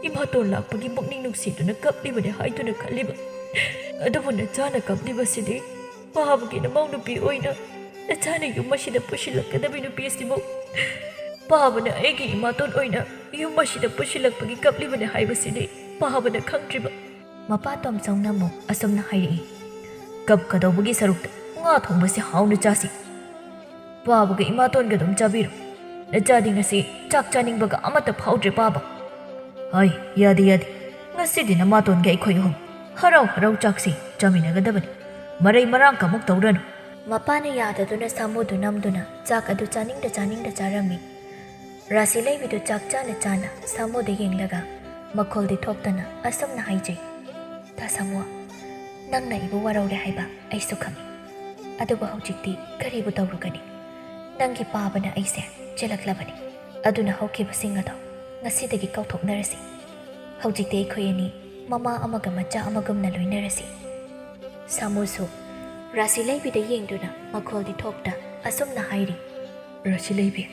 ꯏꯃꯥꯇꯣꯟ ꯂꯥꯛꯄꯒꯤ ꯄꯨꯛꯅꯤꯡ ꯅꯨꯡꯁꯤꯗꯨꯅ ꯀꯞꯂꯤꯕꯅꯤ ꯍꯥꯏꯗꯨꯅ ꯈꯜꯂꯤꯕ꯫ ꯑꯗꯨꯕꯨ ꯅꯆꯥꯅ ꯀꯞꯂꯤꯕꯁꯤꯗꯤ ꯄꯥꯕꯒꯤ ꯅꯃꯧ ꯅꯨꯄꯤ ꯑꯣꯏꯅ ꯅꯆꯥꯅ ꯌꯨꯝ ꯑꯁꯤꯗ ꯄꯨꯁꯤꯜꯂꯛꯀꯗꯕꯤ ꯅꯨꯄꯤ ꯑꯁꯤꯕꯨ ꯄꯥꯕꯅ ꯑꯩꯒꯤ ꯏꯃꯥꯇꯣꯟ ꯑꯣꯏꯅ ꯌꯨꯝ ꯑꯁꯤꯗ ꯄꯨꯁꯤꯜꯂꯛꯄꯒꯤ ꯀꯞꯂꯤꯕꯅꯤ ꯍꯥꯏꯕꯁꯤꯗꯤ ꯄꯥꯕꯅ ꯈꯪꯗ꯭ꯔꯤꯕ꯫ ꯃꯄꯥ ꯇꯣꯝꯆꯧꯅ ꯑꯃꯨꯛ ꯑꯁꯨꯝꯅ ꯍꯥꯏꯔꯛꯏ꯫ ꯀꯞꯀꯗꯧꯕꯒꯤ ꯁꯔꯨꯛꯇ ꯉꯥ ꯊꯣꯡꯕꯁꯤ ꯍꯥꯎꯅ ꯆꯥꯁꯤ꯫ ꯄꯥꯕꯒ ꯏꯃꯥꯇꯣꯟꯒ ꯑꯗꯨꯝ ꯆꯥꯕꯤꯔꯣ꯫ ꯅꯆꯥꯗꯤ ꯉꯁꯤ ꯆꯥꯛ ꯆꯥꯅꯤꯡꯕꯒ ꯑꯃꯠꯇ ꯐꯥꯎꯗ꯭ꯔꯦ ꯄꯥꯕ꯫ ꯍꯥꯏ, ꯌꯥꯗꯦ, ꯌꯥꯗꯦ꯫ ꯉꯁꯤꯗꯤ ꯅꯃꯥꯇꯣꯟꯒ ꯑꯩꯈꯣꯏ ꯑꯍꯨꯝ ꯍꯔꯥꯎ ꯍꯔꯥꯎ ꯆꯥꯛꯁꯤ ꯆꯥꯃꯤꯟꯅꯒꯗꯕꯅꯤ꯫ ꯃꯔꯩ ꯃꯔꯥꯡ ꯀꯃꯨꯛ ꯇꯧꯔꯅꯨ꯫ ꯃꯄꯥꯅ ꯌꯥꯗꯗꯨꯅ ꯁꯥꯃꯨꯗꯨ ꯅꯝꯗꯨꯅ ꯆꯥꯛ ꯑꯗꯨ ꯆꯥꯅꯤꯡꯗ ꯆꯥꯅꯤꯡꯗ ꯆꯥꯔꯝꯃꯤ꯫ ꯔꯥꯁꯤ ꯂꯩꯕꯤꯗꯨ ꯆꯥꯛ ꯆꯥꯅ ꯆꯥꯅ ꯁꯥꯃꯨꯗ ꯌꯦꯡꯂꯒ ꯃꯈꯣꯜꯗꯤ ꯊꯣꯛꯇꯅ ꯑꯁꯨꯝꯅ ꯍꯥꯏꯖꯩ꯫ ꯇꯥ ꯁꯥꯃꯨ, ꯅꯪꯅ ꯑꯩꯕꯨ ꯋꯥꯔꯧꯔꯦ ꯍꯥꯏꯕ ꯑꯩꯁꯨ ꯈꯪꯏ꯫ ꯑꯗꯨꯕꯨ ꯍꯧꯖꯤꯛꯇꯤ ꯀꯔꯤꯕꯨ ꯇꯧꯔꯨꯒꯅꯤ? ꯅꯪꯒꯤ ꯄꯥꯕꯅ ꯑꯩꯁꯦ ꯆꯦꯜꯂꯛꯂꯕꯅꯤ꯫ ꯑꯗꯨꯅ ꯍꯧꯈꯤꯕꯁꯤꯡ ꯑꯗꯣ ꯉꯁꯤꯗꯒꯤ ꯀꯥꯎꯊꯣꯛꯅꯔꯁꯤ꯫ ꯍꯧꯖꯤꯛꯇꯤ ꯑꯩꯈꯣꯏ ꯑꯅꯤ ꯃꯃꯥ ꯑꯃꯒ ꯃꯆꯥ ꯑꯃꯒꯨꯝꯅ ꯂꯣꯏꯅꯔꯁꯤ꯫ ꯁꯥꯃꯨꯁꯨ ꯔꯥꯁꯤ ꯂꯩꯕꯤꯗ ꯌꯦꯡꯗꯨꯅ ꯃꯈꯣꯜꯗꯤ ꯊꯣꯛꯇ ꯑꯁꯨꯝꯅ ꯍꯥꯏꯔꯤ꯫ ꯔꯥꯁꯤ ꯂꯩꯕꯤ,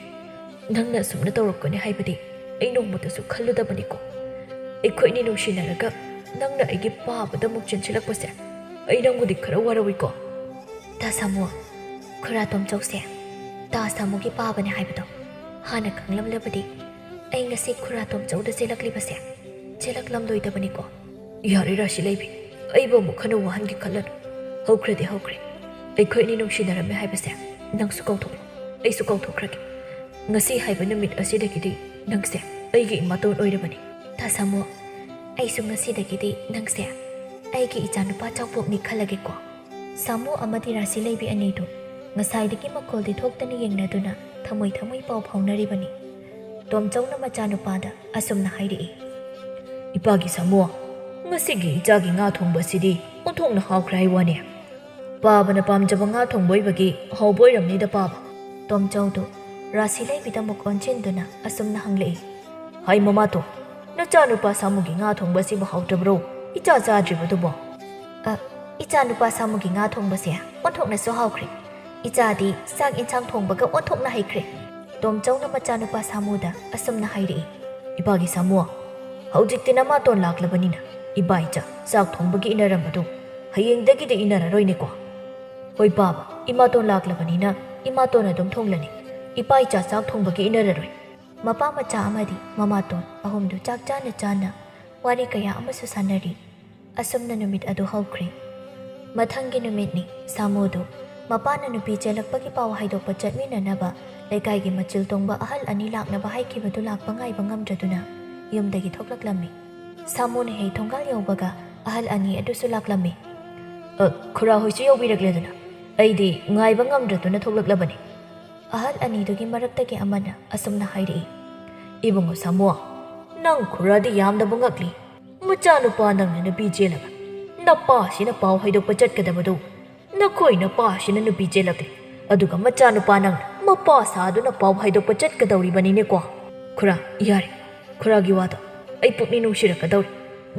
ꯅꯪꯅ ꯑꯁꯨꯝꯅ ꯇꯧꯔꯛꯀꯅꯤ ꯍꯥꯏꯕꯗꯤ ꯑꯩ ꯅꯣꯡꯃꯇꯁꯨ ꯈꯜꯂꯨꯗꯕꯅꯤꯀꯣ꯫ ꯑꯩꯈꯣꯏꯅꯤ ꯅꯨꯡꯁꯤꯅꯔꯒ ꯅꯪꯅ ꯑꯩꯒꯤ ꯄꯥꯕꯗ ꯑꯃꯨꯛ ꯆꯦꯟꯁꯤꯜꯂꯛꯄꯁꯦ ꯑꯩ ꯅꯪꯕꯨꯗꯤ ꯈꯔ ꯋꯥꯔꯧꯏꯀꯣ꯫ ꯇꯥ ꯁꯥꯃꯨ, ꯈꯨꯔꯥ ꯇꯣꯝꯆꯧꯁꯦ ꯇꯥ ꯁꯥꯃꯨꯒꯤ ꯄꯥꯕꯅꯦ ꯍꯥꯏꯕꯗꯣ ꯍꯥꯟꯅ ꯈꯪꯂꯝꯂꯕꯗꯤ ꯑꯩ ꯉꯁꯤ ꯈꯨꯔꯥ ꯇꯣꯝꯆꯧꯗ ꯆꯦꯜꯂꯛꯂꯤꯕꯁꯦ ꯆꯦꯜꯂꯛꯂꯝꯂꯣꯏꯗꯕꯅꯤꯀꯣ꯫ ꯌꯥꯔꯦ ꯔꯥꯁꯤ ꯂꯩꯕꯤ, ꯑꯩꯕꯨ ꯑꯃꯨꯛ ꯍꯟꯅ ꯋꯥꯍꯟꯒꯦ ꯈꯜꯂꯅꯨ꯫ ꯍꯧꯈ꯭ꯔꯗꯤ ꯍꯧꯈ꯭ꯔꯦ꯫ ꯑꯩꯈꯣꯏ ꯑꯅꯤ ꯅꯨꯡꯁꯤꯅꯔꯝꯃꯦ ꯍꯥꯏꯕꯁꯦ ꯅꯪꯁꯨ ꯀꯥꯎꯊꯣꯛꯂꯣ, ꯑꯩꯁꯨ ꯀꯥꯎꯊꯣꯛꯈ꯭ꯔꯒꯦ꯫ ꯉꯁꯤ ꯍꯥꯏꯕ ꯅꯨꯃꯤꯠ ꯑꯁꯤꯗꯒꯤꯗꯤ ꯅꯪꯁꯦ ꯑꯩꯒꯤ ꯏꯃꯥꯇꯣꯟ ꯑꯣꯏꯔꯕꯅꯤ꯫ ꯇꯥ ꯁꯥꯃꯨ, ꯑꯩꯁꯨ ꯉꯁꯤꯗꯒꯤꯗꯤ ꯅꯪꯁꯦ ꯑꯩꯒꯤ ꯏꯆꯥꯅꯨꯄꯥ ꯆꯥꯎꯄꯣꯛꯅꯤ ꯈꯜꯂꯒꯦꯀꯣ꯫ ꯁꯥꯃꯨ ꯑꯃꯗꯤ ꯔꯥꯁꯤ ꯂꯩꯕꯤ ꯑꯅꯤꯗꯨ ꯉꯁꯥꯏꯗꯒꯤ ꯃꯈꯣꯜꯗꯤ ꯊꯣꯛꯇꯅ ꯌꯦꯡꯅꯗꯨꯅ ꯊꯃꯣꯏ ꯊꯃꯣꯏ ꯄꯥꯎ ꯐꯥꯎꯅꯔꯤꯕꯅꯤ꯫ ꯇꯣꯝꯆꯧꯅ ꯃꯆꯥꯅꯨꯄꯥꯗ ꯑꯁꯨꯝꯅ ꯍꯥꯏꯔꯛꯏ꯫ ꯏꯄꯥꯒꯤ ꯁꯥꯃꯨ, ꯉꯁꯤꯒꯤ ꯏꯆꯥꯒꯤ ꯉꯥ ꯊꯣꯡꯕꯁꯤꯗꯤ ꯑꯣꯟꯊꯣꯛꯅ ꯍꯥꯎꯈ꯭ꯔꯦ ꯍꯥꯏ ꯋꯥꯅꯦ꯫ ꯄꯥꯕꯅ ꯄꯥꯝꯖꯕ ꯉꯥ ꯊꯣꯡꯕ ꯑꯣꯏꯕꯒꯤ ꯍꯥꯎꯕ ꯑꯣꯏꯔꯝꯅꯤꯗ ꯄꯥꯕ꯫ ꯇꯣꯝꯆꯧꯗꯨ ꯔꯥꯁꯤ ꯂꯩꯕꯤꯗ ꯑꯃꯨꯛ ꯑꯣꯟꯁꯤꯟꯗꯨꯅ ꯑꯁꯨꯝꯅ ꯍꯪꯂꯛꯏ꯫ ꯍꯥꯏ ꯃꯃꯥꯇꯣꯟ, ꯅꯆꯥꯅꯨꯄꯥ ꯁꯥꯃꯨꯒꯤ ꯉꯥ ꯊꯣꯡꯕꯁꯤꯕꯨ ꯍꯥꯎꯇꯕ꯭ꯔꯣ? ꯏꯆꯥ ꯆꯥꯗ꯭ꯔꯤꯕꯗꯨꯕꯣ? ꯑ, ꯏꯆꯥꯅꯨꯄꯥ ꯁꯥꯃꯨꯒꯤ ꯉꯥ ꯊꯣꯡꯕꯁꯦ ꯑꯣꯟꯊꯣꯛꯅꯁꯨ ꯍꯥꯎꯈ꯭ꯔꯦ꯫ ꯏꯆꯥꯗꯤ ꯆꯥꯛ ꯏꯟꯁꯥꯡ ꯊꯣꯡꯕꯒ ꯑꯣꯟꯊꯣꯛꯅ ꯍꯩꯈ꯭ꯔꯦ꯫ ꯇꯣꯝꯆꯧꯅ ꯃꯆꯥꯅꯨꯄꯥ ꯁꯥꯃꯨꯗ ꯑꯁꯨꯝꯅ ꯍꯥꯏꯔꯛꯏ꯫ ꯏꯄꯥꯒꯤ ꯁꯥꯃꯨ, ꯍꯧꯖꯤꯛꯇꯤ ꯅꯃꯥꯇꯣꯟ ꯂꯥꯛꯂꯕꯅꯤꯅ ꯏꯄꯥ ꯏꯆꯥ ꯆꯥꯛ ꯊꯣꯡꯕꯒꯤ ꯏꯅꯔꯝꯕꯗꯨ ꯍꯌꯦꯡꯗꯒꯤꯗꯤ ꯏꯅꯔꯔꯣꯏꯅꯦꯀꯣ꯫ ꯍꯣꯏ ꯄꯥꯕ, ꯏꯃꯥꯇꯣꯟ ꯂꯥꯛꯂꯕꯅꯤꯅ ꯏꯃꯥꯇꯣꯟ ꯑꯗꯨꯝ ꯊꯣꯡꯂꯅꯤ꯫ ꯏꯄꯥ ꯏꯆꯥ ꯆꯥꯛ ꯊꯣꯡꯕꯒꯤ ꯏꯅꯔꯔꯣꯏ꯫ ꯃꯄꯥ ꯃꯆꯥ ꯑꯃꯗꯤ ꯃꯃꯥꯇꯣꯟ ꯑꯍꯨꯝꯗꯨ ꯆꯥꯛ ꯆꯥꯅ ꯆꯥꯅ ꯋꯥꯔꯤ ꯀꯌꯥ ꯑꯃꯁꯨ ꯁꯥꯟꯅꯔꯤ꯫ ꯑꯁꯨꯝꯅ ꯅꯨꯃꯤꯠ ꯑꯗꯨ ꯍꯧꯈ꯭ꯔꯦ꯫ ꯃꯊꯪꯒꯤ ꯅꯨꯃꯤꯠꯅꯤ꯫ ꯁꯥꯃꯨꯗꯨ ꯃꯄꯥꯅ ꯅꯨꯄꯤ ꯆꯦꯜꯂꯛꯄꯒꯤ ꯄꯥꯎ ꯍꯥꯏꯗꯣꯛꯄ ꯆꯠꯃꯤꯟꯅꯅꯕ ꯂꯩꯀꯥꯏꯒꯤ ꯃꯆꯤꯜ ꯇꯣꯡꯕ ꯑꯍꯜ ꯑꯅꯤ ꯂꯥꯛꯅꯕ ꯍꯥꯏꯈꯤꯕꯗꯨ ꯂꯥꯛꯄ ꯉꯥꯏꯕ ꯉꯝꯗ꯭ꯔꯗꯨꯅ ꯌꯨꯝꯗꯒꯤ ꯊꯣꯛꯂꯛꯂꯝꯃꯤ꯫ ꯁꯥꯃꯨꯅ ꯍꯦꯛ ꯊꯣꯡꯒꯥꯜ ꯌꯧꯕꯒ ꯑꯍꯜ ꯑꯅꯤ ꯑꯗꯨꯁꯨ ꯂꯥꯛꯂꯝꯃꯤ꯫ "ꯑ, ꯈꯨꯔꯥ ꯍꯣꯏꯁꯨ ꯌꯧꯕꯤꯔꯛꯂꯦꯗꯅ꯫ ꯑꯩꯗꯤ ꯉꯥꯏꯕ ꯉꯝꯗ꯭ꯔꯗꯨꯅ ꯊꯣꯛꯂꯛꯂꯕꯅꯤ꯫" ꯑꯍꯜ ꯑꯅꯤꯗꯨꯒꯤ ꯃꯔꯛꯇꯒꯤ ꯑꯃꯅ ꯑꯁꯨꯝꯅ ꯍꯥꯏꯔꯛꯏ꯫ "ꯏꯕꯨꯡꯉꯣ ꯁꯥꯃꯨ, ꯅꯪ ꯈꯨꯔꯥꯗꯤ ꯌꯥꯝꯅꯕꯨ ꯉꯛꯂꯤ꯫ ꯃꯆꯥꯅꯨꯄꯥ ꯅꯪꯅ ꯅꯨꯄꯤ ꯆꯦꯜꯂꯒ ꯅꯄꯥꯁꯤꯅ ꯄꯥꯎ ꯍꯥꯏꯗꯣꯛꯄ ꯆꯠꯀꯗꯕꯗꯨ "ꯅꯈꯣꯏ ꯅꯄꯥꯁꯤꯅ ꯅꯨꯄꯤ ꯆꯦꯜꯂꯛꯂꯦ, ꯑꯗꯨꯒ ꯃꯆꯥꯅꯨꯄꯥ ꯅꯪꯅ ꯃꯄꯥ ꯁꯥꯗꯨꯅ ꯄꯥꯎ ꯍꯥꯏꯗꯣꯛꯄ ꯆꯠꯀꯗꯧꯔꯤꯕꯅꯤꯅꯦꯀꯣ?" "ꯈꯨꯔꯥ, ꯌꯥꯔꯦ, ꯈꯨꯔꯥꯒꯤ ꯋꯥꯗꯣ ꯑꯩ ꯄꯨꯛꯅꯤꯡ ꯅꯨꯡꯁꯤꯔꯛꯀꯗꯧꯔꯦ꯫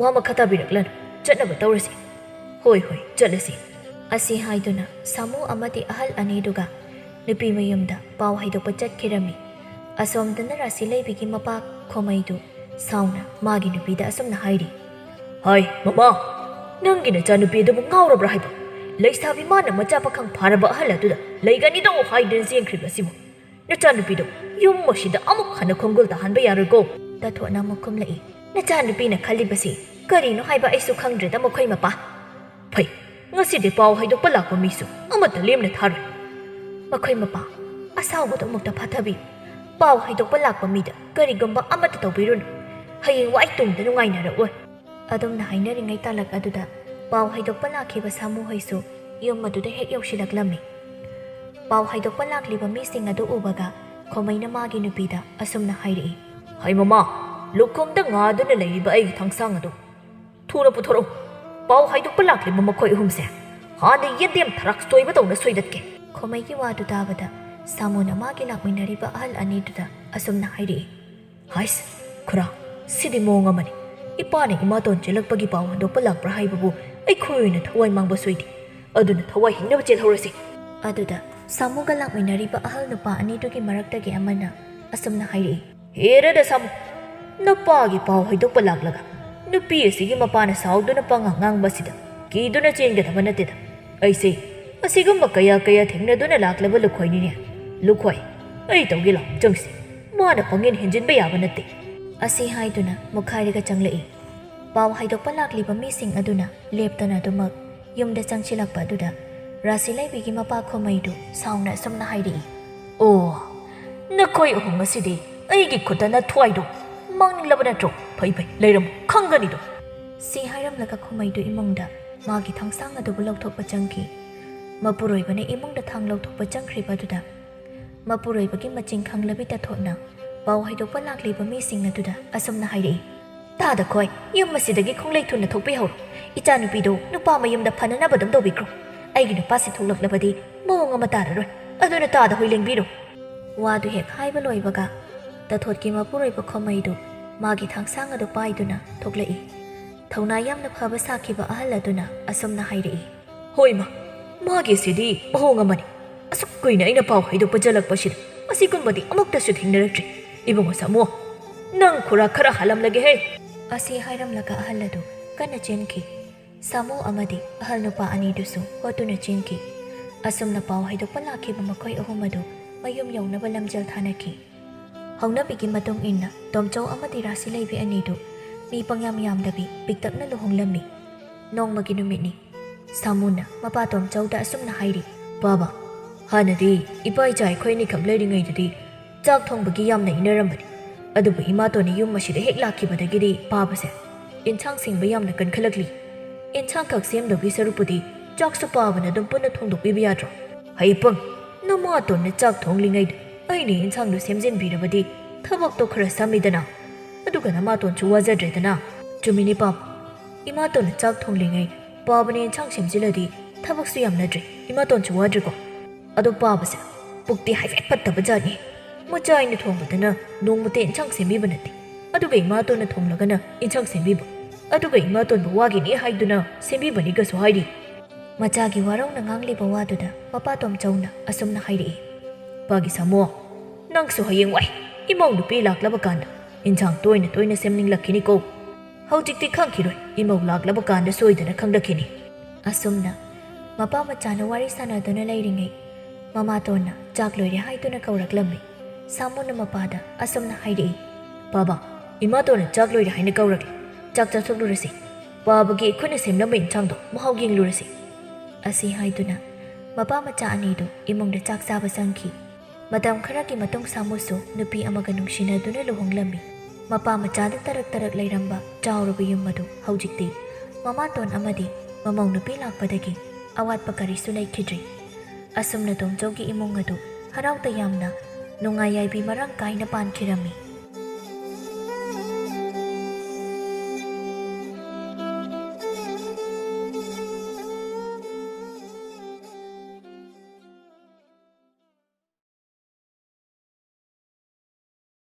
ꯋꯥ ꯃꯈꯥ ꯇꯥꯕꯤꯔꯛꯂꯅꯨ, ꯆꯠꯅꯕ ꯇꯧꯔꯁꯤ꯫" "ꯍꯣꯏ, ꯍꯣꯏ, ꯆꯠꯂꯁꯤ꯫" ꯑꯁꯤ ꯍꯥꯏꯗꯨꯅ ꯁꯥꯃꯨ ꯑꯃꯗꯤ ꯑꯍꯜ ꯑꯅꯤꯗꯨꯒ ꯅꯨꯄꯤ ꯃꯌꯨꯝꯗ ꯄꯥꯎ ꯍꯥꯏꯗꯣꯛꯄ ꯆꯠꯈꯤꯔꯝꯃꯤ꯫ ꯑꯁꯣꯝꯗꯅ ꯔꯥꯁꯤ ꯂꯩꯕꯤꯒꯤ ꯃꯄꯥ ꯈꯣꯃꯩꯗꯨ ꯁꯥꯎꯅ ꯃꯥꯒꯤ ꯅꯨꯄꯤꯗ ꯑꯁꯨꯝꯅ ꯍꯥꯏꯔꯤ꯫ "ꯍꯥꯏ, ꯃꯃꯥ, ꯅꯪꯒꯤ ꯅꯆꯥꯅꯨꯄꯤ ꯑꯗꯨꯕꯨ ꯉꯥꯎꯔꯕ꯭ꯔꯥ ꯍꯥꯏꯕ? ꯂꯩꯁꯥꯕꯤ ꯃꯥꯅ ꯃꯆꯥ ꯄꯥꯈꯪ ꯐꯥꯔꯕ ꯑꯍꯜ ꯑꯗꯨꯗ ꯂꯩꯒꯅꯤꯗꯣ ꯍꯥꯏꯗꯨꯅ ꯆꯦꯟꯈ꯭ꯔꯤꯕ ꯑꯁꯤꯕꯨ꯫ ꯅꯆꯥꯅꯨꯄꯤꯗꯣ ꯌꯨꯝ ꯑꯁꯤꯗ ꯑꯃꯨꯛ ꯍꯟꯅ ꯈꯣꯡꯒꯨꯜ ꯇꯥꯍꯟꯕ ꯌꯥꯔꯣꯏꯀꯣ꯫" ꯇꯥꯊꯣꯠꯅ ꯑꯃꯨꯛ ꯈꯨꯝꯂꯛꯏ꯫ "ꯅꯆꯥꯅꯨꯄꯤꯅ ꯈꯜꯂꯤꯕꯁꯤ ꯀꯔꯤꯅꯣ ꯍꯥꯏꯕ ꯑꯩꯁꯨ ꯈꯪꯗ꯭ꯔꯦꯗ, ꯃꯈꯣꯏ ꯃꯄꯥ꯫ ꯐꯩ, ꯉꯁꯤꯗꯤ ꯄꯥꯎ ꯍꯥꯏꯗꯣꯛꯄ ꯂꯥꯛꯄ ꯃꯤꯁꯨ ꯑꯃꯠꯇ ꯂꯦꯝꯅ ꯊꯥꯔꯣꯏ꯫ ꯃꯈꯣꯏ ꯃꯄꯥ, ꯑꯁꯥꯎꯕꯗꯣ ꯑꯃꯨꯛꯇ ꯐꯥꯊꯕꯤꯌꯨ꯫ ꯄꯥꯎ ꯍꯥꯏꯗꯣꯛꯄ ꯂꯥꯛꯄ ꯃꯤꯗ ꯀꯔꯤꯒꯨꯝꯕ ꯑꯃꯠꯇ ꯇꯧꯕꯤꯔꯨꯅꯨ꯫ ꯍꯌꯦꯡ ꯋꯥꯏ ꯇꯨꯡꯗ ꯅꯨꯡꯉꯥꯏꯅꯔꯛꯑꯣꯏ꯫" ꯑꯗꯨꯝꯅ ꯍꯥꯏꯅꯔꯤꯉꯩ ꯇꯥꯂꯛ ꯑꯗꯨꯗ ꯄꯥꯎ ꯍꯥꯏꯗꯣꯛꯄ ꯂꯥꯛꯈꯤꯕ ꯁꯥꯃꯨꯍꯣꯏꯁꯨ ꯌꯨꯝ ꯑꯗꯨꯗ ꯍꯦꯛ ꯌꯧꯁꯤꯜꯂꯛꯂꯝꯃꯤ꯫ ꯄꯥꯎ ꯍꯥꯏꯗꯣꯛꯄ ꯂꯥꯛꯂꯤꯕ ꯃꯤꯁꯤꯡ ꯑꯗꯨ ꯎꯕꯒ ꯈꯣꯃꯩꯅ ꯃꯥꯒꯤ ꯅꯨꯄꯤꯗ ꯑꯁꯨꯝꯅ ꯍꯥꯏꯔꯛꯏ꯫ "ꯍꯩ ꯃꯃꯥ, ꯂꯨꯈꯣꯡꯗ ꯉꯥꯗꯨꯅ ꯂꯩꯔꯤꯕ ꯑꯩꯒꯤ ꯊꯥꯡꯁꯥꯡ ꯑꯗꯨ ꯊꯨꯅ ꯄꯨꯊꯣꯔꯛꯎ꯫ ꯄꯥꯎ ꯍꯥꯏꯗꯣꯛꯄ ꯂꯥꯛꯂꯤꯕ ꯃꯈꯣꯏ ꯑꯍꯨꯝꯁꯦ ꯍꯥꯟꯅ ꯌꯦꯟꯗꯦꯝ ꯊꯔꯥꯛ ꯁꯣꯏꯕ ꯇꯧꯅ ꯁꯣꯏꯗꯠꯀꯦ꯫" ꯈꯣꯃꯩꯒꯤ ꯋꯥꯗꯨ ꯇꯥꯕꯗ ꯁꯥꯃꯨꯅ ꯃꯥꯒꯤ ꯂꯥꯛꯃꯤꯟꯅꯔꯤꯕ ꯑꯍꯜ ꯑꯅꯤꯗꯨꯗ ꯑꯁꯨꯝꯅ ꯍꯥꯏꯔꯛꯏ꯫ "ꯍꯥꯏꯁ, ꯈꯨꯔꯥ, ꯁꯤꯗꯤ ꯃꯑꯣꯡ ꯑꯃꯅꯤ꯫ ꯏꯄꯥꯅ ꯏꯃꯥꯇꯣꯟ ꯆꯦꯜꯂꯛꯄꯒꯤ ꯄꯥꯎ ꯍꯟꯗꯣꯛꯄ ꯂꯥꯛꯄ꯭ꯔꯥ ꯍꯥꯏꯕꯕꯨ ꯑꯩꯈꯣꯏ ꯑꯣꯏꯅ ꯊꯋꯥꯏ ꯃꯥꯡꯕ ꯁꯣꯏꯗꯦ꯫ ꯑꯗꯨꯅ ꯊꯋꯥꯏ ꯍꯤꯡꯅꯕ ꯆꯦꯜꯍꯧꯔꯁꯤ꯫" ꯑꯗꯨꯗ ꯁꯥꯃꯨꯒ ꯂꯥꯛꯃꯤꯟꯅꯔꯤꯕ ꯑꯍꯜ ꯅꯨꯄꯥ ꯑꯅꯤꯗꯨꯒꯤ ꯃꯔꯛꯇꯒꯤ ꯑꯃꯅ ꯑꯁꯨꯝꯅ ꯍꯥꯏꯔꯛꯏ꯫ "ꯍꯦꯔꯗ ꯁꯥꯃꯨ, ꯅꯄꯥꯒꯤ ꯄꯥꯎ ꯍꯩꯗꯣꯛꯄ ꯂꯥꯛꯂꯒ ꯅꯨꯄꯤ ꯑꯁꯤꯒꯤ ꯃꯄꯥꯅ ꯁꯥꯎꯗꯨꯅ ꯄꯉꯥꯡ ꯉꯥꯡꯕ ꯑꯁꯤꯗ ꯀꯤꯗꯨꯅ ꯆꯦꯟꯒꯗꯕ ꯅꯠꯇꯦꯗ꯫ ꯑꯩꯁꯦ ꯑꯁꯤꯒꯨꯝꯕ ꯀꯌꯥ ꯀꯌꯥ ꯊꯦꯡꯅꯗꯨꯅ ꯂꯥꯛꯂꯕ ꯂꯨꯈꯣꯏꯅꯤꯅꯦ꯫ ꯂꯨꯈꯣꯏ, ꯑꯩ ꯇꯧꯒꯦ ꯂꯥꯎ, ꯆꯪꯁꯤ꯫ ꯃꯥꯅ ꯄꯪꯍꯦꯟ ꯍꯦꯟꯖꯤꯟꯕ ꯌꯥꯕ ꯅꯠꯇꯦ꯫" ꯑꯁꯤ ꯍꯥꯏꯗꯨꯅ ꯃꯨꯛꯈꯥꯏꯔꯒ ꯆꯪꯂꯛꯏ꯫ ꯄꯥꯎ ꯍꯥꯏꯗꯣꯛꯄ ꯂꯥꯛꯂꯤꯕ ꯃꯤꯁꯤꯡ ꯑꯗꯨꯅ ꯂꯦꯞꯇꯅ ꯑꯗꯨꯃꯛ ꯌꯨꯝꯗ ꯆꯪꯁꯤꯜꯂꯛꯄ ꯑꯗꯨꯗ ꯔꯥꯁꯤ ꯂꯩꯕꯤꯒꯤ ꯃꯄꯥ ꯈꯣꯃꯩꯗꯨ ꯁꯥꯎꯅ ꯑꯁꯨꯝꯅ ꯍꯥꯏꯔꯛꯏ꯫ "ꯑꯣ, ꯅꯈꯣꯏ ꯑꯍꯨꯝ ꯑꯁꯤꯗꯤ ꯑꯩꯒꯤ ꯈꯨꯠꯇ ꯅꯊ꯭ꯋꯥꯏꯗꯣ ꯃꯥꯡꯅꯤꯡꯂꯕ ꯅꯠꯇ꯭ꯔꯣ? ꯐꯩ ꯐꯩ, ꯂꯩꯔꯝꯃꯨ, ꯈꯪꯒꯅꯤꯗꯣ꯫" ꯁꯤ ꯍꯥꯏꯔꯝꯂꯒ ꯈꯣꯃꯩꯗꯨ ꯏꯃꯨꯡꯗ ꯃꯥꯒꯤ ꯊꯥꯡꯁꯥꯡ ꯑꯗꯨꯕꯨ ꯂꯧꯊꯣꯛꯄ ꯆꯪꯈꯤ꯫ ꯃꯄꯨꯔꯣꯏꯕꯅ ꯏꯃꯨꯡꯗ ꯊꯥꯡ ꯂꯧꯊꯣꯛꯄ ꯆꯪꯈ꯭ꯔꯤꯕ ꯑꯗꯨꯗ ꯃꯄꯨꯔꯣꯏꯕꯒꯤ ꯃꯆꯤꯡ ꯈꯪꯂꯕꯤ ꯇꯥꯊꯣꯠꯅ ꯄꯥꯎ ꯍꯥꯏꯗꯣꯛꯄ ꯂꯥꯛꯂꯤꯕ ꯃꯤꯁꯤꯡ ꯑꯗꯨꯗ ꯑꯁꯨꯝꯅ ꯍꯥꯏꯔꯛꯏ꯫ "ꯇꯥꯗ ꯈꯣꯏ, ꯌꯨꯝ ꯑꯁꯤꯗꯒꯤ ꯈꯣꯡꯂꯩ ꯊꯨꯅ ꯊꯣꯛꯄꯤꯍꯧꯔꯣ꯫ ꯏꯆꯥꯅꯨꯄꯤꯗꯨ ꯅꯨꯄꯥ ꯃꯌꯨꯝꯗ ꯐꯅꯅꯕ ꯑꯗꯨꯝ ꯇꯧꯕꯤꯈ꯭ꯔꯣ꯫ ꯑꯩꯒꯤ ꯅꯨꯄꯥꯁꯤ ꯊꯣꯛꯂꯛꯂꯕꯗꯤ ꯃꯑꯣꯡ ꯑꯃ ꯇꯥꯔꯔꯣꯏ꯫ ꯑꯗꯨꯅ ꯇꯥꯗ ꯍꯣꯏ ꯂꯦꯡꯕꯤꯔꯣ꯫" ꯋꯥꯗꯨ ꯍꯦꯛ ꯍꯥꯏꯕ ꯂꯣꯏꯕꯒ, ꯇꯥꯊꯣꯠꯀꯤ ꯃꯄꯨꯔꯣꯏꯕ ꯈꯣꯃꯩꯗꯨ ꯃꯥꯒꯤ ꯊꯥꯡꯁꯥꯡ ꯑꯗꯨ ꯄꯥꯏꯗꯨꯅ ꯊꯣꯛꯂꯛꯏ꯫ ꯊꯧꯅꯥ ꯌꯥꯝꯅ ꯐꯕ ꯁꯥꯈꯤꯕ ꯑꯍꯜ ꯑꯗꯨꯅ ꯑꯁꯨꯝꯅ ꯍꯥꯏꯔꯛꯏ, "ꯍꯣꯏ ꯃꯥ, ꯃꯥꯒꯤꯁꯤꯗꯤ ꯃꯑꯣꯡ ꯑꯃꯅꯤ꯫ ꯑꯁꯨꯛ ꯀꯨꯏꯅ ꯑꯩꯅ ꯄꯥꯎ ꯍꯥꯏꯗꯣꯛꯄ ꯆꯜꯂꯛꯄꯁꯤꯗ ꯑꯁꯤꯒꯨꯝꯕꯗꯤ ꯑꯃꯨꯛꯇꯁꯨ ꯊꯦꯡꯅꯔꯛꯇ꯭ꯔꯤ꯫ ꯏꯕꯨꯡꯉꯣ ꯁꯥꯃꯨ, ꯅꯪ ꯈꯨꯔꯥ ꯈꯔ ꯍꯥꯜꯂꯝꯂꯒꯦ ꯍꯦ!" ꯑꯁꯤ ꯍꯥꯏꯔꯝꯂꯒ ꯑꯍꯜ ꯑꯗꯨ ꯀꯟꯅ ꯆꯦꯟꯈꯤ꯫ ꯁꯥꯃꯨ ꯑꯃꯗꯤ ꯑꯍꯜ ꯅꯨꯄꯥ ꯑꯅꯤꯗꯨꯁꯨ ꯍꯣꯠꯇꯨꯅ ꯆꯦꯟꯈꯤ꯫ ꯑꯁꯨꯝꯅ ꯄꯥꯎ ꯍꯥꯏꯗꯣꯛꯄ ꯂꯥꯛꯈꯤꯕ ꯃꯈꯣꯏ ꯑꯍꯨꯝ ꯑꯗꯨ ꯃꯌꯨꯝ ꯌꯧꯅꯕ ꯂꯝꯖꯦꯜ ꯊꯥꯅꯈꯤ꯫ ꯍꯧꯅꯕꯤꯒꯤ ꯃꯇꯨꯡ ꯏꯟꯅ ꯇꯣꯝꯆꯧ ꯑꯃꯗꯤ ꯔꯥꯁꯤ ꯂꯩꯕꯤ ꯑꯅꯤꯗꯨ ꯃꯤ ꯄꯪꯌꯥꯝ ꯌꯥꯝꯗꯕꯤ ꯄꯤꯛꯇꯛꯅ ꯂꯨꯍꯣꯡꯂꯝꯃꯤ꯫ ꯅꯣꯡꯃꯒꯤ ꯅꯨꯃꯤꯠꯅꯤ꯫ ꯁꯥꯃꯨꯅ ꯃꯄꯥ ꯇꯣꯝꯆꯧꯗ ꯑꯁꯨꯝꯅ ꯍꯥꯏꯔꯤ, "ꯕꯥꯕꯥ, ꯍꯥꯟꯅꯗꯤ ꯏꯄꯥ ꯏꯆꯥ ꯑꯩꯈꯣꯏ ꯑꯅꯤꯈꯛ ꯂꯩꯔꯤꯉꯩꯗꯗꯤ ꯆꯥꯛ ꯊꯣꯡꯕꯒꯤ ꯌꯥꯝꯅ ꯏꯅꯔꯝꯕꯅꯤ꯫ ꯑꯗꯨꯕꯨ ꯏꯃꯥꯇꯣꯟꯅ ꯌꯨꯝ ꯑꯁꯤꯗ ꯍꯦꯛ ꯂꯥꯛꯈꯤꯕꯗꯒꯤꯗꯤ ꯄꯥꯕꯁꯦ ꯏꯟꯁꯥꯡ ꯁꯦꯝꯕ ꯌꯥꯝꯅ ꯀꯟꯈꯠꯂꯛꯂꯤ꯫ ꯏꯟꯁꯥꯡꯈꯛ ꯁꯦꯝꯗꯧꯒꯤ ꯁꯔꯨꯛꯄꯨꯗꯤ ꯆꯥꯛꯁꯨ ꯄꯥꯕꯅ ꯑꯗꯨꯝ ꯄꯨꯟꯅ ꯊꯣꯡꯗꯣꯛꯄꯤꯕ ꯌꯥꯗ꯭ꯔꯣ? ꯍꯩꯄꯪ, ꯅꯃꯥꯇꯣꯟꯅ ꯆꯥꯛ ꯊꯣꯡꯂꯤꯉꯩꯗ ꯑꯩꯅ ꯏꯟꯁꯥꯡꯗꯣ ꯁꯦꯝꯖꯤꯟꯕꯤꯔꯕꯗꯤ ꯊꯕꯛꯇꯣ ꯈꯔ ꯁꯝꯃꯤꯗꯅ꯫ ꯑꯗꯨꯒ ꯅꯃꯥꯇꯣꯟꯁꯨ ꯋꯥꯖꯗ꯭ꯔꯦꯗꯅ꯫" "ꯆꯨꯝꯃꯤꯅꯦ ꯄꯥꯕ, ꯏꯃꯥꯇꯣꯟꯅ ꯆꯥꯛ ꯊꯣꯡꯂꯤꯉꯩ ꯄꯥꯕꯅ ꯏꯟꯁꯥꯡ ꯁꯦꯝꯖꯤꯜꯂꯗꯤ ꯊꯕꯛꯁꯨ ꯌꯥꯝꯅꯗ꯭ꯔꯦ, ꯏꯃꯥꯇꯣꯟꯁꯨ ꯋꯥꯗ꯭ꯔꯦꯀꯣ꯫ ꯑꯗꯣ ꯄꯥꯕꯁꯦ ꯄꯨꯛꯇꯤ ꯍꯥꯏꯐꯦꯠ ꯐꯠꯇꯕ ꯖꯥꯠꯅꯤ꯫ ꯃꯆꯥ ꯑꯩꯅ ꯊꯣꯡꯕꯗꯅ ꯅꯣꯡꯃꯇ ꯏꯟꯁꯥꯡ ꯁꯦꯝꯕꯤꯕ ꯅꯠꯇꯦ, ꯑꯗꯨꯒ ꯏꯃꯥꯇꯣꯟꯅ ꯊꯣꯡꯂꯒꯅ ꯏꯟꯁꯥꯡ ꯁꯦꯝꯕꯤꯕ, ꯑꯗꯨꯒ ꯏꯃꯥꯇꯣꯟꯕꯨ ꯋꯥꯒꯤꯅꯤ ꯍꯥꯏꯗꯨꯅ ꯁꯦꯝꯕꯤꯕꯅꯤꯒꯁꯨ ꯍꯥꯏꯔꯤ꯫" ꯃꯆꯥꯒꯤ ꯋꯥꯔꯧꯅ ꯉꯥꯡꯂꯤꯕ ꯋꯥꯗꯨꯗ ꯃꯄꯥ ꯇꯣꯝꯆꯧꯅ ꯑꯁꯨꯝꯅ ꯍꯥꯏꯔꯛꯏ, "ꯄꯥꯒꯤ ꯁꯥꯃꯣ, ꯅꯪꯁꯨ ꯍꯌꯦꯡꯋꯥꯏ ꯏꯃꯧ ꯅꯨꯄꯤ ꯂꯥꯛꯂꯕ ꯀꯥꯟꯗ ꯏꯟꯁꯥꯡ ꯇꯣꯏꯅ ꯇꯣꯏꯅ ꯁꯦꯝꯅꯤꯡꯂꯛꯈꯤꯅꯤꯀꯣ꯫ ꯍꯧꯖꯤꯛꯇꯤ ꯈꯪꯈꯤꯔꯣꯏ, ꯏꯃꯧ ꯂꯥꯛꯂꯕ ꯀꯥꯟꯗ ꯁꯣꯏꯗꯅ ꯈꯪꯂꯛꯈꯤꯅꯤ꯫" ꯑꯁꯨꯝꯅ ꯃꯄꯥ ꯃꯆꯥꯅ ꯋꯥꯔꯤ ꯁꯥꯟꯅꯗꯨꯅ ꯂꯩꯔꯤꯉꯩ, ꯃꯃꯥꯇꯣꯟꯅ ꯆꯥꯛ ꯂꯣꯏꯔꯦ ꯍꯥꯏꯗꯨꯅ ꯀꯧꯔꯛꯂꯝꯃꯤ꯫ ꯁꯥꯃꯨꯅ ꯃꯄꯥꯗ ꯑꯁꯨꯝꯅ ꯍꯥꯏꯔꯛꯏ, "ꯄꯥꯕ, ꯏꯃꯥꯇꯣꯟꯅ ꯆꯥꯛ ꯂꯣꯏꯔꯦ ꯍꯥꯏꯅ ꯀꯧꯔꯛꯂꯦ꯫ ꯆꯥꯛ ꯆꯥꯊꯣꯛꯂꯨꯔꯁꯤ꯫ ꯄꯥꯕꯒꯤ ꯏꯈꯨꯠꯅ ꯁꯦꯝꯂꯝꯕ ꯏꯟꯁꯥꯡꯗꯣ ꯃꯍꯥꯎ ꯌꯦꯡꯂꯨꯔꯁꯤ꯫" ꯑꯁꯤ ꯍꯥꯏꯗꯨꯅ ꯃꯄꯥ ꯃꯆꯥ ꯑꯅꯤꯗꯨ ꯏꯃꯨꯡꯗ ꯆꯥꯛ ꯆꯥꯕ ꯆꯪꯈꯤ꯫ ꯃꯇꯝ ꯈꯔꯒꯤ ꯃꯇꯨꯡ ꯁꯥꯃꯨꯁꯨ ꯅꯨꯄꯤ ꯑꯃꯒ ꯅꯨꯡꯁꯤꯅꯗꯨꯅ ꯂꯨꯍꯣꯡꯂꯝꯃꯤ꯫ ꯃꯄꯥ ꯃꯆꯥꯗ ꯇꯔꯛ ꯇꯔꯛ ꯂꯩꯔꯝꯕ ꯆꯥꯎꯔꯕ ꯌꯨꯝ ꯑꯗꯨ ꯍꯧꯖꯤꯛꯇꯤ ꯃꯃꯥꯇꯣꯟ ꯑꯃꯗꯤ ꯃꯃꯧ ꯅꯨꯄꯤ ꯂꯥꯛꯄꯗꯒꯤ ꯑꯋꯥꯠꯄ ꯀꯔꯤꯁꯨ ꯂꯩꯈꯤꯗ꯭ꯔꯦ꯫ ꯑꯁꯨꯝꯅ ꯇꯣꯝꯆꯧꯒꯤ ꯏꯃꯨꯡ ꯑꯗꯨ ꯍꯔꯥꯎ ꯇꯌꯥꯝꯅ ꯅꯨꯡꯉꯥꯏ ꯌꯥꯏꯕꯤ ꯃꯔꯥꯡ ꯀꯥꯏꯅ ꯄꯥꯟꯈꯤꯔꯝꯃꯤ꯫